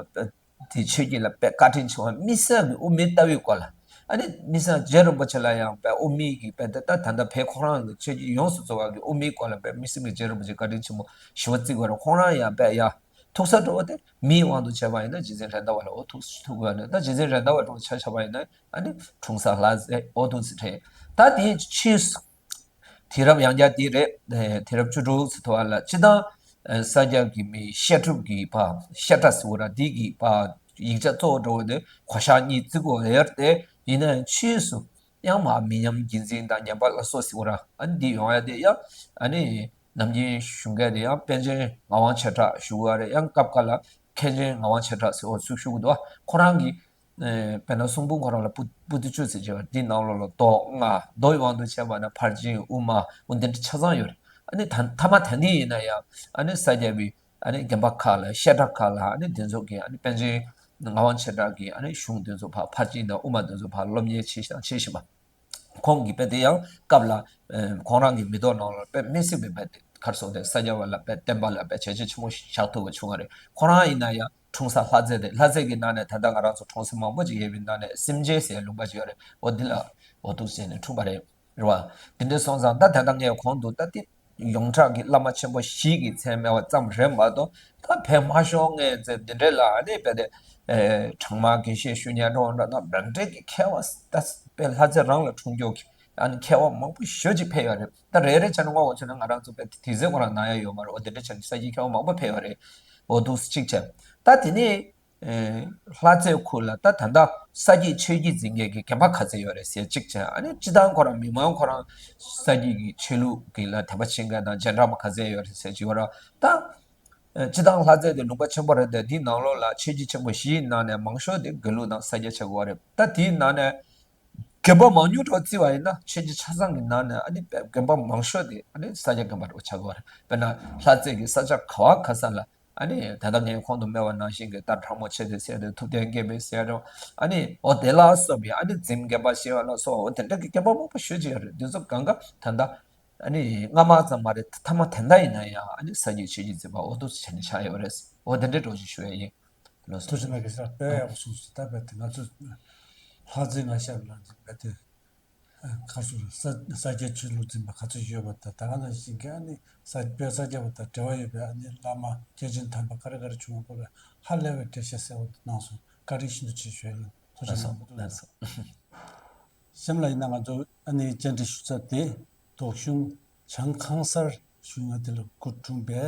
དེ་ཆོས་བརྒྱུད་ལ་དཔེ་བཀའ་དྲིན་ཆེ་བ་དམིགས་བསལ་གྱི་དབུ་མའི་ལྟ་བའི་སྐོར་ལ་ཨ་ནི་དམིགས་བསལ་རྗེ་རིན་པོ་ཆེ་ལ་ཡང་དཔེ་དབུ་མའི་གི་དཔེ་ད་ད་ད་ལྟ་བོད་ཁོ་རང་གི་ཆོས་བརྒྱུད་ཡོངས་སུ་རྫོགས་པ་གི་དབུ་མའི་སྐོར་ལ་དཔེ་དམིགས་བསལ་གྱི་རྗེ་རིན་པོ་ཆེ་བཀའ་དྲིན་ཆེན་པོ་ཞེ་པོ་བརྩི་དགོས་རེད། ཁོ་རང་ཡང་དཔེ་ཡ། ཐུག་ས་འགྲོ་བ་དེ་མིའི་དབང་དུ་བྱས་པ་ཡིན་ན་རྗེ་བཙུན་རེད་མདའ་བ་ལ་འོ་ཐུག་ཐུག་དགོས་ནས། ད་རྗེ་བཙུན་རེད་མདའ་བ་དྲུང་ཆ་བཞག་པ་ཡིན་ན་ཨ་ནི་འཁྲུངས་ས་ལྷ་རྩེ་འོ་འདུག་སེ་རེད། ད་དེའི་ཕྱིས་སུ་དུས་རབས་ཡང་བསྐྱར་དེ་རེད། དུས་རབས་བཅུ་དྲུག་ཙམ་དུ་བ་ལ་སྤྱི་བཏང་ས་སྐྱ་གི་མི་བཤད་སྒྲུབ་ཀྱི་པ་བཤད་གྲྭ་ཟེར་བ་ར་འདི་གི་པ་ཡིག་ཆ་གཙོ་བོ་འགྲོ་བ་དེ་གོ་ཤག་གཉིས་བརྩི་དགོས་ཡོད་རེད། དེ་ཡིན་ན་ཡང་ཕྱིས་སུ་ཡང་མ་མི་ཉམས་རྒྱུན་འཛིན་དང་ཉམས་པ་སླར་གསོ་ཟེར་བ་ར་ཨ་ནི་འདི་ཡོང་ཡ་དེ་ཡང་ཨ་ནི། ནམ་རྒྱུན་ཞུ་མཁན་དེ་ཡང་པཎ་ཆེན་ངག་དབང་ཆོས་གྲགས་ཞུ་བ་རེད། ཡང་སྐབས་འགའ་ལ་མཁན་ཆེན་ངག་དབང་ཆོས་གྲགས་ཟེར་བ་ཚུར་ཞུ་གི་འདུག་ཁོ་རང་གིས་དཔེར་ན་གསུང་འབུམ་ཁོ་རང་ལ་པོ་པོ་ཏི་བཅུ་ཙམ་བྱས་པ་འདི་ནང་ལོགས་ལ་མདོ་ལྔ། མདོ་ཡི་དབང་དུ་བྱས་པ་ན་ཕར་ཕྱིན་དབུ་མ་འོ་འདི་འདྲ་ཆ་ཚང་ཡོད་རེད། ཨ་ནི་ད་མཐའ་མ་ད་ནི་ཡིན་ན་ཡང་ཨ་ནི་ས་སྐྱ་པའི་ཨ་ནི་དགོན་པ་ཁག་ལ་བཤད་གྲྭ་ཁག་ལ་ཨ་ནི་འདི་ཚོ་གི་ཨ་ནི་པཎ་ཆེན་ངག་དབང་ཆོས་གྲགས་ཀྱི་ཨ་ནི་གཞུང་འདི་ཚོ་ཕར་ཕར་ཕྱིན་དང་དབུ་མ་འདི་ཚོ་ཕར་སློབ་གཉེར་བྱེད་བྱེད་བཞིན་པ། ཁོང་གིས་དཔེ་དེ་ཡང་སྐབས་ལ་ཁོང་རང་གི་མི་ཐོག་ནང་ལ་དཔེ་མི་སྲིད་པའི་དཔེ་དེ་གར་སོང་སྟེ་ས་སྐྱ་པ་ལ་དཔེ་བསྟན་པ་ལ་དཔེ་བྱས་རྗེས་ཆེན་པོ་བཞག་ཐུབ་པ་བྱུང་བ་རེད། ཁོང་རང་ཡིན་ན་ཡང་འཁྲུངས་ས་ལྷ་རྩེ་རེད། ལྷ་རྩེ་གི་ནང་ནས་ད་ལྟ་ང་རང་ཚོ་གྲོང་གསེབ་མང་པོ་ཅིག་ཡོད་པའི་ནང་ནས་སེམས་ཅན་ཟེར་ལུང་པ་ཅིག་ཡོད་རེད། འོ་འདི་ལ་འོ་འདུག་ཟེར་ནས་འཁྲུངས་པ་རེད། རེད་བ། དེ་འདྲ་སོང་ཙང་ད་ད་ལྟ་ངས་གོང་དུ་ད་ལྟ་ཡོངས་གྲགས་ཀྱི་བླ་མ་ཆེན་པོ་བཞི་གི་མཚན་སྨྲས་པ་ཙམ་རེད་མ་གཏོགས་ད་བོད་མ་ཤོར་སྔོན་ཚེ་འདི་འདྲའི་ལ་ཨ་ནི་དཔེ་དེ་གྲངས་མང་དགེ་བཤེས་ཞུ་ཉན་འགྲོ་འདྲ་ན་འདི་འདྲའི་གི་མཁས་པ་ད་དཔེ་ལྷ་རྩེ་རང་ལ་འཁྲུངས་རྒྱུ་གི་ཨ་ནི་མཁས་པ་མང་པོ་ཞེ་ཅིག་ཕེབས་ཡོད་རེད། ད་རེ་རེ་བྱས་ནས་བསྔོག་པ་བྱས་ན་ང་རང་ཚོ་དཔེ་དེ་ཚེ་ཁོ་རང་ན་ཡ་ཡོད་མ་རེད། འོ་དེ་འདྲ་བྱས་ནས་ས་སྐྱའི་མཁས་པ་མང་པོ་ཕེབས་ཡོད་རེད། འོ་འདུག་གཅིག་བྱས། ད་དེ་ནས། ལྷ་རྩེ་ཁུལ་ལ་ད་ད་ལྟ་ས་སྐྱའི་ཆོས་བརྒྱུད་འཛིན་མཁན་གྱི་དགོན་པ་ག་ཚད་ཡོད་རེད་ཟེར་གཅིག་བྱས། ཨ་ནི་སྤྱི་བཏང་ཁོ་རང་མི་མང་ཁོ་རང་ས་སྐྱའི་གི་ཆོས་ལུགས་ཀྱི་ལ་དད་པ་བྱེད་མཁན་དང་རྗེས་འབྲང་པ་ག་ཚད་ཡོད་རེད་ཟེར་གྱི་ཡོད་ར། ད་སྤྱི་བཏང་ལྷ་རྩེ་དེ་ལུང་པ་ཆེན་པོ་རེད་དེ་འདིའི་ནང་ལོགས་ལ་ཆོས་བརྒྱུད་ཆེན་པོ་བཞིའི་ནང་ནས་མང་ཤོས་དེ་དགེ་ལུགས་དང་ས་སྐྱ་ཆགས་ཀྱི་ཡོད་རེད། ད་དེའི་ནང་ནས་ དགོན་པ་མང་ཉུང་འདྲ་བོ་བརྩི་བ་ཡིན་ན་ཆོས་བརྒྱུད་ཆ་ཚང་གི་ནང་ནས་ཨ་ནི་དགོན་པ་མང་ཤོས་དེ་ཨ་ནི་ས་སྐྱ་དགོན་པ་འདྲ་བོ་ཆགས་ཀྱི་ཡོད་རེད། དཔེར་ན་ལྷ་རྩེ་གི་ས་ཆ་ག་བ་ག་ས་ལ་ཨ་ནི་ད་ལྟ་ངས་གོང་དུ་སྨྲས་པ་ནང་བཞིན་གྱི་ད་གྲོ་མོ་ཆེ་སྡེ་ཟེར་ཡ་དེ། ཐུབ་བསྟན་དགེ་འཕེལ་ཟེར་ཡ་འདྲ་བོ། ཨ་ནི་འོ་དེ་ལ་སོགས་པའི་ཨ་ནི་འཛིན་དགོན་པ་ཞེས་པ་ལ་སོགས་འོ་དེ་འདྲ་གི་དགོན་པ་མང་པོ་ཞེ་ཅིག་ཡོད་རེད། འདི་ཚོ་གང་ག་ད་ལྟ་ཨ་ནི་སྔ་མ་ཙམ་མ་རེད། མཐའ་མ་དེ་འདྲ་ཡིན་ན་ཡང་ཨ་ནི་ས་སྐྱའི་ཆོས་བརྒྱུད་འཛིན་པ་འོ་འདུག་སེ་བྱས་ནས་ཆགས་ཡོད་རེད། འོ་དེ་འདྲའི་འདྲ་བོ་ཞིག་ཞུ་ཡ་ཡིན། ལགས་སོ། ཐུགས་རྗེ་གནང་གི་ཟེར། དཔེ་ཡག་པོ་གསུངས་སོང་། ད་རྦད་དེ་ང་ཚོ་ལྷ་རྩེ་ང་ཤར་ལ་རྦད་དེ་ཁ་སོ་ས་ས་སྐྱའི་ཆོས་ལུགས་འཛིན་པ་ག་ཚོད་ཡོད་པ་དང་། ད་ག་ནང་བཞིན་གྱི་ཨ་ནི་ས་དཔལ་ས་སྐྱ་པ་དང་འབྲེལ་བ་ཡོད་པའི་ཨ་ནི་བླ་མ་སྐྱེས་ཆེན་དམ་པ་ག་རེ་ག་རེ་བྱུང་བ་སྐོར་ལ་ཧ་ལས་པའི་འགྲེལ་བཤད་གསལ་པོ་འདི་གནང་སོང་། བཀའ་དྲིན་ཤིན་ཏུ་ཆེ་ཞུ་ཡ་ཡིན། ཐུགས་རྗེ་གནང་། ལགས་སོ། གཤམ་ལ་ཡིན་ན་ང་ཚོ་ཨ་ནི་བཅར་འདྲི་ཞུ་ས་དེ་ཐོག་གཞུང་བྱང་ཁང་གསར་ཞུ་ཡ་དེ་ལ་སྐུ་འཁྲུངས་པའི་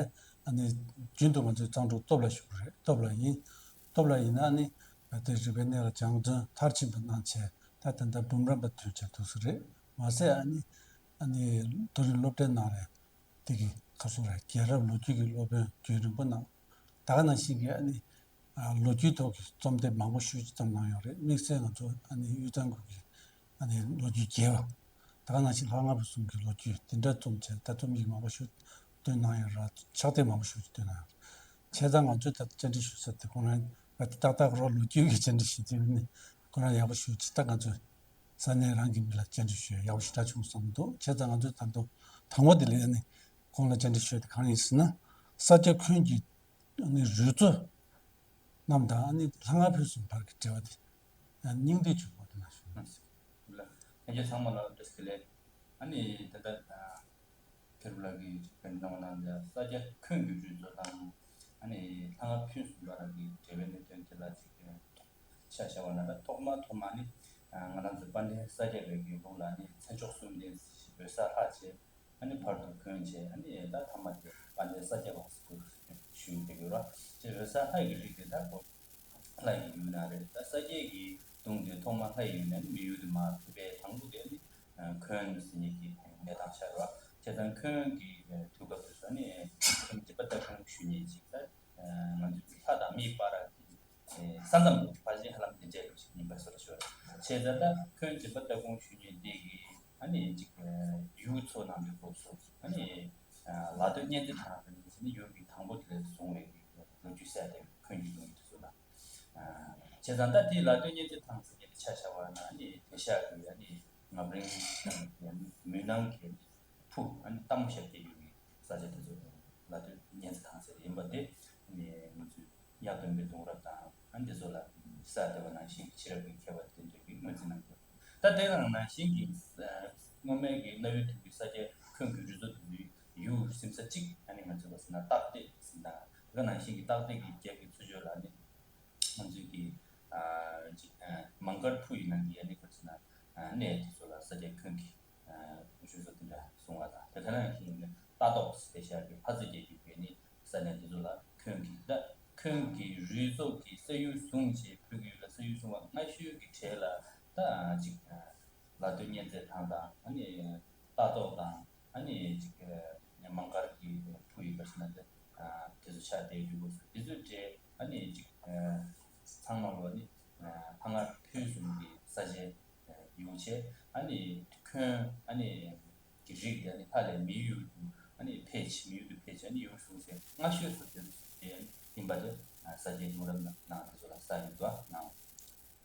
ཨ་ནི་རྒྱུན་དུ་ང་ཚོའི་གཙང་དྲུང་སྟོབས་ལ་བཞུགས་རེད། སྟོབས་ལ་ཡིན། སྟོབས་ལ་ཡིན་ན་ཨ་ནི་ང་ཚོའི་རིག་པའི་གནས་ལ་སྦྱང་བརྩོན་མཐར་ཕྱིན་པ་གནང་བྱས། ད་ད་ལྟ་འབུམ་རམས་པ་ཐོན་བྱས་འདུག་ས་རེད། མ་ཟད་ཨ་ནི་ཨ་ནི་མཐོ་རིམ་སློབ་གྲྭའི་ནང་ལ་དེ་གི་ཁ་སོ་ར་རྒྱལ་རབས་ལོ་རྒྱུས་ཀྱི་སློབ་དཔོན་རྒྱུན་རིང་པོ་གནང་། ད་ག་ནང་བཞིན་གྱི་ཨ་ནི་ཨ་ལོ་རྒྱུས་ཐོག་གི་རྩོམ་དེབ་མང་པོ་ཞེ་ཅིག་བརྩམས་གནང་ཡོད་རེད། དམིགས་བསལ་ང་ཚོ་ཨ་ནི་དབུས་གཙང་ཁུལ་གྱི་ཨ་ནི་ལོ་རྒྱུས་རྒྱས་པ། ད་ག་ནང་བཞིན་ལྷ་ལྔ་པའི་གསུང་གི་ལོ་རྒྱུས་དེ་འདྲ་རྩོམ་བྱས། ད་རྩོམ་ཡིག་མང་པོ་ཞིག་བཏོན་གནང་ཡོད་ར། ཕྱག་དེབ་མང་པོ་ཞིག་བཏོན་གནང་ཡོད་རེད། བྱས་ཙང་ང་ཚོས་ད་བཅར་འདྲི་ཞུ་ས་དེ་ཁོ་རང་ང་ཏག་ཏག་རོ་ལོ་རྒྱུས་ཀྱི་བཅར་འདྲི་ཞུ་དུས་ནི་ཁོ་རང་ཡག་པོ་ཞེ་ཅིག་ད་ང་ཚོས་ས་གནས་རང་གི་མི་ལ་བཅར་འདྲི་ཞུ་ཡག་པོ་ཞེ་དྲག་བྱུང་བསམ་འདུག་བྱས་ཙང་ང་ཚོས་ད་དུང་དང་པོ་དེ་ལ་ཨ་ནི་ཁོང་ལ་བཅར་འདྲི་ཞུ་ཡ་དེ་གང་ཡིན་ཟེར་ན། ས་སྐྱ་འཁོན་གྱི་ཨ་ནི་རུས་གཙོ་རྣམས་དང་ཨ་ནི་ལྷ་ལྔ་ཕུན་སུམ་བར་གྱི་འབྲེལ་བ་དེ་ཡང་སྙིང་བསྡུས་བྱུང་བ་དེ་ལ་ཞུ་ཡིན། ལྷན་རྒྱས་ཚང་མ་ལ་བཀྲ་ཤིས་བདེ་ལེགས། ཨ་ནི་ད་ལྟ་ཁེར་བུ་ལགས་ཀྱིས་ཅིག་བཀའ་འདྲི་གནང་བ་ནང་ལ་ས་སྐྱ་འཁོན་གྱི་རུས་གཙོ་དང་ཨ་ནི་ལྷ་ལྔ་ཕུན་སུམ་ཚོགས་རྣམས་ཀྱི་འབྲེལ་བའི་གནད་དོན་དེ་ལ་ཅིག་ཆ་བཞག་པ་ན། ད་ཐོག་མ་ཐོག་མ་ནི་ང་རང་ཚོ་དཔལ་ལྡན་ས་སྐྱ་པའི་གི་ལུགས་ལ་ནི་མཚན་མཆོག་གསུམ་ལྡན་འོད་གསལ་ལྷ་བྱས། ཨ་ནི་བར་དུ་འཁོན་བྱས། ཨ་ནི་ད་ཐ་མ་དེ་དཔལ་ལྡན་ས་སྐྱ་པ་ཟེར་དགོས་ཞུ་ཡི་འདུག་ཡོད་ར། དེ་འོད་གསལ་ལྷ་ཡི་རིགས་དེ་ད་ཁོ་ལྷ་ཡི་ཡུལ་ན་རེད། ད་ས་སྐྱའི་གི་གདུང་དེ་ཐོག་མ་ལྷ་ཡི་ཡུལ་ནས་མི་ཡུལ་དུ་མར་ཕེབས་པའི་དང་པོ་དེ་ནི་འཁོན་ཟེར་མཁན་གྱི་གནས་སྟངས་ཤར་བ། བྱས་ཙང་འཁོན་གྱི་དུས་སྐབས་དེ་ཚོ་ནི་འཁོན་སྦྱིན་པ་སྟ་གོན་ཞུ་མཁན་ཅིག་ད་ང་ཚོའི་ལྷ་དང་མིའི་བར་གྱི་ས་མཚམས་ཀྱི་ཕལ་ཆེར་ཧ་ལམ་དེ་འདྲའི་ལུགས་ཤིག་ཡིན་པ་བཟོ་འདྲ་ཞིག་ཡོད་རེད། བྱས་ཙང་ད་འཁོན་སྦྱིན་པ་སྟ་གོན་ཞུ་མཁན་དེ་གི་ཨ་ནི་ཅིག་ཡུལ་ཚོ་ནང་དུ་སྐབས་སུ་ཨ་ནི་ལ་སྟོད་གཉན་རྩེ་ཐང་ཟེར་ནས་ཡུལ་གྱི་དང་པོ་དེ་ལས་བཟུང་བའི་ལོ་རྒྱུས་གསལ་དེ་འཁོན་གྱི་གདུང་དེ་ཚོ་ལ། བྱས་ཙང་ད་དེ་ལ་སྟོད་གཉན་རྩེ་ཐང་ཟེར་མཁན་དེ་ཆ་བཞག་པ་ན་ཨ་ནི་དེང་སང་གི་ཨ་ནི་རྔ་རིང་མུན་ནག་གི་ཕུ་ཨ་ནི་སྟག་མོ་ཤར་གྱི་ཡུལ་གྱི་ས་ཆ་དེ་ཚོ་ལ་སྟོད་གཉན་རྩེ་ཐང་ཟེར་ཡིན་པ་དེ་ཨ་ནི་ང་ཚོས་གཡག་སྟོན་པའི་གདུང་རབས་དང་ཨ་ནི་དེ་ཚོ་ལ་གསལ་བསྡད་པ་ནང་བཞིན་ཕྱི་རབས་ཀྱི་མཁས་པ་དེ་ཚོས་ཀྱི་ངོས་འཛིན་གནང་གི་ཡོད། ད་དེ་ནང་ནང་བཞིན་གྱི་སྔོན་མའི་གི་གནའ་བོའི་དུས་ཀྱི་ས་སྐྱ་འཁོན་གྱི་རུས་གཙོ་དེ་ཚོའི་ཡུལ་ཟིན་ས་གཅིག་ཨ་ནི་ང་ཚོས་བ་ཟེར་ན་སྟག་སྟེང་ཟེར་ན། དེ་ག་ནང་བཞིན་གྱི་སྟག་སྟེང་གི་རྒྱབ་ཀྱི་ཚུར་ཕྱོགས་ལ་ནི་ང་ཚོའི་གི་ཨ་ཅིག་ཨ་མང་དཀར་ཕུ་ཡི་ནང་གི་ཨ་ནི་ག་ཟེར་ན་ཨ་གནས་དེ་ཚོ་ལ་ས་སྐྱ་འཁོན་གྱི་ཨ་རུས་གཙོ་དེ་འདྲ་གསུང་བ་དང་། དེ་ག་ནང་བཞིན་གྱི་རྟ་ཐོག་ཟེར་བཞག་གི་ལྷ་རྩེ་རྒྱལ་རྒྱུད་པའི་ནི་ས་གནས་དེ་ཚོ་ལ་འཁོན་གྱི་ད་འཁོན་གྱི་རུས་གཙོ་གི་ས་ཡུལ་བཟུང་བྱས། བོད་ཀྱི་ཡུལ་ལ་ས་ཡུལ་བཟུང་བ་སྔ་ཤོས་ཀྱི་གྲས་ལ་ད་ཅིག་ལ་སྟོད་གཉན་རྩེ་ཐང་དང་ཨ་ནི་རྟ་ཐོག་དང་ཨ་ནི་ཅིག་མང་དཀར་གྱི་ཕུ་ཡི་ག་ཟེར་ན་དེ་དེ་ཚོ་ཆགས་བསྡད་ཡོད་དགོས་སོ། དེ་ཚོའི་གྲས་ཨ་ནི་ཅིག་ཚང་མ་ལོ་ནི་ལྷ་ལྔ་ཕུན་སུམ་གྱི་ས་ཆའི་ཡུལ་བྱས། ཨ་ནི་འཁོན་ཨ་ནི་གི་རིགས་དེ་ཨ་ནི་ལྷ་ལས་མིའི་ཡུལ་དུ་ཨ་ནི་ཕེབས་བྱས། མིའི་ཡུལ་དུ་ཕེབས་བྱས་ཨ་ནི་ཡུལ་བཟུང་ཟེར་སྔ་ཤོས་སུ་དེ་ཚོ་དེ་ཡིན་པ་དེ་ས་སྐྱའི་གདུང་རབས་ནང་དེ་ཚོ་ལ་གསལ་ཡོད་འདུག་ཨ་ནའོ།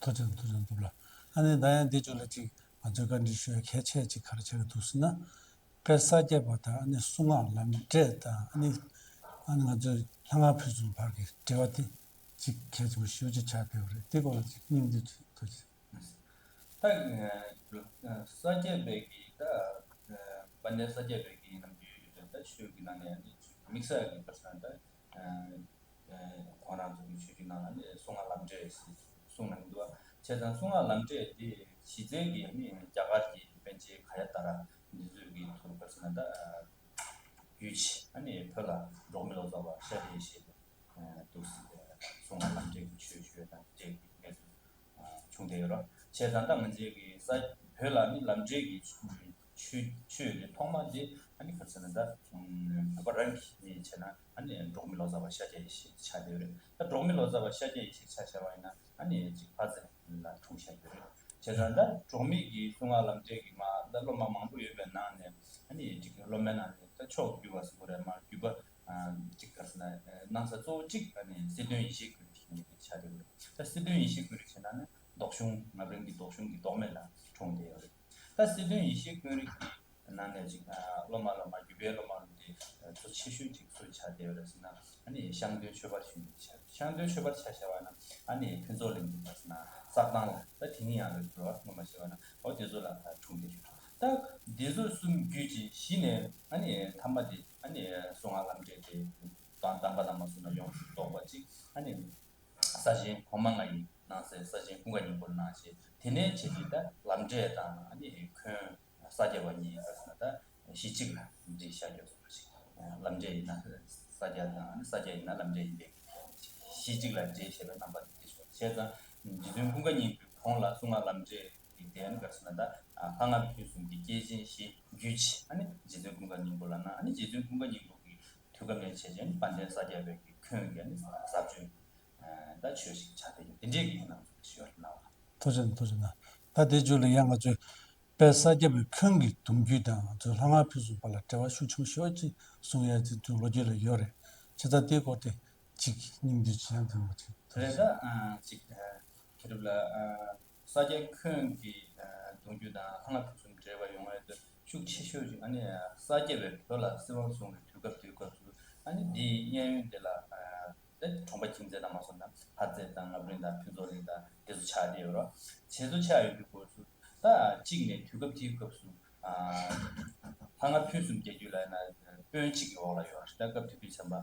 ཐུགས་རྗེ་ཆེ། ཐུགས་རྗེ་ཆེ་འདུག་ལ། ཨ་ནི་ད་ཡང་འདི་ཚོ་ལ་ཅིག་ང་ཚོས་བཀའ་འདྲི་ཞུ་ཡ་གལ་ཆེ་ཅིག་ག་རེ་ཆགས་ཀྱི་འདུག་ཟེར་ན། དཔལ་ས་སྐྱ་པ་དང་ཨ་ནི་གསུང་ངག་ལམ་འབྲས་དང་ཨ་ནི་ཨ་ནི་ང་ཚོའི་ལྷ་ལྔ་ཕུན་སུམ་བར་གྱི་འབྲེལ་བ་དེ་ཅིག་གལ་ཆེན་པོ་ཞེ་པོ་ཅིག་ཆགས་བསྡད་པ་རེད། དེ་སྐོར་ལ་ཅིག་སྙིང་བསྡུས་ཅིག་ཐུགས་རྗེ་ཆེ། ད་ས་སྐྱ་པའི་གི་ད་དཔལ་ལྡན་ས་སྐྱ་པའི་གི་ནམ་རྒྱུན་ཡོད་དོན་ད་ཆོས་ཀྱི་ནང་ནས་ཨ་ནི་ཅིག་དམིགས་བསལ་གྱི་པར་སང་ད། ཁོང་རང་ཚོ་གི་ཆོས་བརྒྱུད་ནང་ལ་ནི་གསུང་ངག་ལམ་འབྲས་ཞེས་གསུངས་གནང་གི་འདུག་བ། བྱས་ཙང་གསུང་ངག་ལམ་འབྲས་དེ་གཞི་རྩའི་གི་ནི་རྒྱ་གར་གྱི་པཎ་ཆེན་ག་ཡ་ཏ་ར་འདི་ཚོའི་གི་ཐོག་ལ་ཟེར་ན་ད་རྒྱུད་ཆེ་ཨ་ནི་བོད་ལ་འབྲོག་མི་ལོ་ཙཱ་བ་ཤཱཀྱ་ཡེ་ཤེས་འདུག་ཟེར་གསུང་ངག་ལམ་འབྲས་ཀྱི་ཆོས་ཞུ་ཡ་དང་འབྲས་ཀྱི་གནས་ཚུལ། བྱུང་བསྡད་ཡོད་རེད། བྱས་ཙང་ད་ང་ཚོའི་གི་ས་བོད་ལ་ནི་ལམ་འབྲས་ཀྱི་ཆོས་ཆོས་དེ་ཐོག་མ་དེ་ཨ་ནི་ག་རེ་ཟེར་ན་ད་བོད་པ་རང་གིས་ནི་བྱས་ན་ཨ་ནི་འབྲོག་མི་ལོ་ཙཱ་བ་ཤཱཀྱ་ཡེ་ཤེས་ཆགས་བསྡད་ཡོད་རེད། ད་འབྲོག་མི་ལོ་ཙཱ་བ་ཤཱཀྱ་ཡེ་ཤེས་ཆ་བཞག་པ་ཡིན་ན་ཨ་ནི་ཅིག་དཔའ་རྩལ་ལ་འཁྲུངས་བཞག་ཡོད་རེད། བྱས་ཙང་ད་གྲོགས་མེད་ཀྱི་གསུང་ངག་ལམ་འབྲས་ཀྱི་མ་ད་སློབ་མ་མང་པོ་ཡོད་པའི་ནང་ནས་ཨ་ནི་ཅིག་སློབ་མའི་ནང་ནས་ད་མཆོག་ཏུ་གྱུར་པ་ཟེར་དགོས་རེད། མ་བརྒྱུད་པ་ཅིག་ག་ཟེར་ན་གནང་ས་གཙོ་བོ་གཅིག་ཨ་ནི་སྲིད་དོན་ཡེ་ཤེས་ཀུན་རིག་ཞེས་ཆགས་ཡོད་རེད། ད་སྲིད་དོན་ཡེ་ཤེས་ཀུན་རིག་ཟེར་ན་ནི་ལྡོག་གཞུང་ང་བཅས་ཀྱི་ལྡོག་གཞུང་གི་ལྡོག་མེད་ལ་འཁྲུངས་བསྡད་ཡོད་རེད། ད་སྲིད་དོན་ཡེ་ཤེས་ཀུན་རིག་གི་ནང་ནས་ཅིག་སློབ་མ་སློབ་མ་བརྒྱུད་པའི་སློབ་མ་རུ་དེ་གཙོ་ཆེ་ཤོས་ཅིག་སུ་ཆགས་བསྡད་ཡོད་རེད་ཟེར་ན་ཨ་ནི་ཤངས་སྟོན་ཆོས་འཕེལ་ཞུ་ཡིན་ཆགས། ཤངས་སྟོན་ཆོས་འཕེལ་ཆ་བཞག་པ་ན་ཨ་ནི་ཕུན་ཚོགས་གླིང་གི་ཟེར་ན་བསགས་སྟངས་ལ་ད་དེ་ནི་ཡང་ལ་འགྲོ་བ་སྔོན་མ་ཞེས་པ་ན་འོ་དེ་ཚོ་ལ་འཁྲུངས་བསྡད་ཡོད། ད་དེ་ཚོ་གསུམ་བརྒྱུད་ཅིག་གཞི་ནས་ཨ་ནི་ཐ་མ་དེ་ཨ་ནི་གསུང་ངག་ལམ་འབྲས་དེ་དང་དམ་པ་དམ་པ་སོགས་ལ་ཡོངས་སུ་རྫོགས་པ་ཅིག་ཨ་ནི། ས་ཆེན་གོང་མ་ལྔ་ཡི་སྣང་སྲིད་ས་ཆེན་ཀུན་དགའ་སྙིང་པོར་སྣང་ཞེས། དེ་ནས་བྱས་ཏེ་ད་ལམ་འབྲས་དང་ཨ་ནི་འཁོན་ས་སྐྱ་པ་གཉིས་ཀ་ཟེར་ན་ད་གཞི་གཅིག་ལ་འདྲེས་བཞག་རྒྱུ་སོགས་ཤིག་ལམ་འབྲས་ཡིན་ན་ས་སྐྱ་དང་ཨ་ནི་ས་སྐྱ་ཡིན་ན་ལམ་འབྲས་ཡིན་པའི་གཞི་གཅིག་ལ་འདྲེས་བྱས་པའི་རྣམ་པ་དེ་འདྲ་ཞིག་བྱས་ཙང་རྗེ་བཙུན་ཀུན་དགའ་སྙིང་པོའི་གོང་ལ་གསུང་ངག་ལམ་འབྲས་ཀྱི་དེ་ནི་ག་ཟེར་ན་ད་ལྷ་སྔགས་ཕུན་སུམ་གྱི་སྐྱེས་ཆེན་ཞེས་བརྒྱུད་ཅིང་ཨ་ནི་རྗེ་བཙུན་ཀུན་དགའ་སྙིང་པོ་ལ་ན་ཨ་ནི་རྗེ་བཙུན་ཀུན་དགའ་སྙིང་པོ་གི་དུས་སྐབས་ནས་བྱས་ཙང་དཔལ་ལྡན་ས་སྐྱ་པའི་གི་འཁོན་གྱི་ཨ་ནི་ཟབ་ཆོས། ད་ཆོས་ཤིག་ཆགས་བསྡད་ཀྱི་འདི་འདྲའི་གི་ནང་ཚུད་ཞུ་བར་གནང་བ། ཐུགས་རྗེ་ཆེ་ཐུགས་རྗེ་ཆེ། ད་དེ་རྗེས་ལ་ཡང་ང་ཚོས་དཔལ་ས་སྐྱ་པའི་འཁོན་གྱི་གདུང་རྒྱུད་དང་ང་ཚོས་ལྷ་སྔགས་ཕུན་སུམ་པ་ལ་འབྲེལ་བ་ཤུགས་ཆེན་པོ་ཞེ་པོ་ཅིག་གསུང་ཡ་ཅིག་དུས་ལོ་རྒྱུས་ལ་ཡོད་རེད། བྱས་ཙང་དེའི་སྐོར་དེ་ཅིག་སྙིང་བསྡུས་ཅིག་ཡང་དེ་མ་ཅིག་ཐུགས་རེད། རྗེ་ཆེ། ད་ཅིག་མཁས་གྲུབ་ལགས་ས་སྐྱ་འཁོན་གྱི་གདུང་རྒྱུད་དང་ལྷ་སྔགས་ཕུན་སུམ་འབྲེལ་བ་ཡོང་བའི་དུས་ཤུགས་ཆེ་ཤོས་ཅིག་ཨ་ནི་ས་སྐྱ་པའི་བོད་ལ་སྲིད་དབང་བཟུང་བའི་དུས་སྐབས་དུས་སྐབས་སུ་ཨ་ནི་འདིའི་གཡས་གཡོན་དེ་ལ། དེ་གྲོང་པ་ཁྱིམ་མཚེས་དང་མ་སོང་ན་ལྷ་རྩེ་དང་རྔ་བརྒྱུད་དང་ཕུན་ཚོགས་གླིང་དང་དེ་ཚོ་ཆགས་བསྡད་ཡོད་རེད། བྱེད་ཚོ་ཆགས་ཡོད་དུས་སྐབས་སུ་ད་གཅིག་ནས་དུས་སྐབས་དེའི་སྐབས་སུ་ལྷ་སྔགས་ཕུན་སུམ་རྒྱལ་རྒྱུད་ལ་ན་དཔོན་གཅིག་གི་འོག་ལ་ཡོད་རེད། ད་སྐབས་དེ་དུས་ཚན་པ་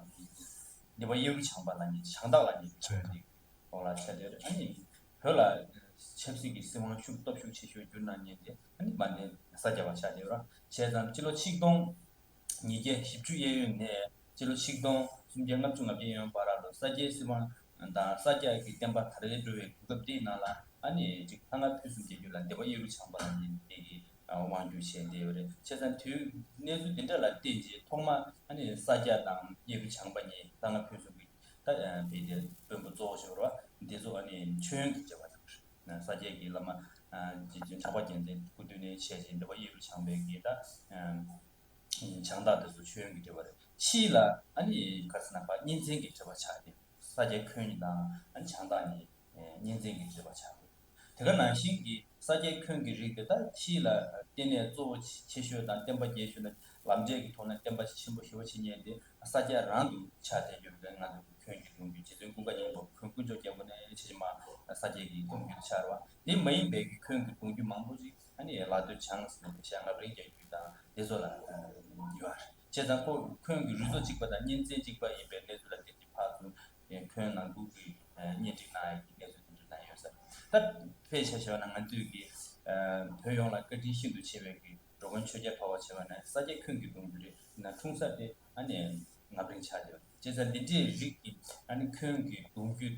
འདི་པ་གཡས་རུ་བྱང་པ་ལ་ཉེ་བྱང་བདག་ལ་ཉེ་བའི་དཔོན་དེ་འོག་ལ་ཆགས་བསྡད་ཡོད་རེད། ཨ་ནི་བོད་ལ་ཆབ་སྲིད་ཀྱི་སྲིད་དབང་ཤུགས་སྟོབས་ཤུགས་ཆེ་ཤོས་གྱུར་གནང་མཁན་དེ་ཨ་ནི་མ་ནས་ས་སྐྱ་པ་ཆགས་བསྡད་ཡོད་རེད། བྱས་ཙང་སྤྱི་ལོ་ཆིག་སྟོང་། ཉིས་བརྒྱ་བཞི་བཅུ་གཡས་གཡོན་ནས་སྤྱི་ལོ་ཆིག་སྟོང་སུམ་བརྒྱ་ལྔ་བཅུ་ང་བརྒྱད་གཡས་གཡོན་བར་དུ་ས་སྐྱའི་སྲིད་དབང་དང་ས་སྐྱ་གི་བསྟན་པ་དར་རྒྱས་འགྲོ་བའི་དུས་སྐབས་དེའི་ནང་ལ་ཨ་ནི་ཅིག་ལྷ་སྔགས་ཕུན་སུམ་རྒྱལ་རྒྱུད་ལ་འདི་པ་གཡས་རུ་བྱང་པ་ལ་ནི་དེ་གི་དབང་སྒྱུར་བྱས་བསྡད་ཡོད་རེད། བྱས་ཙང་དུས་གནས་ཚུལ་འདི་འདྲ་ལ་བརྟེན་རྗེས་ཐོག་མ་ཨ་ནི་ས་སྐྱ་དང་གཡས་རུ་བྱང་པ་གཉིས་ལྷ་སྔགས་ཕུན་སུམ་གྱི་ད་བོད་དེ་དཔོན་པོ་གཙོ་བོ་ཞིག་རེད་བ། འདི་ཚོ་ཨ་ནི་མཆོད་ཡོན་གྱི་འབྲེལ་བ་དང་ས་སྐྱའི་གི་བླ་མ་རྗེ་བཙུན་གྲགས་པ་རྒྱལ་མཚན་སྐུ་མདུན་ནས་བྱས་རྗེས་འདི་པ་གཡས་རུ་བྱང་པའི་གི་ད། བྱང་བདག་དེ་ཚོ་མཆོད་ཡོན་གྱི་འབྲེལ་བ་རེད། ཕྱིས་ལ་ཨ་ནི་ག་རེ་ཟེར་ན་ཕར་གཉེན་ཚན་གྱི་འབྲེལ་བ་ཆགས་ཏེ་ས་སྐྱའི་འཁོན་གཉིས་དང་ཨ་ནི་བྱང་བདག་གཉིས་གཉེན་ཚན་གྱི་འབྲེལ་བ་ཆགས་ཏེ། དེ་ག་ནང་བཞིན་གྱི་ས་སྐྱའི་འཁོན་གྱི་རིགས་དེ་དག་ཕྱིས་ལ་བསྟེན་གནས་གཙོ་བོ་ཆེ་ཤོས་དང་བསྟན་པ་རྒྱས་ཤོས་ལ་ལམ་འབྲས་ཀྱི་ཐོག་ནས་བསྟན་པ་ཆེན་པོ་ཞེ་པོ་ཅིག་རྙེད་དེ་ས་སྐྱ་རང་དུ་ཆགས་བསྡད་རྒྱུ་རེད། ང་ཚོ་འཁོན་གྱི་གདུང་རྒྱུད་རྗེ་བཙུན་ཀུན་དགའ་སྙིང་པོ་འཁོན་དཀོན་མཆོག་རྒྱལ་པོ་ནས་ཆེ་ཆེ་མ་ས་སྐྱའི་གི་གདུང་རྒྱུད་ཆགས་རེད་བ། དེ་མ་ཡིན་པའི་གི་འཁོན་གྱི་གདུང་རྒྱུད་མང་པོ་ཞིག་ཨ་ནི་ལ་སྟོད་བྱང་ཟེར་ནས་ཤར་རྔ་བརྒྱུད་རྒྱལ་རྒྱུད་དང་དེ་ཚོ་ལ་ཡོད་རེད། བྱས་ཙང་ཁོ་འཁོན་གྱི་རུས་ཚོགས་གཅིག་པ་དང་གཉེན་ཚན་གཅིག་པ་ཡིན་པའི་གནས་ཚུལ་ལ་བརྟེན་ཏེ་ཕར་ཚུར་འཁོན་ནང་ཁུལ་གྱི་གཉེན་སྒྲིག་གནང་ཡག་གི་གནས་ཚུལ་དེ་འདྲ་གནང་ཡོད་ས་རེད། ད་དཔེ་ཆ་བཞག་ན་ང་ཚོས་ཀྱི་བོད་ཡོངས་ལ་བཀའ་དྲིན་ཤིན་ཏུ་ཆེ་བའི་གི་འགྲོ་མགོན་ཆོས་རྒྱལ་འཕགས་པ་བྱས་པ་ན་ས་སྐྱ་འཁོན་གྱི་གདུང་རྒྱུད་རེད་ན་འཁྲུངས་ས་དེ་ཨ་ནི་རྔ་བརྒྱུད་ཆགས་བསྡད་པ་རེད། བྱས་ཙང་འདི་འདྲའི་རིགས་ཀྱི་ཨ་ནི་འཁོན་གྱི་གདུང་རྒྱུད་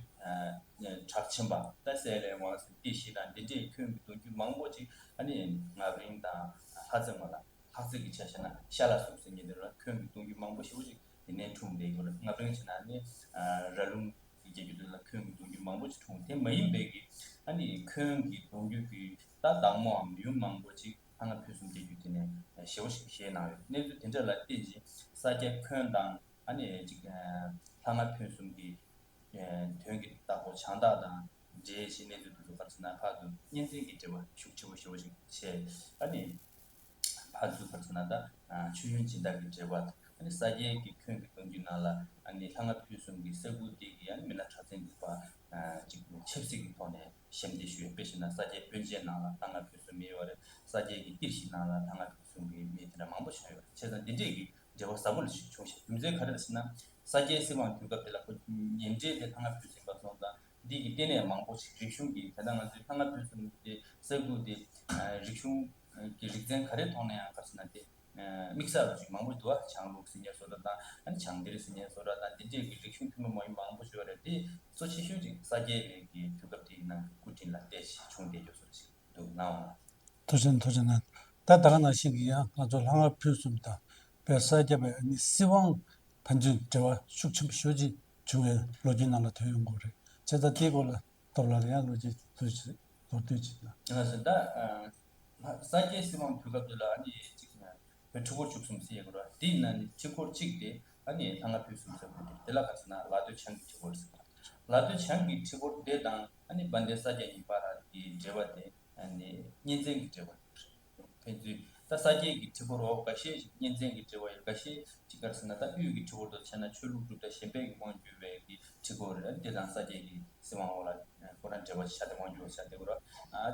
གྲགས་ཆེན་པ་ད་སྲས་ལས་དབང་ཟེར་ཏེ་ཞིག་དང་འདི་འདྲའི་འཁོན་གྱི་གདུང་རྒྱུད་མང་པོ་ཅིག་ཨ་ནི་རྔ་བརྒྱུད་དང་ལྷ་རྩེ་མ་ལ་ལྷ་རྩེ་གི་ཆ་བཞག་ན་ཤ་ལ་ཟུག་ཟེར་མཁན་དེ་ལ་འཁོན་གྱི་གདུང་རྒྱུད་མང་པོ་ཞེ་པོ་ཅིག་དེ་ནས་འཁྲུངས་བསྡད་ཡོད་རེད། རྔ་བརྒྱུད་བྱས་ན་ནི་ར་ལུང་གི་རྒྱལ་རྒྱུད་དེ་ལ་འཁོན་གྱི་གདུང་རྒྱུད་མང་པོ་ཅིག་འཁྲུངས། དེ་མ་ཡིན་པའི་གི་ཨ་ནི་འཁོན་གྱི་གདུང་རྒྱུད་ཀྱི་ད་བདག་མོའམ་ཡུམ་མང་པོ་ཅིག་ལྷ་སྔགས་ཕུན་སུམ་རྒྱལ་རྒྱུད་དེ་ནས་ཞེ་པོ་ཞིག་བཞེས་གནང་ཡོད། གནས་ཚུལ་དེ་འདྲ་ལ་བརྟེན་ཅིང་ས་སྐྱ་འཁོན་དང་ཨ་ནི་ཅིག་ལྷ་སྔགས་ཕུན་སུམ་གྱི་དོན་གྱི་བདག་པོ་བྱང་བདག་དང་འབྲེལ་ཞིང་གནས་ཚུལ་དེ་ཚོ་ག་རེ་ཟེར་ན་ཕར་ཚུར་གཉེན་ཚན་གྱི་འབྲེལ་བ་ཤུགས་ཆེ་བོ་ཞེ་པོ་ཞིག་བྱས། ཨ་ནི་ཕར་ཚུར་ག་རེ་ཟེར་ན་ད་མཆོད་ཡོན་སྦྱིན་བདག་གི་འབྲེལ་བ་དང་ཨ་ནི་ས་སྐྱའི་གི་འཁོན་གྱི་གདུང་རྒྱུད་ནང་ལ་ཨ་ནི་ལྷ་སྔགས་ཕུན་སུམ་གྱི་ས་ཁུལ་དེ་གི་ཨ་ནི་མི་སྣ་གྲགས་ཅན་གྱི་པ་ཅིག་ཆབ་སྲིད་ཀྱི་ཐོག་ནས་ཞབས་འདེགས་ཞུ་ཡ། དཔེ་བཞག་ན་ས་སྐྱའི་དཔོན་ཆེན་ནང་ལ་ལྷ་སྔགས་ཕུན་སུམ་མི་ཡོད་རེད། ས་སྐྱའི་གི་གཏེར་བཞི་ནང་ལ་ལྷ་སྔགས་ཕུན་སུམ་གྱི་མི་དེ་འདྲ་མང་པོ་བྱུང་ཡོད་རེད། བྱས་ཙང་འདི་འདྲས་ཀྱི་འབྲེལ་བ་ཟབ་པོ་ལ་ཞིག་བྱུང་ཞིང་རྒྱུ་མཚན་ག་རེ་རེད་ཟེར་ན། ས་སྐྱའི་སྲིད་དབང་དུས་སྐབས་དེ་ལ་ཁོ་ཉེ་འབྲེལ་དེ་ལྷ་སྔགས་ཕུན་སུམ་པ་སོང་ཙང་འདི་གི་ལྟེ་གནས་མང་པོ་ཞིག་རིག་གཞུང་གི་དེ་ལྟར་ང་ཚོའི་ལྷ་སྔགས་ཕུན་སུམ་དེ་ས་ཁུལ་དེ་རིག་གཞུང་གི་རིག་ཚན་ག་རེའི་ཐོག་ནས་ཡང་ག་རེ་ཟེར་ན་དེ་དམིགས་བསལ་ཅིག་མང་པོ་འདུག་བ། བྱང་ལུགས་ཟེར་མཁན་བཟོ་འདྲ་དང་ཨ་ནི་བྱང་གཏེར་ཟེར་མཁན་བཟོ་འདྲ་དང་དེ་འདྲས་ཀྱི་རིག་གཞུང་ཐུན་མོང་མ་ཡིན་མང་པོ་ཞིག་ཡོད་རེད། དེ་གཙོ་ཆེ་ཤོས་ཅིག་ས་སྐྱའི་གི་དུས་སྐབས་དེའི་ནང་གི་སྐུ་དྲིན་ལ་བརྟེན་ཞིང་བྱུང་བསྡད་རྒྱུ་བཟོ་འདྲ་ཞིག་འདུག་སྣང་བ། ཐུགས་རྗེ་ཆེ་ཐུགས་རྗེ་ཆེ། ད་ད་ག་ནང་བཞིན་གྱི་ཡང་ང་ཚོ་ལྷ་སྔགས་ཕུན་སུམ་དང་དཔལ་ས་སྐྱ་པའི་ཨ་ནི་སྲིད་དབང་ཕན་ཚུན་འབྲེལ་བ་ཤུགས་ཆེན་པོ་ཞེ་པོ་ཅིག་བྱུང་བའི་ལོ་རྒྱུས་ནང་ལ་ཐོན་ཡོང་གི་རེད། བྱས་ཙང་དེའི་སྐོར་ལ་སྟོབས་ལགས་ལ་ཡང་ལོ་རྒྱུས་ཐུགས་རྗེ་ཆེ། མདོར་བསྡུས་ཅིག་དང་། ང་ཚོ་ད་ས་སྐྱའི་སྲིད་དབང་དུས་སྐབས་དེ་ལ་ཨ་ནི་གཅིག་བོད་ཁྲི་སྐོར་བཅུ་གསུམ་ཟེར་ཡོད་རེད། དེའི་ནང་ནས་ཁྲི་སྐོར་གཅིག་དེ་ཨ་ནི་ལྷ་ལྔ་ཕུན་སུམ་ཟེར་དགོས་འདུག་དེ་ལ་ག་ཟེར་ན་ལ་སྟོད་བྱང་གི་ཁྲི་སྐོར་ཟེར། ལ་སྟོད་བྱང་གི་ཁྲི་སྐོར་དེ་དང་ཨ་ནི་དཔལ་ལྡན་ས་སྐྱ་གཉིས་བར་གྱི་འབྲེལ་བ་དེ་ཨ་ནི་གཉེན་ཚན་གྱི་འབྲེལ་བ་རེད། ཕན་ཚུན་ད་ས་སྐྱའི་གི་ཁྲི་སྐོར་འོག་འགའ་ཤས་ཤིག་གཉེན་ཚན་གྱི་འབྲེལ་བ་ཡོད། འགའ་ཤས་ཅིག་ག་རེ་ཟེར་ན་ད་དབུས་ཀྱི་ཁྲི་སྐོར་དུ་བྱས་ན་ཆོས་ལུགས་གྲུབ་མཐའ་གཞན་པའི་གི་དབང་བསྒྱུར་བའི་གི་ཁྲི་སྐོར་རེད། དེ་དང་ས་སྐྱའི་གི་སྲིད་དབང་འོག་ལ་ཁོ་རང་འབྲེལ་བ་ཆགས་ཏེ་དབང་སྒྱུར་བ་ཆགས་ཏེ་གོ་ར།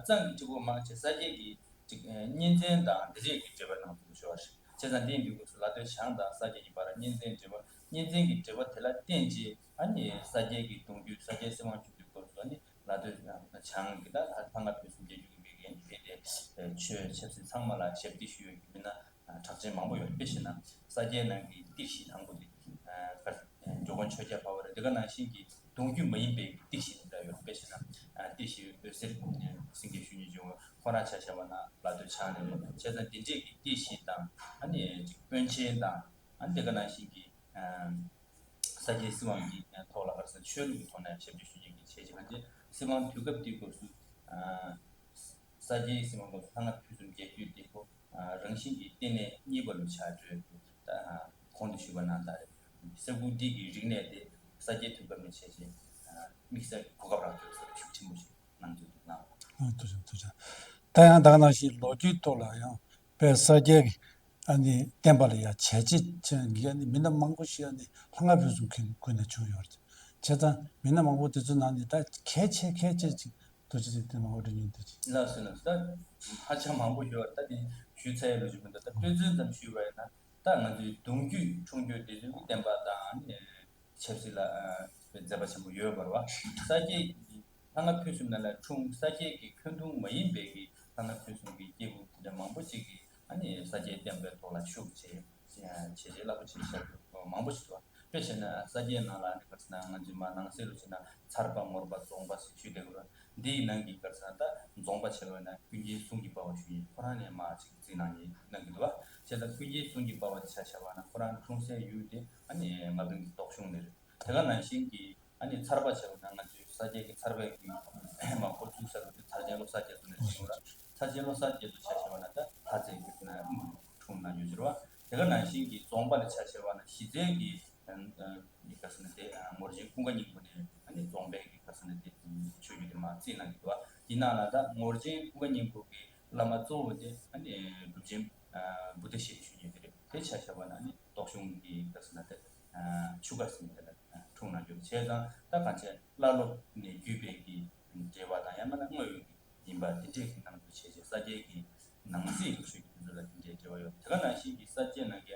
གཙང་གི་ཁྲི་སྐོར་མང་ཆེ་ས་སྐྱའི་གི་ཅིག་གཉེན་ཚན་དང་སྡེ་བརྒྱད་ཀྱི་འབྲེལ་བ་ནང་དུ་ཤོར་བ་རེད། བྱས་ཙང་དེ་ཡིན་དུས་སྐབས་སུ་ལ་སྟོད་བྱང་དང་ས་སྐྱ་གཉིས་བར་གཉེན་ཚན་འབྲེལ་བ། གཉེན་ཚན་གྱི་འབྲེལ་བ་དེ་ལ་བརྟེན་བྱས་ཨ་ནི་ས་སྐྱའི་གི་གདུང་རྒྱུད་ས་སྐྱའི་སྲིད་དབང་བསྒྱུར་དུས་སྐབས་སུ་ཨ་ནི་ལ་སྟོད་བྱང་གི་ད་ལྷ་ལྔ་ཕུན་སུམ་རྒྱལ་རྒྱུད་ཀྱི་མི་རྒན་ཕེབས་ཏེ་ཆོས་ཆབ་སྲིད་ཚང་མ་ལ་ཞབས་འདེགས་ཞུ་ཡོད་ཀྱི་མི་སྣ་གྲགས་ཅན་མང་པོ་ཡོད། དཔེ་བཞག་ན་ས་སྐྱའི་ནང་གི་ཏི་ཤྲི་དང་པོ་དེ་ཇོ་ཁང་ཆོས་རྒྱལ་འཕགས་པ་རེད། དེ་ག་ནང་བཞིན་གྱི་གདུང་རྒྱུད་མ་ཡིན་པའི་ཏི་ཤྲི་དེ་འདྲ་ཡོད། དཔེ་བཞག་ན་ཏི་ཤྲི་འོད་ཟེར་སེང་གེ་ཞུ་ཉེ་ཇོ་ཁོ་རང་ཆ་བཞག་པ་ན་ལ་སྟོད་བྱང་ནས་རེད། བྱས་ཙང་དེ་འདྲས་ཀྱི་ཏི་ཤྲི་དང་ཨ་ནི་ཅིག་པཎ་ཆེན་དང་ཨ་ནི་དེ་ག་ནང་བཞིན་གྱི་ས་སྐྱའི་སྲིད་དབང་གི་ཐོག་ལ་ག་རེ་ཟེར་ཆོས་ལུགས་ཀྱི་ཐོག་ནས་ཞབས་ཕྱི་ཞུ་མཁན་གྱི་ཆེ་ཆེ་གང་ཅི་སྲིད་དབང་དུས་སྐབས་དེའི་སྐབས་སུ་ས་སྐྱའི་སྲིད་དབང་སྐབས་སུ་ལྷ་ལྔ་ཕུན་སུམ་རྒྱལ་རྒྱུད་དེ་ཁོ་རང་བཞིན་གྱིས་ལྟེ་གནས་གཉིས་པ་ལ་ཆགས་འགྲོ་གོང་དུ་ཞུས་པ་ནང་ལྟར་རེད། ས་ཁུལ་འདི་གི་རིག་གནས་དེ་ས་སྐྱའི་དུས་སྐབས་ནས་བྱས་རྗེས་དམིགས་བསལ་གོ་སྐབས་རག་རྒྱུ་ཤུགས་ཆེན་པོ་ཞིག་གནང་ཚུལ་འདུག་གནང་། ཐུགས་རྗེ་ཆེ། ཐུགས་རྗེ་ཆེ། ད་ཡང་ད་ག་ནང་བཞིན་ལོ་རྒྱུས་ཐོག་ལ་ཡང་དཔལ་ས་སྐྱའི་ཨ་ནི་བསྟན་པ་ལ་ཡང་བྱས་རྗེས་ཅན་གྱི་ཨ་ནི་མི་སྣ་མང་པོ་ཞིག་ཨ་ནི་ལྷ་ལྔ་ཕུན་སུམ་ཁུན་ཀུན་ནས་བྱུང་ཡོད་རེད། བྱས་ཙང་མི་སྣ་མང་པོ་དེ་ཚོའི་ནང་ནས་ད་གལ་ཆེ་གལ་ཆེ་ཅིག་ཐུགས་རྗེ་ཆེ་དེ་མང་པོ་འདྲ་ཉུང་འདྲ་ཅིག་ལགས་སོ་ལགས་སོ། ད་ཧ་ཅང་མང་པོ་ཡོད། ད་དེ་ཞུས་ཚར་ཡ་ལོ་རྒྱུས་མི་འདུག་ད་དཔེ་མཚོན་ཙམ་ཞུས་པ་ཡིན་ན་ད་ང་ཚོའི་གདུང་རྒྱུད་འཁྲུངས་རྒྱུད་དེ་ཚོའི་བསྟན་པ་དང་ཨ་ནི་ཆབ་སྲིད་ལ་མཛད་པ་ཆེན་པོ་ཡོད་པ་རེད་བ། ས་སྐྱའི་ལྷ་ལྔ་ཕུན་སུམ་ནང་ལ་འཁྲུངས་ས་སྐྱའི་གི་འཁོན་གདུང་མ་ཡིན་པའི་གི་ལྷ་ལྔ་ཕུན་སུམ་གྱི་སྐྱེས་བུ་དེ་འདྲ་མང་པོ་ཅིག་གིས་ཨ་ནི་ས་སྐྱའི་བསྟན་པའི་ཐོག་ལ་ཤུགས་ཆེ་བྱས་རྗེས་རླབས་པོ་ཆེ་བཞག་རྒྱུ་མང་པོ་ཞིག་འདུག་དཔེ་བྱས་ན་ས་སྐྱའི་ནང་ལ་ཨ་ནི་ག་རེ་ཟེར་ན་ང་ཚོའི་མ་ནང་གསེས་ལ་བྱས་ན་ཚར་པ་ངོར་པ་རྫོང་པ་ཞེས་ཞུས་བསྡད་ཡོད་རེད། འདིའི་ནང་གི་ག་རེ་ཟེར་ན་ད་རྫོང་པ་བྱས་པ་ན་ཀུན་མཁྱེན་གསུང་གི་པ་བ་ཞུ་ཡིན། ཁོ་རང་ནས་མ་ཅིག་བརྩིས་གནང་གི་གནང་གི་འདུག་བ། བྱས་ཙང་ཀུན་མཁྱེན་གསུང་གི་པ་བ་དེ་ཆ་བཞག་པ་ན་ཁོ་རང་འཁྲུངས་སའི་ཡུལ་དེ་ཨ་ནི་རྔ་རིང་གི་སྟོད་གཞུང་ནས་རེད། དེ་ག་ནང་བཞིན་གྱི་ཨ་ནི་ཚར་པ་བྱས་པ་ན་ང་ཚོའི་ས་སྐྱའི་གི་ཚར་པའི་གི་མ་འགོ་བཙུགས་ས་རུ་དེ་ཚར་ཅན་བློ་གསར་རྒྱ་མཚོ་ནས་ཟིན་ཡོད་ལ། ཚར་ཅན་བློ་གསར་རྒྱ་མཚོ་ཆ་བཞག་པ་ན་ད་ལྷ་རྩེ་གི་ན་འཁྲུངས་གནང་ཡོད་ཟེར་བ། དེ་ག་ནང་བཞིན་གྱི་རྫོང་པ་ལ་ཆ་བཞག་པ་ན་གཞིས་རྩེ་གི་ག་རེ་ཟེར་ན་དེ་ངོར་ཆེན་ཀུན་དགའ་སྙིང་པོ་ནས་ཨ་ནི་རྫོང་དཔོན་གྱི་ག་རེ་ཟེར་ན་དེ་ཆོས་བརྒྱུད་དེ་མར་བརྩིས་གནང་གི་འདུག་བ། དེ་ནང་ལ་ད་ངོར་ཆེན་ཀུན་དགའ་སྙིང་པོ་གི་བླ་མ་གཙོ་བོ་དེ་ཨ་ནི་གྲུབ་ཆེན་བུ་ཏི་ཤེས་ཞུ་མཁན་དེ་རེད། དེ་ཆ་བཞག་པ་ན་ཨ་ནི་སྟོད་གཞུང་གི་ག་རེ་ཟེར་ན་དེ་ཆུ་ཁ་ཟེར་མཁན་དེ་ལ་འཁྲུངས་གནང་རྒྱུ་བྱས་ཙང་ད་གང་བྱས་བླ་སློབ་ནས་བརྒྱུད་པའི་གི་འབྲེལ་བ་དང་ཡང་མིན་ན་དངོས་ཡོད་ཀྱི་ཡིན་པ་དེ་འདྲས་ཀྱི་ནང་དུ་བྱས་རྗེས་ས་སྐྱའི་གི་ནང་གསེས་ཀྱི་ཆོས་ཀྱི་དེ་ཚོ་ལ་དེ་འདྲས་འབྲེལ་བ་ཡོད། དེ་ག་ནང་བཞིན་གྱི་ས་སྐྱའི་ནང་གི་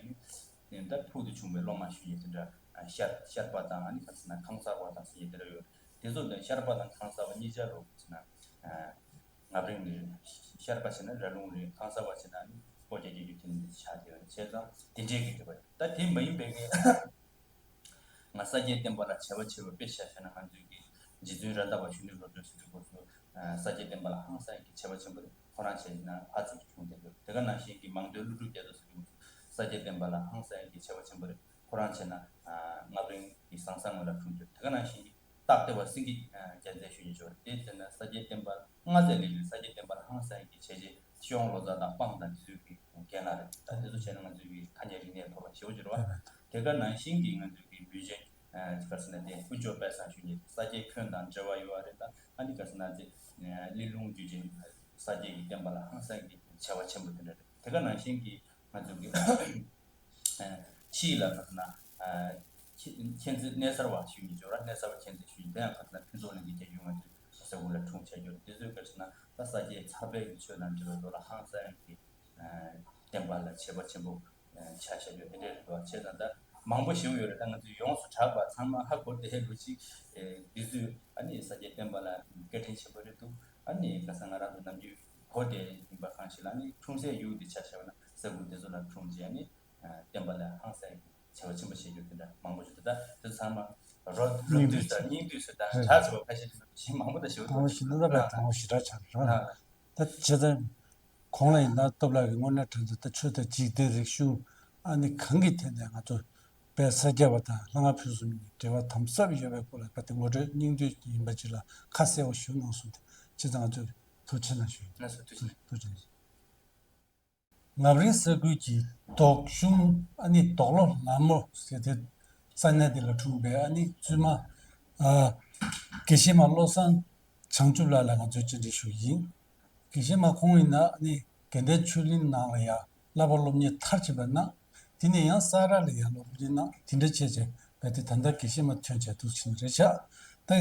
ནི་ད་ཕུལ་དུ་བྱུང་བའི་སློབ་མ་ཞུ་ཡས་དེ་འདྲ་ཤར་ཤར་པ་དང་ཨ་ནི་ག་རེ་ཟེར་ན་ཁང་གསར་པ་དང་ཟེར་ཡས་དེ་འདྲ་ཡོད། དེ་ཚོ་དང་ཤར་པ་དང་ཁང་གསར་པ་གཉིས་ཆ་རུ་ཟེར་ན་རྔ་རིང་རེད། ཤར་པ་བྱས་ན་ར་ལུང་རེད། ཁང་གསར་པ་བྱས་ན་ཨ་ནི་ཀོ་རྒྱ་རྒྱལ་རྒྱུད་དེ་འདྲ་ཆགས་བསྡད་ཡོད། བྱས་ཙང་དེ་འདྲས་ཀྱི་འབྲེལ་བ་ཡོད། ད་དེ་མ་ཡིན་པའི་གི་ང་ས་སྐྱའི་བསྟན་པ་ལ་བྱ་བ་བྱེད་པ་དཔེ་ཆ་བཞག་ན་ང་ཚོའི་གི་རྗེ་བཙུན་རཏྣ་བ་གཞོན་ནུའི་བློ་གྲོས་ཟེར་དུས་སྐབས་སུ་ས་སྐྱའི་བསྟན་པ་ལ་ཧང་སང་གི་བྱ་བ་ཆེན་པོ་རེད། ཁོ་རང་བྱས་ན་ལྷ་རྩེ་གི་ཁྱུང་ལྡན་རེད། དེ་ག་ནང་བཞིན་གི་མང་ཐོས་ཀླུ་སྒྲུབ་རྒྱ་མཚོ་ཟེར་དུས་སྐབས་སུ་ས་སྐྱའི་བསྟན་པ་ལ་ཧང་སང་གི་བྱ་བ་ཆེན་པོ་རེད། ཁོ་རང་བྱས་ན་རྔ་རིང་གི་ཟང་ཟང་ངོས་ལ་འཁྲུངས་ཡོད། དེ་ག་ནང་བཞིན་གི་སྟག་སྡེ་བ་སེང་གེ་རྒྱལ་མཚན་ཞུ་ཡི་ཆོག་རེད། དེ་བྱས་ན་ས་སྐྱའི་བསྟན་པ་ལྔ་ཚན་ལས་ཀྱི་ས་སྐྱའི་བསྟན་པ་ལ་ཧང་སང་གི་བྱས་རྗེས་སྤྱི་ཡོངས་ལོ་ཙཱ་དང་སྤང་དང་དེ་ཚོའི་གི་རྒན་ལགས་རེད། ད་དེ་ཚོ་བྱས་ན་ང་ཚོའི་གི་ཐ་སྙད་རིག་གནས་ཐོག་ལ་ཞེ་པོ་ཅིག་རེད་བ། དེ་ག་ནང་བཞིན་གྱི་ང་ཚོའི་གི་ལུས་ཅན་ག་རེ་ཟེར་ན་དེ་དཀོན་མཆོག་དཔལ་བཟང་ཞུ་མཁན་ས་སྐྱའི་འཁོན་དང་འབྲེལ་བ་ཡོད་པ་རེད། ད་ཨ་ནི་ག་རེ་ཟེར་ན་དེ་གླེ་ལུང་བརྒྱུད་ཅན་ས་སྐྱའི་གི་བསྟན་པ་ལ་ཧང་སང་གི་བྱ་བ་ཆེན་པོ་དེ་འདྲ་རེད། དེ་ག་ནང་བཞིན་གྱི་ང་ཚོའི་གི་ཕྱིས་ལ་ག་རེ་ཟེར་ན་མཁྱེན་བརྩེ་གནས་གསར་བ་ཞུ་མཁན་ཅིག་ཡོད་ར། གནས་གསར་བ་མཁྱེན་བརྩེ་ཞུ་མཁན་དེ་ཡང་ག་རེ་ཟེར་ན་ཕུན་ཚོགས་གླིང་གི་རྒྱལ་རྒྱུད་ང་ཚོའི་ས་ཁུལ་ལ་འཁྲུངས་བྱས་ཡོད་རེད། དེ་ཚོས་ག་རེ་ཟེར་ན་ད་ས་སྐྱའི་ཚར་པའི་གི་ཆོས་དང་འབྲེལ་བའི་ཐོག་ལ་ཧང་སང་གི་བསྟན་པ་ལ་བྱས་པ་ཆེན་པོ་ཆ་བཞག་རྒྱུ་དེ་འདྲ་རེད་འདུག་བྱས་ཙང་ད་མང་པོ་ཞིག་ཡོད་རེད། ད་ང་ཚོས་ཡོངས་སུ་གྲགས་པ་ཚང་མ་ཧ་གོ་བསྡད་ལོ་ཅིག་འདི་ཚོས་ཨ་ནི་ས་སྐྱའི་བསྟན་པ་ལ་བཀའ་དྲིན་ཆེན་པོ་རེད་འདུག་ཨ་ནི་ག་ས་ང་རང་ཚོ་ནམ་རྒྱུན་གོ་བསྡད་ཡིན་པ་གང་ཞིག་ལ་ཨ་ནི་འཁྲུངས་སའི་ཡུལ་དེ་ཆ་བཞག་ན་ས་ཁུལ་དེ་ཚོ་ལ་འཁྲུངས་རྗེས་ཨ་ནི་བསྟན་པ་ལ་ཧང་སང་བྱ་བ་ཆེན་པོ་བྱེད་རྒྱུ་དེ་འདྲ་མང་པོ་ཞིག་འདུག་ད་དེ་ཚང་མ་རོ་རོ་སྙིང་བསྡུས་བསྡུས་ས་སྙིང་བསྡུས་ས་དང་རེད། གྲགས་ཆེ་བ་ཁ་ཤས་ཀྱི་ནང་དུ་གཞན་མང་པོ་དང་ཞེ་པོ་དང་ཞེ་པོ་ཞིག་ནི་ལ་བས་དང་པོ་ཞེ་དྲག་ཆགས་རེད། ད་བྱས་ཙང་གོང་ལ་ཡིན་ན་སྟོབས་ལགས་ཀྱིས་དངོས་གནས་དྲང་ཚུལ་ད་ཆོས་དང་འཇིག་རྟེན་རིག་གཞུང་ཨ་ནི་གང་གི་ཐད་ནས་ང་ཚོ་དཔལ་ས་སྐྱ་པ་དང་ལྷ་ལྔ་ཕུན་སུམ་གཉིས་འབྲེལ་བ་དམ་ཟབ་ཡོད་པའི་སྐོར་ལ་ག་དེ་ངོ་སྤྲོད་སྙིང་བསྡུས་ཡིན་པ་ཅིག་ལ་ཁ་གསལ་བོ་ཞུ་གནང་སོང་། དེ་བྱས་ཙང་ང་ཚོས་ ཐུགས་རྗེ་གནང་ཞུ། ལགས་སོ། ཐུགས་རྗེ་གནང་། ཐུགས་རྗེ་གནང་། ངམ་རིང་ས་ཁུལ་གྱི་དོག་གཞུང་ཨ་ནི་དོག་ལོ་ལ་མོ་ཟེར་དེ་ས་གནས་དེ་ལ་འཁྲུངས་པའི་ཨ་ནི་བཙུན་མ་ཨ་དགེ་བཤེས་མ་བློ་བཟང་བྱང་ཆུབ་ལགས་ལ་ང་ཚོས་བཅར་འདྲི་ཞུ་གི་ཡིན། དགེ་བཤེས་མ་ཁོང་ཡིན་ན་ཨ་ནི་དགེ་ལྡན་ཆོས་གླིང་ནང་ལ་ཡང་བསླབ་པ་སློབ་གཉེར་མཐར་ཕྱིན་པ་གནང་། དེ་ནས་ཡང་ས་རཱ་ལ་ཡང་སློབ་གཉེར་གནང་། དེ་འདྲ་བྱས་བྱས་བས་དེ་ད་ལྟ་དགེ་བཤེས་མ་ཐོན་བྱས་འདུག་ཕྱིན་རེད་ཤག་ད་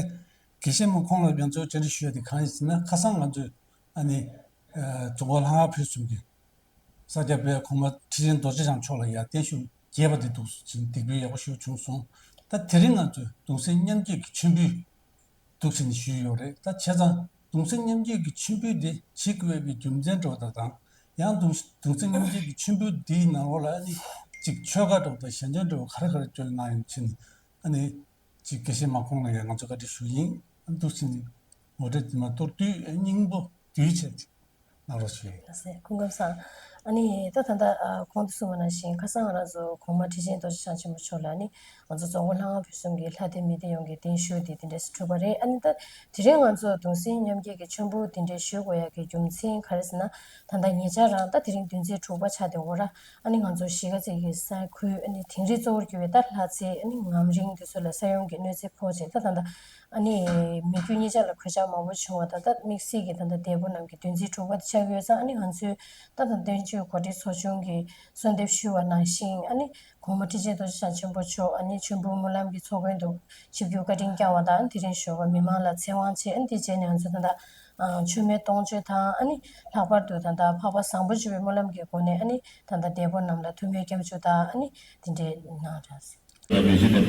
དགེ་བཤེས་མ་ཁོང་ལ་ང་ཚོས་བཅར་འདྲི་ཞུ་ཡ་དེ་གང་ཡིན་ཟེར་ན། ཁ་སང་ང་ཚོས་ཨ་ནི་ཨ་རྫོང་དཀར་ལྷ་ང་ཕུན་སུམ་གྱི་ས་སྐྱ་པའི་གོང་མ་ཁྲི་ཆེན་རྡོ་རྗེ་འཆང་མཆོག་ལ་ཡང་བརྟན་བཞུགས་རྒྱས་པ་དེ་འདུག་ཅིང་འདེགས་འབུལ་ཡག་པོ་ཞིག་བྱུང་སོང་། ད་དེ་རིང་ང་ཚོས་གདུང་སེམས་མཉམ་སྐྱེད་ཀྱི་མཆོད་འབུལ་འདུག་ཅིང་ཞུས་ཡོད་རེད། ད་བྱས་ཙང་གདུང་སེམས་མཉམ་སྐྱེད་ཀྱི་མཆོད་འབུལ་དེ་བྱེད་དགོས་པའི་རྒྱུ་མཚན་འདྲ་བོ་དང་། ཡང་གདུང་གདུང་སེམས་མཉམ་སྐྱེད་ཀྱི་མཆོད་འབུལ་འདིའི་ནང་ལོགས་ལ་ཨ་ནི་ཅིག་ཆོས་བཀའ་འདྲ་བོ་དང་ཞལ་འདོན་འདྲ་བོ་ག་རེ་ག་རེ་བསྐྱོན་གནང་ཡོད་ཕྱིན་ཨ་ནི་ཅིག་དགེ་བཤེས་མ་ཁོང་ལ་ཡང་ང་ཚོ་བཀའ་འདྲི་ཞུ་ཡིན། ཨ་འདུག་ཅིང་ངོ་སྤྲོད་དེ་མ་གཏོར་དུས་སྙིང་པོ་དུས་ཆེད་ཅིག་གནང་རོགས་ཞུ་ཡིན། ལགས་སེ། སྐུ་ཁམས་བཟང་། ཨ་ནི་ད་ད་ལྟ་ཨ་གོང་དུ་གསུངས་པ་ནང་བཞིན་ཁ་སང་ང་རང་ཚོ་གོང་མ་ཁྲི་ཆེན་རྡོ་རྗེ་འཆང་ཆེན་པོ་མཆོག་ལ་ནི་ང་ཚོ་རྫོང་དཀར་ལྷ་ང་ཕུན་སུམ་གྱི་ལྷ་སྡེ་མི་སྡེ་ཡོངས་ཀྱི་གདན་ཞུ་དེ་དེ་འདྲས་གྲུབ་པ་རེད། ཨ་ནི་ད་དེ་རིང་ང་ཚོ་གདུང་སེམས་མཉམ་སྐྱེད་ཀྱི་མཆོད་འབུལ་དེ་འདྲས་ཞུ་དགོས་ཡག་གི་རྒྱུ་མཚན་ག་རེ་ཟེར་ན། ད་ལྟ་ཉེ་ཆར་རང་ད་དེ་རིང་བདུན་ཚེས་དྲུག་པ་ཆགས་བསྡད་ཡོད་ར། ཨ་ནི་ང་ཚོ་གཞིས་ཀ་རྩེ་གི་ས་ཁུལ་ཨ་ནི་དིང་རི་གཙོ་བོར་གྱུར་པའི་ད་ལྷ་རྩེ་ཨ་ནི་ངམ་རིང་དེ་ཚོ་ལ་ས་ཡོམ་གྱི་གནོད་འཚེ་ཕོག་རྗེས་ད་ད་ལྟ་ཨ་ནི་མི་རྒྱུ་གཉིས་ཆ་ལ་གོད་ཆག་མང་པོ་བྱུང་བ་དང་། ད་དམིགས་བསལ་གྱི་ད་ལྟ་འདས་པོ་རྣམས་ཀྱི་བདུན་ཚེས་དྲུག་པ་དེ་ཆགས་ཀྱི་ཡོད་ཙང་། ཨ་ནི་ང་ཚོས་ད་ད་བསྟན་བཅོས་གོ་སྒྲིག་ཚོགས་ཆུང་གིས་གསོལ་འདེབས་ཞུས་པ་ནང་བཞིན་ཨ་ནི་གོང་མ་ཁྲི་ཆེན་རྡོ་རྗེ་འཆང་ཆེན་པོ་མཆོག་ཨ་ནི་མཆོད་འབུལ་སྨོན་ལམ་གྱི་ཚོགས་མགོན་དུ་ཆིབས་བསྒྱུར་བཀའ་དྲིན་བསྐྱངས་པ་དང་། ཨ་ནི་དེ་རིང་ཞོགས་པ་མི་མང་ལ་ཚེ་དབང་བྱས། ཨ་ནི་དེ་རྗེས་ནས་ང་ཚོ་ད་ལྟ་མཆོད་མེ་གཏོང་མཆོད་དང་། ཨ་ནི་ལྷག་པར་དུ་ད་ལྟ་འཕགས་པ་བཟང་པོ་སྤྱོད་པའི་སྨོན་ལམ་གྱི་སྒོ་ནས་ཨ་ནི་ད་ལྟ་འདས་པོ་རྣམས་ལ་ཐུགས་སྨོན་སྐྱབས་འཇུག་དང་ཨ་ནི་དེ་འདྲའི་གནང་ར།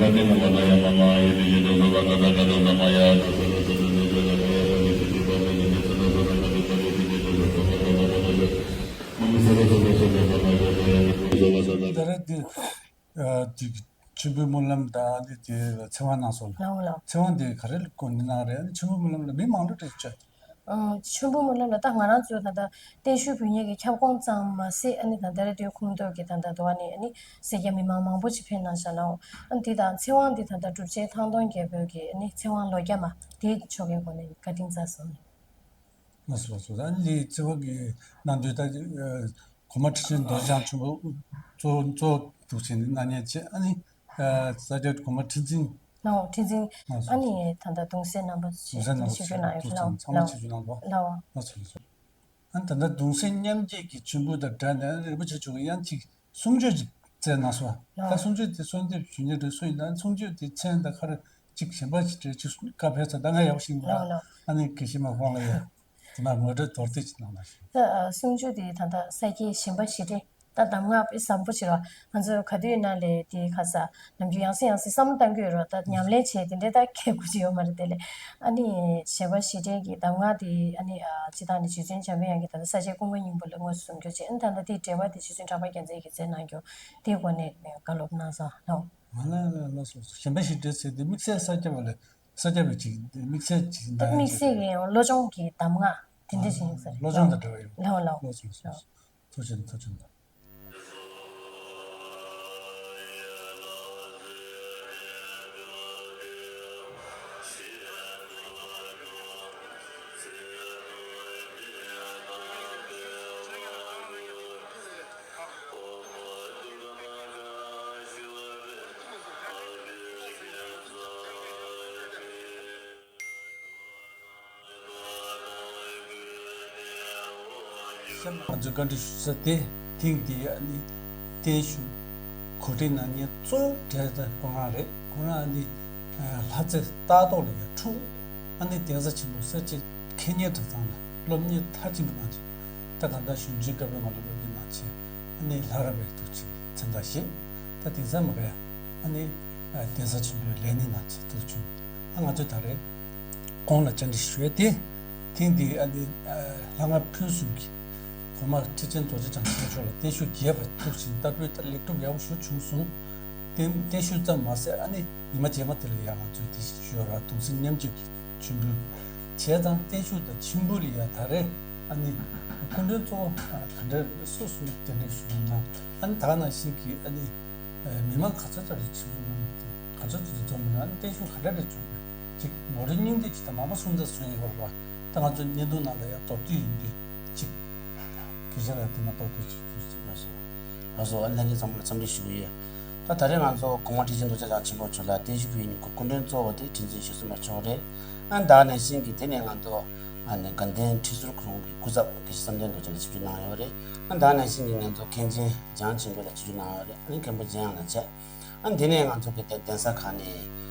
ད་རེས་འདི་ཨ་འདི་མཆོད་འབུལ་སྨོན་ལམ་དང་ཨ་ནི་དེ་ཚེ་དབང་གནང་སོང་ལ། ལའོ་ལའོ། ཚེ་དབང་དེ་ག་རེ་ལ་སྐོར་ནས་གནང་རེད། ཨ་ནི་མཆོད་འབུལ་སྨོན་ལམ་ལ་མི་མང་པོ་རེ་བཅར། ཨ་མཆོད་འབུལ་སྨོན་ལམ་ལ་ད་ང་རང་ཚོ་ད་ལྟ་བརྟན་བཞུགས་འབུལ་མཁན་གྱི་ཁྱབ་ཁོངས་ཙམ་མ་ཟད། ཨ་ནི་ད་ལྟ་རེ་ཌིའོ་ཁོངས་གཏོགས་ཀྱི་ད་ལྟ་འདུག་ཨ་ནི་ཨ་ནི་སེར་སྐྱ་མི་མང་མང་པོ་ཅིག་ཕེབས་གནང་ཤག་ལའོ། ཨ་ནི་དེ་དང་ཚེ་དབང་འདི་ད་ལྟ་གྲུབ་ཆེན་ཐང་སྟོང་རྒྱལ་པོའི་གི་ཨ་ནི་ཚེ་དབང་ལོ་བརྒྱ་མ་དེ་ཆོ་གའི་སྒོ་ནས་བཀའ་དྲིན་སྩལ་སོང་ནས། ལགས་སོ་ལགས་སོ། ཨ་ནི་ཚེ་དབང་གི་གནང་དུས་ད་གོང་མ་ཁྲི་ཆེན་རྡོ་རྗེ་འཆང་ཆེན་པོ་གཙོ་གཙོ་འདུག་ཅིང་གནང་མཁན་བྱས། ཨ་ནི་ས་སྐྱ་གོང་མ་ཁྲི་འཛིན། ལའོ་ཁྲི་འཛིན། ལགས་སོ། ཨ་ནི་ད་ལྟ་གདུང་སེམས་རྣམ་པ་གདུང་སེམས་རྣམ་པ་ཆེད་དུ་ཆེད་དུ་ཆིབས་བསྒྱུར་གནང་ཡོད་ལགས། ཚང་མ་ཆིབས་བསྒྱུར་གནང་བ། ལའོ། ལགས་སོ་ལགས་སོ། ཨ་ནི་ད་ལྟ་གདུང་སེམས་མཉམ་སྐྱེད་ཀྱི་མཆོད་འབུལ་དང་སྦྲགས་ནས་རིན་པོ་ཆེ་མཆོག་གིས་ཡང་ཅིག་གསུང་ཆོས་ཅིག་བསྩལ་གནང་སོང་། ད་ལའོ། གསུང་ཆོས་དེ་གསོལ་འདེབས་ཞུ་མཁན་དེ་སུ་ཡིན་ན། གསུང་ཆོས་དེ་མཚན་དང་ཁ་རེ་ཅིག་གཞན་པ་ཅིག་རེད། ཅིག་བཀའ་ཕེབས་ཚར། ད་ང་ཡག་པོ་ཞིག་མ། ལའོ་ལའོ། ཨ་ནི་དགེ་བཤེས་མ་ཁོང་ལ་ཡང་དེ་མ་ངོ་སྤྲོད་མདོར་བསྡུས་ཅིག་གནང་ན་ཞུ། ད་གསུང་ཆོས་དེ་ད་ལྟ་ས་སྐྱའི་ཞིང་པ་བཞི་སྡེ། ད་གདམས་ངག་དཔེ་བཟང་པོ་ཅིག་རེད་བ། ང་ཚོས་ག་དུས་ཡིན་ན་ལས་དེ་ཁ་ས་ནམ་རྒྱུན་ཡང་སེ་ཡང་སེ་བསམ་བློ་གཏང་གི་ཡོད་རེད་བ། ད་ཉམས་ལེན་བྱས་དེ་འདྲའི་ད་མཁས་པོ་ཅིག་ཡོད་མ་རེད། དེ་ལས་ཨ་ནི་ཞིང་པ་བཞི་སྡེ་གི་གདམས་ངག་དེ་ཨ་ནི་ཨ་སྤྱིར་བཏང་ནས་རྗེ་བཙུན་འཇམ་དཔལ་དབྱངས་ཀྱིས་ད་ལྟ་ས་སྐྱའི་ཀུན་དགའ་སྙིང་པོ་ལ་དངོས་སུ་ཟུང་འཇུག་བྱས། ཨ་ནི་ད་ལྟ་དེའི་འགྲེལ་པ་དེ་རྗེ་བཙུན་གྲགས་པ་རྒྱལ་མཚན་གྱིས་མཛད་གནང་རྒྱུ་དེའི་སྒོ་ནས་བཀའ་སློབ་གནང་སོང་ལགས། ང་ལ་ལ་ལ་སོ་སོ་ཞིང་པ་ཞིག་འདྲ་ཟེར་དེ་དམིགས་བསལ་ས་སྐྱ་བ་ལ་ས་སྐྱ་བའི་ཅིག་དམིགས་བསལ་ཅིག་ད་གནང་དམིགས་བསལ་ཡོད་གྱི་བློ་སྦྱོང་གི་གདམས་ངག་དེ་འདྲ་ཞིག་ཡིན་ས་རེད། བློ་སྦྱོང་དང་འབྲེལ་བ་ཡོད། ལའོ་ལའོ། ལགས་སོ་ལགས་སོ། ཐུགས་རྗེ་ཆེ། ཐུགས་རྗེ་ཆེ། གཤམ་ང་ཚོས་བཀའ་འདྲི་ཞུ་ས་དེ་ཐེངས་འདིའི་ཨ་ནི་བརྟན་བཞུགས་གོ་སྒྲིག་གནང་མཁན་གཙོ་བོ་གྲས་དེ་ཁོ་རང་རེད། ཁོ་རང་ཨ་ནི་ལྷ་རྩེ་སྟག་ཐོག་ལ་ཡར་འཁྲུངས། ཨ་ནི་གདན་ས་ཆེན་པོ་གསེར་ཁྱི་མཁས་སྙན་གྲྭ་ཚང་ལ་སློབ་གཉེར་མཐར་ཕྱིན་པ་གནང་རྗེས། ད་གང་ལྟར་གཞུང་ཆེན་བཀའ་པོད་ལྔ་ལ་སློབ་གཉེར་གནང་རྗེས། ཨ་ནི་ལྷ་རམས་པའི་ཐུགས་ཆེན་མཚན་རྟགས་བཞེས། ད་དེང་སང་མ་ག་ཡ་ཨ་ནི་གདན་ས་ཆེན་པོའི་ལས་སྣེ་གནང་རྗེས་འདུག་བྱུང་། ཨ་ང་ཚོས་ད་རེས་ཁོང་ལ་བཅར་འདྲི་ཞུ་ཡས་དེ། ཐེངས་འདིའི་ཨ་ནི་ལྷ་ང་ཕུན་སུམ་གྱི་གོང་མ་ཁྲི་ཆེན་རྡོ་རྗེ་འཆང་ཆེན་མཆོག་ལ་བརྟན་བཞུགས་རྒྱས་པ་ཐུགས་ཆེན་བསྟར་འབུལ་ལེགས་གྲུབ་ཡག་པོ་ཞིག་བྱུང་སོང་། བརྟན་བརྟན་བཞུགས་ཙམ་མ་ཟད་ཨ་ནི་ཉི་མ་རྗེས་མ་དེ་ལ་ཡང་ང་ཚོས་དེ་བཞིན་ཞུ་བ་ར་གདུང་སེམས་མཉམ་སྐྱེད་ཀྱི་མཆོད་འབུལ་བྱས་ཙང་། བརྟན་བཞུགས་དང་མཆོད་འབུལ་ལ་ཡང་ད་རེས་ཨ་ནི་སྐུ་མགྲོན་གཙོ་བོ་ག་འདྲ་སུ་སུ་གདན་འདྲེན་ཞུ་ཡོད་ན། ཨ་ནི་ད་ག་ནང་བཞིན་གྱི་ཨ་ནི་མི་མང་ག་ཚོད་ཙམ་རེ་ཆིབས་བསྒྱུར་གནང་གི་འདུག་ག་ཚོད་ཙམ་རེ་འཛོམས་ཡོད་ན། ཨ་ནི་བརྟན་བཞུགས་ག་འདྲ་རེ་བྱུང་ཡོད། ཅིག་ངོ་སྤྲོད་སྙིང་བསྡུས་ཅིག་དང་མང་པོ་གསུང་ཚར་སོང་ཡོད་པ་རེད་བ། ད་ང་ཚོ་བརྙན་ཐུང་ནང་ལ་ཡང་མདོར་བསྡུས་ཡིན་དུས་གཅིག་གི་ཆ་ལ་དེ་མ་གཏོགས་དུས་གཅིག་དུས་གཅིག་ལགས་སོ། ལགས་སོ། ཨ་ལྷན་རྒྱས་ཚང་མ་ལ་འཚམས་འདྲི་ཞུ་གི་ཡོད། ད་ད་རེས་ང་ཚོ་གོང་མ་ཁྲི་ཆེན་རྡོ་རྗེ་འཆང་ཆེན་པོ་མཆོག་ལ་བརྟན་བཞུགས་ཕུལ་ཡུལ་གྱི་སྐུ་མགྲོན་གཙོ་བོ་དེ་ཁྲི་འཛིན་ཞེ་བསོད་དམར་མཆོག་རེད། ཨ་ད་ག་ནང་བཞིན་གྱི་དེ་ནས་ང་ཚོ་ཨ་ནི་དགའ་ལྡན་ཁྲི་ཟུར་ཁོང་གི་སྐུ་ཚབ་དགེ་བཤེས་བསམ་གཏན་རྡོ་རྗེ་ལ་ཆིབས་བསྒྱུར་གནང་ཡོད་རེད། ཨ་ད་ག་ནང་བཞིན་གྱི་ང་ཚོ་མཁན་ཆེན་འཇང་ཆེན་པོ་ལ་ཆིབས་བསྒྱུར་གནང་ཡོད་རེད། ཨ་ནི་མཁན་པོ་འཇམ་དབྱངས་ལགས་བཅས། ཨ་འདི་ནས་ང་ཚོ་གི་གདན་ས་ཁག་ནས་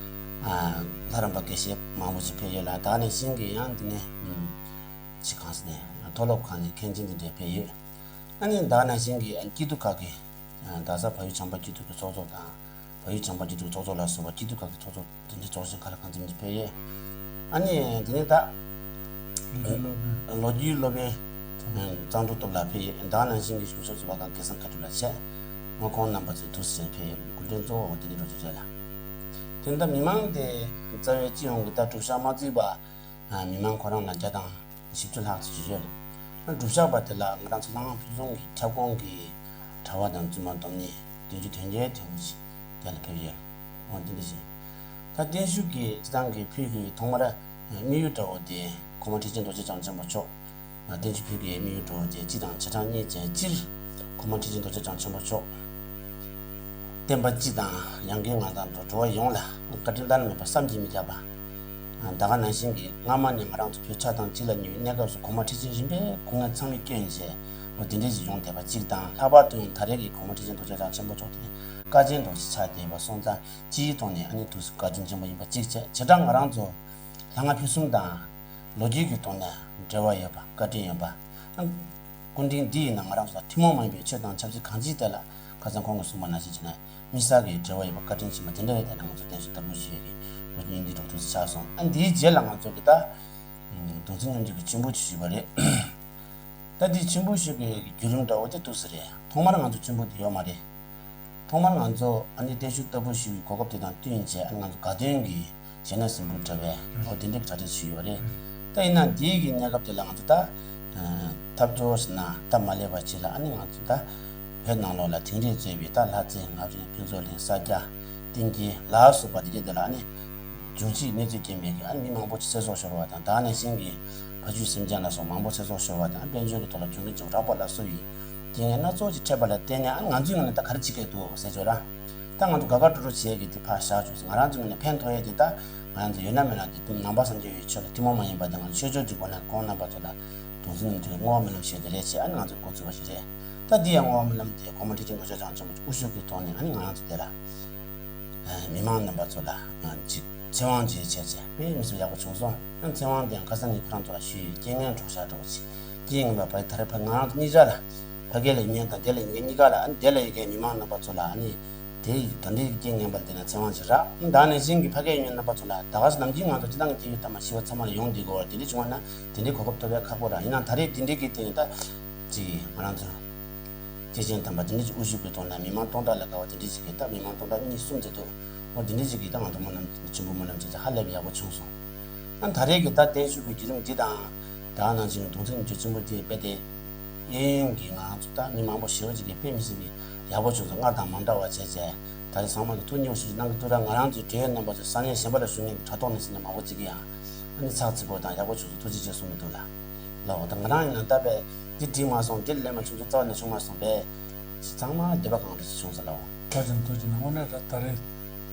ཨ་ལྷ་རམས་པ་དགེ་བཤེས་མང་པོ་ཞིག་ཕེབས་ཡོད་ལ། ད་ག་ནང་བཞིན་གྱི་ཡང་འདི་ནས་ཨུམ་ཅི་གང་ས་ནས་མཐོ་སློབ་ཁག་ནས་མཁན་ཆེན་འདི་འདྲ་ཕེབས་ཡོད། ཨ་ནི་ད་ག་ནང་བཞིན་གྱི་ཨ་སྐྱིད་སྡུག་ཁག་གི་ཨ་རྡ་ས་བལ་ཡུལ་བྱམས་པ་སྐྱིད་སྡུག་གི་ཚོགས་གཙོ་དང་། བལ་ཡུལ་བྱམས་པ་སྐྱིད་སྡུག་ཚོགས་གཙོ་ལ་སོགས་པ་སྐྱིད་སྡུག་ཁག་གི་ཚོགས་གཙོ་དེ་འདྲའི་ཚོགས་ཆེན་ཁག་ལ་གང་འཚམ་ཅིག་ཕེབས་ཡོད། ཨ་ནི་དེ་ནས་ད་ལོ་རྒྱུས་སློབ་དཔོན་གཙང་སྒྲོལ་སྟོབས་ལགས་ཕེབས་ཡོད། ད་ག་ནང་བཞིན་གྱི་གཞུང་ཞབས་ཞུ་བ་ཁང་སྐལ་བཟང་མཁའ་འགྲུབ་ལགས་བཅས། ང་ཁོང་རྣམ་པ་ཚོས་ཐུགས་སུ་ཆེད་ཕེབས་ཡོད། སྐུ་མགྲོན་གཙོ་བོ་དེ་ནི་རྡོ་རྗེ་རེད་ལ། དེ་ནི་ད་མི་མང་དེ་རྩ་བའི་སྤྱི་ཡོངས་ཀྱི་ད་གྲུབ་ཆ་མ་བརྩིས་པ། མི་མང་ཁོ་རང་ལ་བརྒྱ་དང་བཞི་བཅུ་ལྷག་ཙམ་ཞིག་ཡོད། གྲུབ་ཆ་པ་དེ་ལ་ང་རང་ཚོ་ལྷ་ཁང་ཕུན་སུམ་གྱི་ཁྱབ་ཁོངས་ཀྱི་གྲྭ་པ་དང་བཙུན་མ་སྡོམ་ནི་བདུན་ཅུ་དོན་བརྒྱད་ཐེངས་ཤིག་དེ་ལ་ཕེབས་ཡོད། འོ་དེ་འདྲ་ཞིག་ད་བརྟན་བཞུགས་ཀྱི་སྤྱི་བཏང་གི་ཕུལ་གྱི་ཐོག་མར་དམིགས་ཡུལ་འདྲ་བོ་དེ་གོང་མ་ཁྲི་ཆེན་རྡོ་རྗེ་འཆང་ཆེན་པོ་མཆོག་བརྟན་བཞུགས་ཕུལ་གྱི་དམིགས་ཡུལ་འདྲ་བོ་དེ་སྤྱི་དང་བྱེ་བྲག་གཉིས་ཅན། སྤྱིར་གོང་མ་ཁྲི་ཆེན་རྡོ་རྗེ་འཆང་ཆེན་པོ་མཆོག་བསྟན་པ་སྤྱི་དང་ཡང་སྒོས་ང་དང་འགྲོ་བ་ཡོངས་ལ་བཀའ་དྲིན་བླ་ན་མེད་པ་བསམ་གྱིས་མི་ཁྱབ་པ། ད་ག་ནང་བཞིན་གྱི་སྔ་མ་ནས་ང་རང་ཚོ་བོད་ཆགས་སྡང་སྤྱི་ལ་ཉེ་བའི་གནས་སྐབས་སུ་གོང་མ་ཁྲི་ཆེན་རིམ་པས་སྐུ་ངལ་ཚང་མས་བསྐྱོན་བྱས་འོ་དེ་འདྲ་ཞིག་ཡོང་བསྡད་པ་གཅིག་དང་། ལྷག་པར་དུ་ཡང་ད་རེས་ཀྱི་གོང་མ་ཁྲི་ཆེན་རྡོ་རྗེ་འཆང་ཆེན་པོ་མཆོག་དེ་ནི་བཀའ་ཆེན་དུ་ཆགས་བསྡད་པ་སོང་ཙང་སྤྱིའི་ཐོག་ནས་ཨ་ནི་ཐུགས་སུ་བཀའ་དྲིན་ཆེན་པོ་ཡིན་པ་གཅིག་བྱས། བྱེ་བྲག་ང་རང་ཚོ་ལྷ་ང་ཕུན་སུམ་དང་ལོ་རྒྱུས་ཀྱི་ཐོག་ནས་འབྲེལ་བ་ཡོད་པ། བཀའ་དྲིན་ཡོད་པ། སྐུ་དྲིན་འདི་ཡིན་ན་ང་རང་ཚོ་ལ་ཐུན་མོང་མ་ཡིན་པའི་ཆོས་དང་ཆབ་སྲིད་གང་ཅིའི་ཐད་ལ་ཁ་སང་ཁོང་གིས་གསུངས་པ་ནང་བཞིན་བྱས་ན་དམིགས་བསལ་གྱི་འབྲེལ་བ་ཡོད་པ་བཀའ་དྲིན་ཆེན་པོ་དེ་འདྲ་ཡོད་དེ་ན་ང་ཚོ་བརྟན་བཞུགས་ལྟ་བུ་ཞིག་ཡོད་ཀྱི་ངོས་འཛིན་འདི་འགྲོ་ཐུབ་ས་ཆགས་སོང་། ཨ་འདིའི་རྗེས་ལ་ང་ཚོ་གི་ད་གདུང་སེམས་མཉམ་སྐྱེད་ཀྱི་མཆོད་འབུལ་ཞུས་པ་རེད། ད་འདི་མཆོད་འབུལ་ཞུས་པའི་བརྒྱུད་རིམ་འདྲ་བོ་དེ་འདུག་ས་རེད། ཐོག་མར་ང་ཚོ་མཆོད་འབུལ་དེ་ཡོད་མ་རེད། ཐོག་མར་ང་ཚོ་ཨ་ནི་བརྟན་བཞུགས་ལྟ་བུ་ཞུ་བའི་གོ་སྐབས་དེ་དང་བསྟུན་བྱས་ཨ་ནི་ང་ཚོ་དགའ་སྟོན་གྱི་གཞས་སྣ་གཟིགས་འབུལ་འདྲ་བའི་འོ་དེ་འདྲའི་གྲ་སྒྲིག་ཞུས་ཡོད་རེད། ད་ཡིན་ན་འདིའི་གི་གནས་སྐབས་དེ་ལ་ང་ཚོ་ད་ཐབས་སྐྱོ་ཟེར་ན་སྟབས་མ་ལེགས་པ་ཅིག་ལ་ཨ་ནི་ང་ཚོ་ད་བོད་ནང་ལོགས་ལ་དིང་རི་གཙོས་པའི་ད་ལྷ་རྩེ། ལྔ་རིང་། ཕུན་ཚོགས་གླིང་། ས་སྐྱ། གཏིང་སྐྱེས་ལ་སོགས་པ་དེ་གྱད་དེ་ལ་ཨ་ནི་འབྱུང་བཞིའི་གནོད་འཚེ་རྐྱེན་པས་ཨ་ནི་མི་མང་པོ་ཅིག་ཚེ་སྲོག་ཤོར་བ་དང་། ད་ག་ནང་བཞིན་གྱི་ཕ་ཆོས་སེམས་ཅན་ལ་སོགས་མང་པོ་ཚེ་སྲོག་ཤོར་བ་དང་། དཔལ་འབྱོར་གྱི་ཐོག་ལ་གྱོང་གུན་ཅིག་རག་པ་ལ་སོགས་ཡི་རྐྱེན་ངན་སྣ་ཚོགས་ཅིག་འཕྲད་པ་ལ་བརྟེན་ནས་ཨ་ང་ཚོའི་ངོས་ནས་ད་ག་རེ་བྱེད་ཀྱི་འདུག་ཟེར་བྱས་ར། ད་ང་ཚོ་དགའ་དགའ་སྤྲོ་སྤྲོ་བྱེད་ཀྱི་དེ་ཕར་བཞག་ཆོག་ཟེར། ང་རང་ཚོའི་ངོས་ནས་ཕན་ཐོགས་ཡས་དེ་ད་ང་རང་ཚོ་ཡོད་ན་མེད་ན་དེ་ནང་པ་སངས་རྒྱས་པའི་ཆོས་ལ་ཐུན་མོང་མ་ཡིན་པ་དེ་ང་ཚོ་ཆོས་ཕྱོགས་ཀྱི་སྒོ་ནས་ཁོང་རྣམ་པ་ཚོ་ལ་གདུང་སེམས་མཉམ་སྐྱེད་བསྔོ་བ་སྨོན་ལམ་ཞུ་ཡས་དེ་རེད་ཅེས་ཨ་ནི་ང་ཚོས་འགོ་བཙུགས་པ་ཞིག་རེད། ད་འདི་ཡང་བསྔོ་བ་སྨོན་ལམ་དེ་གོང་མ་ཁྲི་ཆེན་རྡོ་རྗེ་འཆང་ཆེན་པོ་དབུ་བཞུགས་ཀྱི་ཐོག་ནས་ཨ་ནི་ང་རང་ཚོ་དེ་ལ་མི་མང་རྣམ་པ་ཚོ་ལ་ཅིག་ཚེ་དབང་ཅིག་བྱས་བྱས་དཔེ་མི་སྲིད་ཡག་པོ་བྱུང་སོང་། ཨ་ནི་ཚེ་དབང་དེ་ཡང་ཁ་སང་ངས་ཁོ་རང་ཚོ་ལ་ཞུས་ཡོད། རྐྱེན་ངན་གྲོགས་ཤར་འགྲོ་བ་ཅིག་རྐྱེན་ངན་པ་བ་ད་རེས་ཕ་ང་རང་ཚོ་གཉིས་ཆ་ལ་ཕ་གི་ལ་ཡིན་ངེས་དང་དེ་ལ་ཡིན་ངེས་གཉིས་ཀ་ལ་ཨ་ནི་དེ་ལ་ཡི་གེ་མི་མང་རྣམ་པ་ཚོ་ལ་ཨ་ནི་དེ་ཡི་ད་འདི་རྐྱེན་ངན་པ་ལ་བརྟེན་ནས་ཚེ་དབང་ཞིག་རག་ད་ནས་གཞན་གྱི་ཕ་གིའི་ཉོན་རྣམ་པ་ཚོ་ལ་ད་ག་སེ་ནམ་རྒྱུན་ང་ཚོ་སྤྱི་བཏང་གི་སྐྱེས་བུ་དམ་པ་ཤི་བ་ཚང་མ་ལ་ཡོང་བསྡད་དགོས་པ་དེ་འདྲ་བྱུང་བ་ན་དེ་འདྲའི་གོ་སྐབས་ཐོབ་པའི་ཁག་པོ་རག་ཡིན་ནའང་ད་རེས་དེ་འདྲའི་གི་སྟེང་ད་ཅིག་ང་རང་ཚོ་སྐྱེས་ཆེན་དམ་པ་དེ་འདྲ་ཅིག་དབུ་བཞུགས་པའི་ཐོག་ནས་མི་མང་སྟོང་ཕྲག་ལས་བརྒལ་བ་དེ་འདྲ་ཅིག་གིས་ད་མི་མང་སྟོང་ཕྲག་གཉིས་གསུམ་ཙམ་འདུག་འོ་དེ་འདྲ་ཅིག་གིས་ད་ང་ཚོ་སྨོན་ལམ་མཆོད་འབུལ་སྨོན་ལམ་བྱས་ཚེ་ཧ་ལས་པའི་ཡག་པོ་བྱུང་སོང་། ཨ་ད་རེས་ཀྱི་ད་བརྟན་བཞུགས་ཀྱི་བརྒྱུད་རིམ་འདི་དང་ད་ག་ནང་བཞིན་གདུང་སེམས་མཉམ་སྐྱེད་ཆེན་པོ་དེ་རྦད་དེ་གཡས་གཡོན་གྱི་ང་རང་ཚོ་ད་མི་མང་པོ་ཞེ་པོ་ཅིག་གིས་དཔེ་མི་སྲིད་པའི་ཡག་པོ་བྱུང་སོང་། སྔར་དང་མ་འདྲ་བ་བྱས་བྱས་ད་རེས་ཚང་མ་གིས་ཐུགས་མཉེས་པོ་ཞེ་པོ་ཅིག་གནང་གི་འདུག་ར། ང་རང་ཚོའི་འབྲེལ་ཡོད་རྣམ་པ་ཚོ་ས་གནས་གཞན་པ་ལ་བཞུགས་མཁན་གྱི་དྲ་ཐོག་ནས་ཟེར་ནས་མང་པོ་ཅིག་གིས་ཡང་ཨ་ནི་ཚགས་ཚུད་པོ་དང་ཡག་པོ་བྱུང་སོང་ཐུགས་རྗེ་ཆེ་གསུང་གི་འདུག་ལ། ལའོ་ད་ང་རང་ཡིན་ན་ད་རྦད་འདི་འགྲིག་མ་སོང་འདི་ལེན་མ་བྱུང་ཚུལ་རྩ་བ་ནས་བྱུང་མ་སོང་པས་ཚང་མ་འདོད་པ་གང་འདྲ་ཞིག་བྱུང་ས་ལའོ། ཐུགས་རྗེ་ཆེ། ཐུགས་རྗེ་ཆེ། དངོས་གནས་ར་ད་རེས་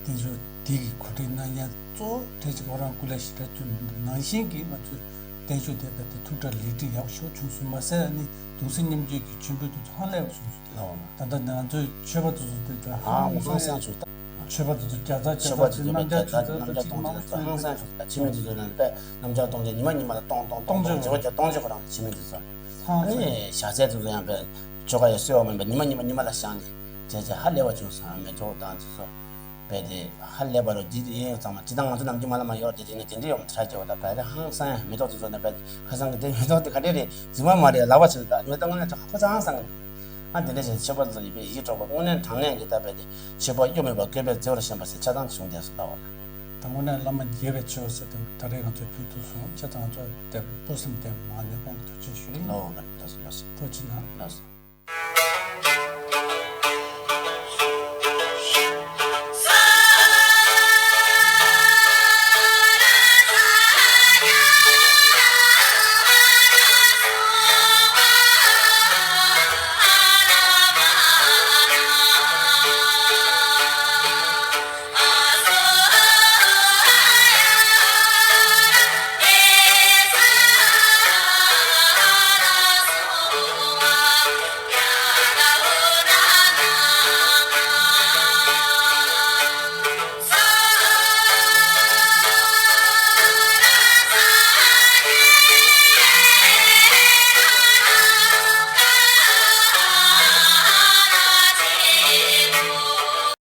བརྟན་བཞུགས་འདི་གི་གོ་སྒྲིག་གནང་མཁན་གཙོ་བོ་གྲས་ཅིག་ཁོ་རང་སྐུ་ལས་ཞེ་དྲག་བསྐྱོན་མི་འདུག་ནང་བཞིན་གྱི་ང་ཚོས་བརྟན་བཞུགས་དེ་རྦད་དེ་ཐུགས་གྲ་ལེགས་འགྲིག་ཡག་ཤོས་བྱུང་སོང་མ་ཟད་ཨ་ནི་གདུང་སེམས་མཉམ་སྐྱེད་ཀྱི་མཆོད་འབུལ་དེ་ཚོ་ཧང་ལས་པ་བྱུང་སོང་། ལའོ། ད་ལྟ་ང་ཚོའི་ཆོས་པ་དེ་ཚོ་དེ་ཚོ་ཧང་ཧང་སང་སང་བྱུང་། ཆོས་པ་དེ་ཚོ་བརྒྱ་ཆ་བརྒྱ་ཆོས་པ་དེ་ཚོ་བརྒྱ་ཆ་བརྒྱ་ཆ་སྟོང་ཆ་དེ་ཚོ་ཧང་སང་བྱུང་། ད་ཕྱི་མི་དེ་ཚོ་ནང་པའི་རྣམ་གཞག་སྟོང་ཆ་ཉི་མ་ཉི་མ་ལ་སྟོང་སྟོང་སྟོང་སྟོང་བརྒྱ་ཆ་བརྒྱ་སྟོང་ཆ་ཁོ་རང་ཕྱི་མི་དེ་ཚོ། ཨ་ནི་ཞག་ཚད་དེ་ཚོ་ཡང་པའི་ཆོ་ག་ཡང་གསོལ་བ་མིན་པ་ཉི་མ་ཉི་མ་ཉི་མ་ལ་བཞག་ནས་བྱས་བྱས་ཧ་ལས་པ་བྱུང་སོང་། མེ་ཏོག་དང་དེ་ཚོ་རྦད་དེ་ཧ་ལས་པ་རུ་འདི་དེ་ཡིན་ཡང་ཚང་མ་ཅི་ད་ང་ཚོ་ནམ་རྒྱུན་མ་ལ་མ་ཡོད་དེ་དེ་ནས་དེ་འདྲས་ཡོང་དྲ་རྒྱ་བ་ད་བལ་རེ་ཧང་སང་ཡང་མེ་ཏོག་དེ་ཚོ་ནས་རྦད་ཁ་སང་གི་དེ་མེ་ཏོག་དེ་ག་འདྲས་རེད་རྫུན་མ་མ་རེད་ལབ་པ་ཆེ་ད་མེ་ཏོག་དངོས་གནས་ཁོ་ཚོ་ཧང་སང་གི། ཨ་འདི་འདྲ་བྱས་ཆོས་པ་ཚོ་ཡིན་པས་ཡིད་འཕྲོག་པ་དངོས་གནས་དྲང་གནས་ཀྱི་ད་བལ་དེ་ཆོས་པ་གཡོ་མེད་པ་བཀོད་པས་མཛེས་པར་བཞེངས་པ་ཟེར་ཆ་ཚང་བྱུང་བསྡད་སོང་ལ་འོ་ལ། ད་དངོས་གནས་བླ་མ་དགྱེས་པའི་ཆོས་ཟེར་དེ་ད་རེས་ང་ཚོས་ཕུལ་ཐུབ་སོང་། ཆ་ཚང་ང་ཚོ་དེ་སྤུ་སེམས་ལྡན་པའི་ངང་ནས་ཁོང་གི་ཐུགས་རྗེ་ཆེ་ཞུ་ཡིན། ལོ་ལ་ལ་སོ་ལ་སོ། ཐུགས་རྗེ་གནང་། ལ་སོ།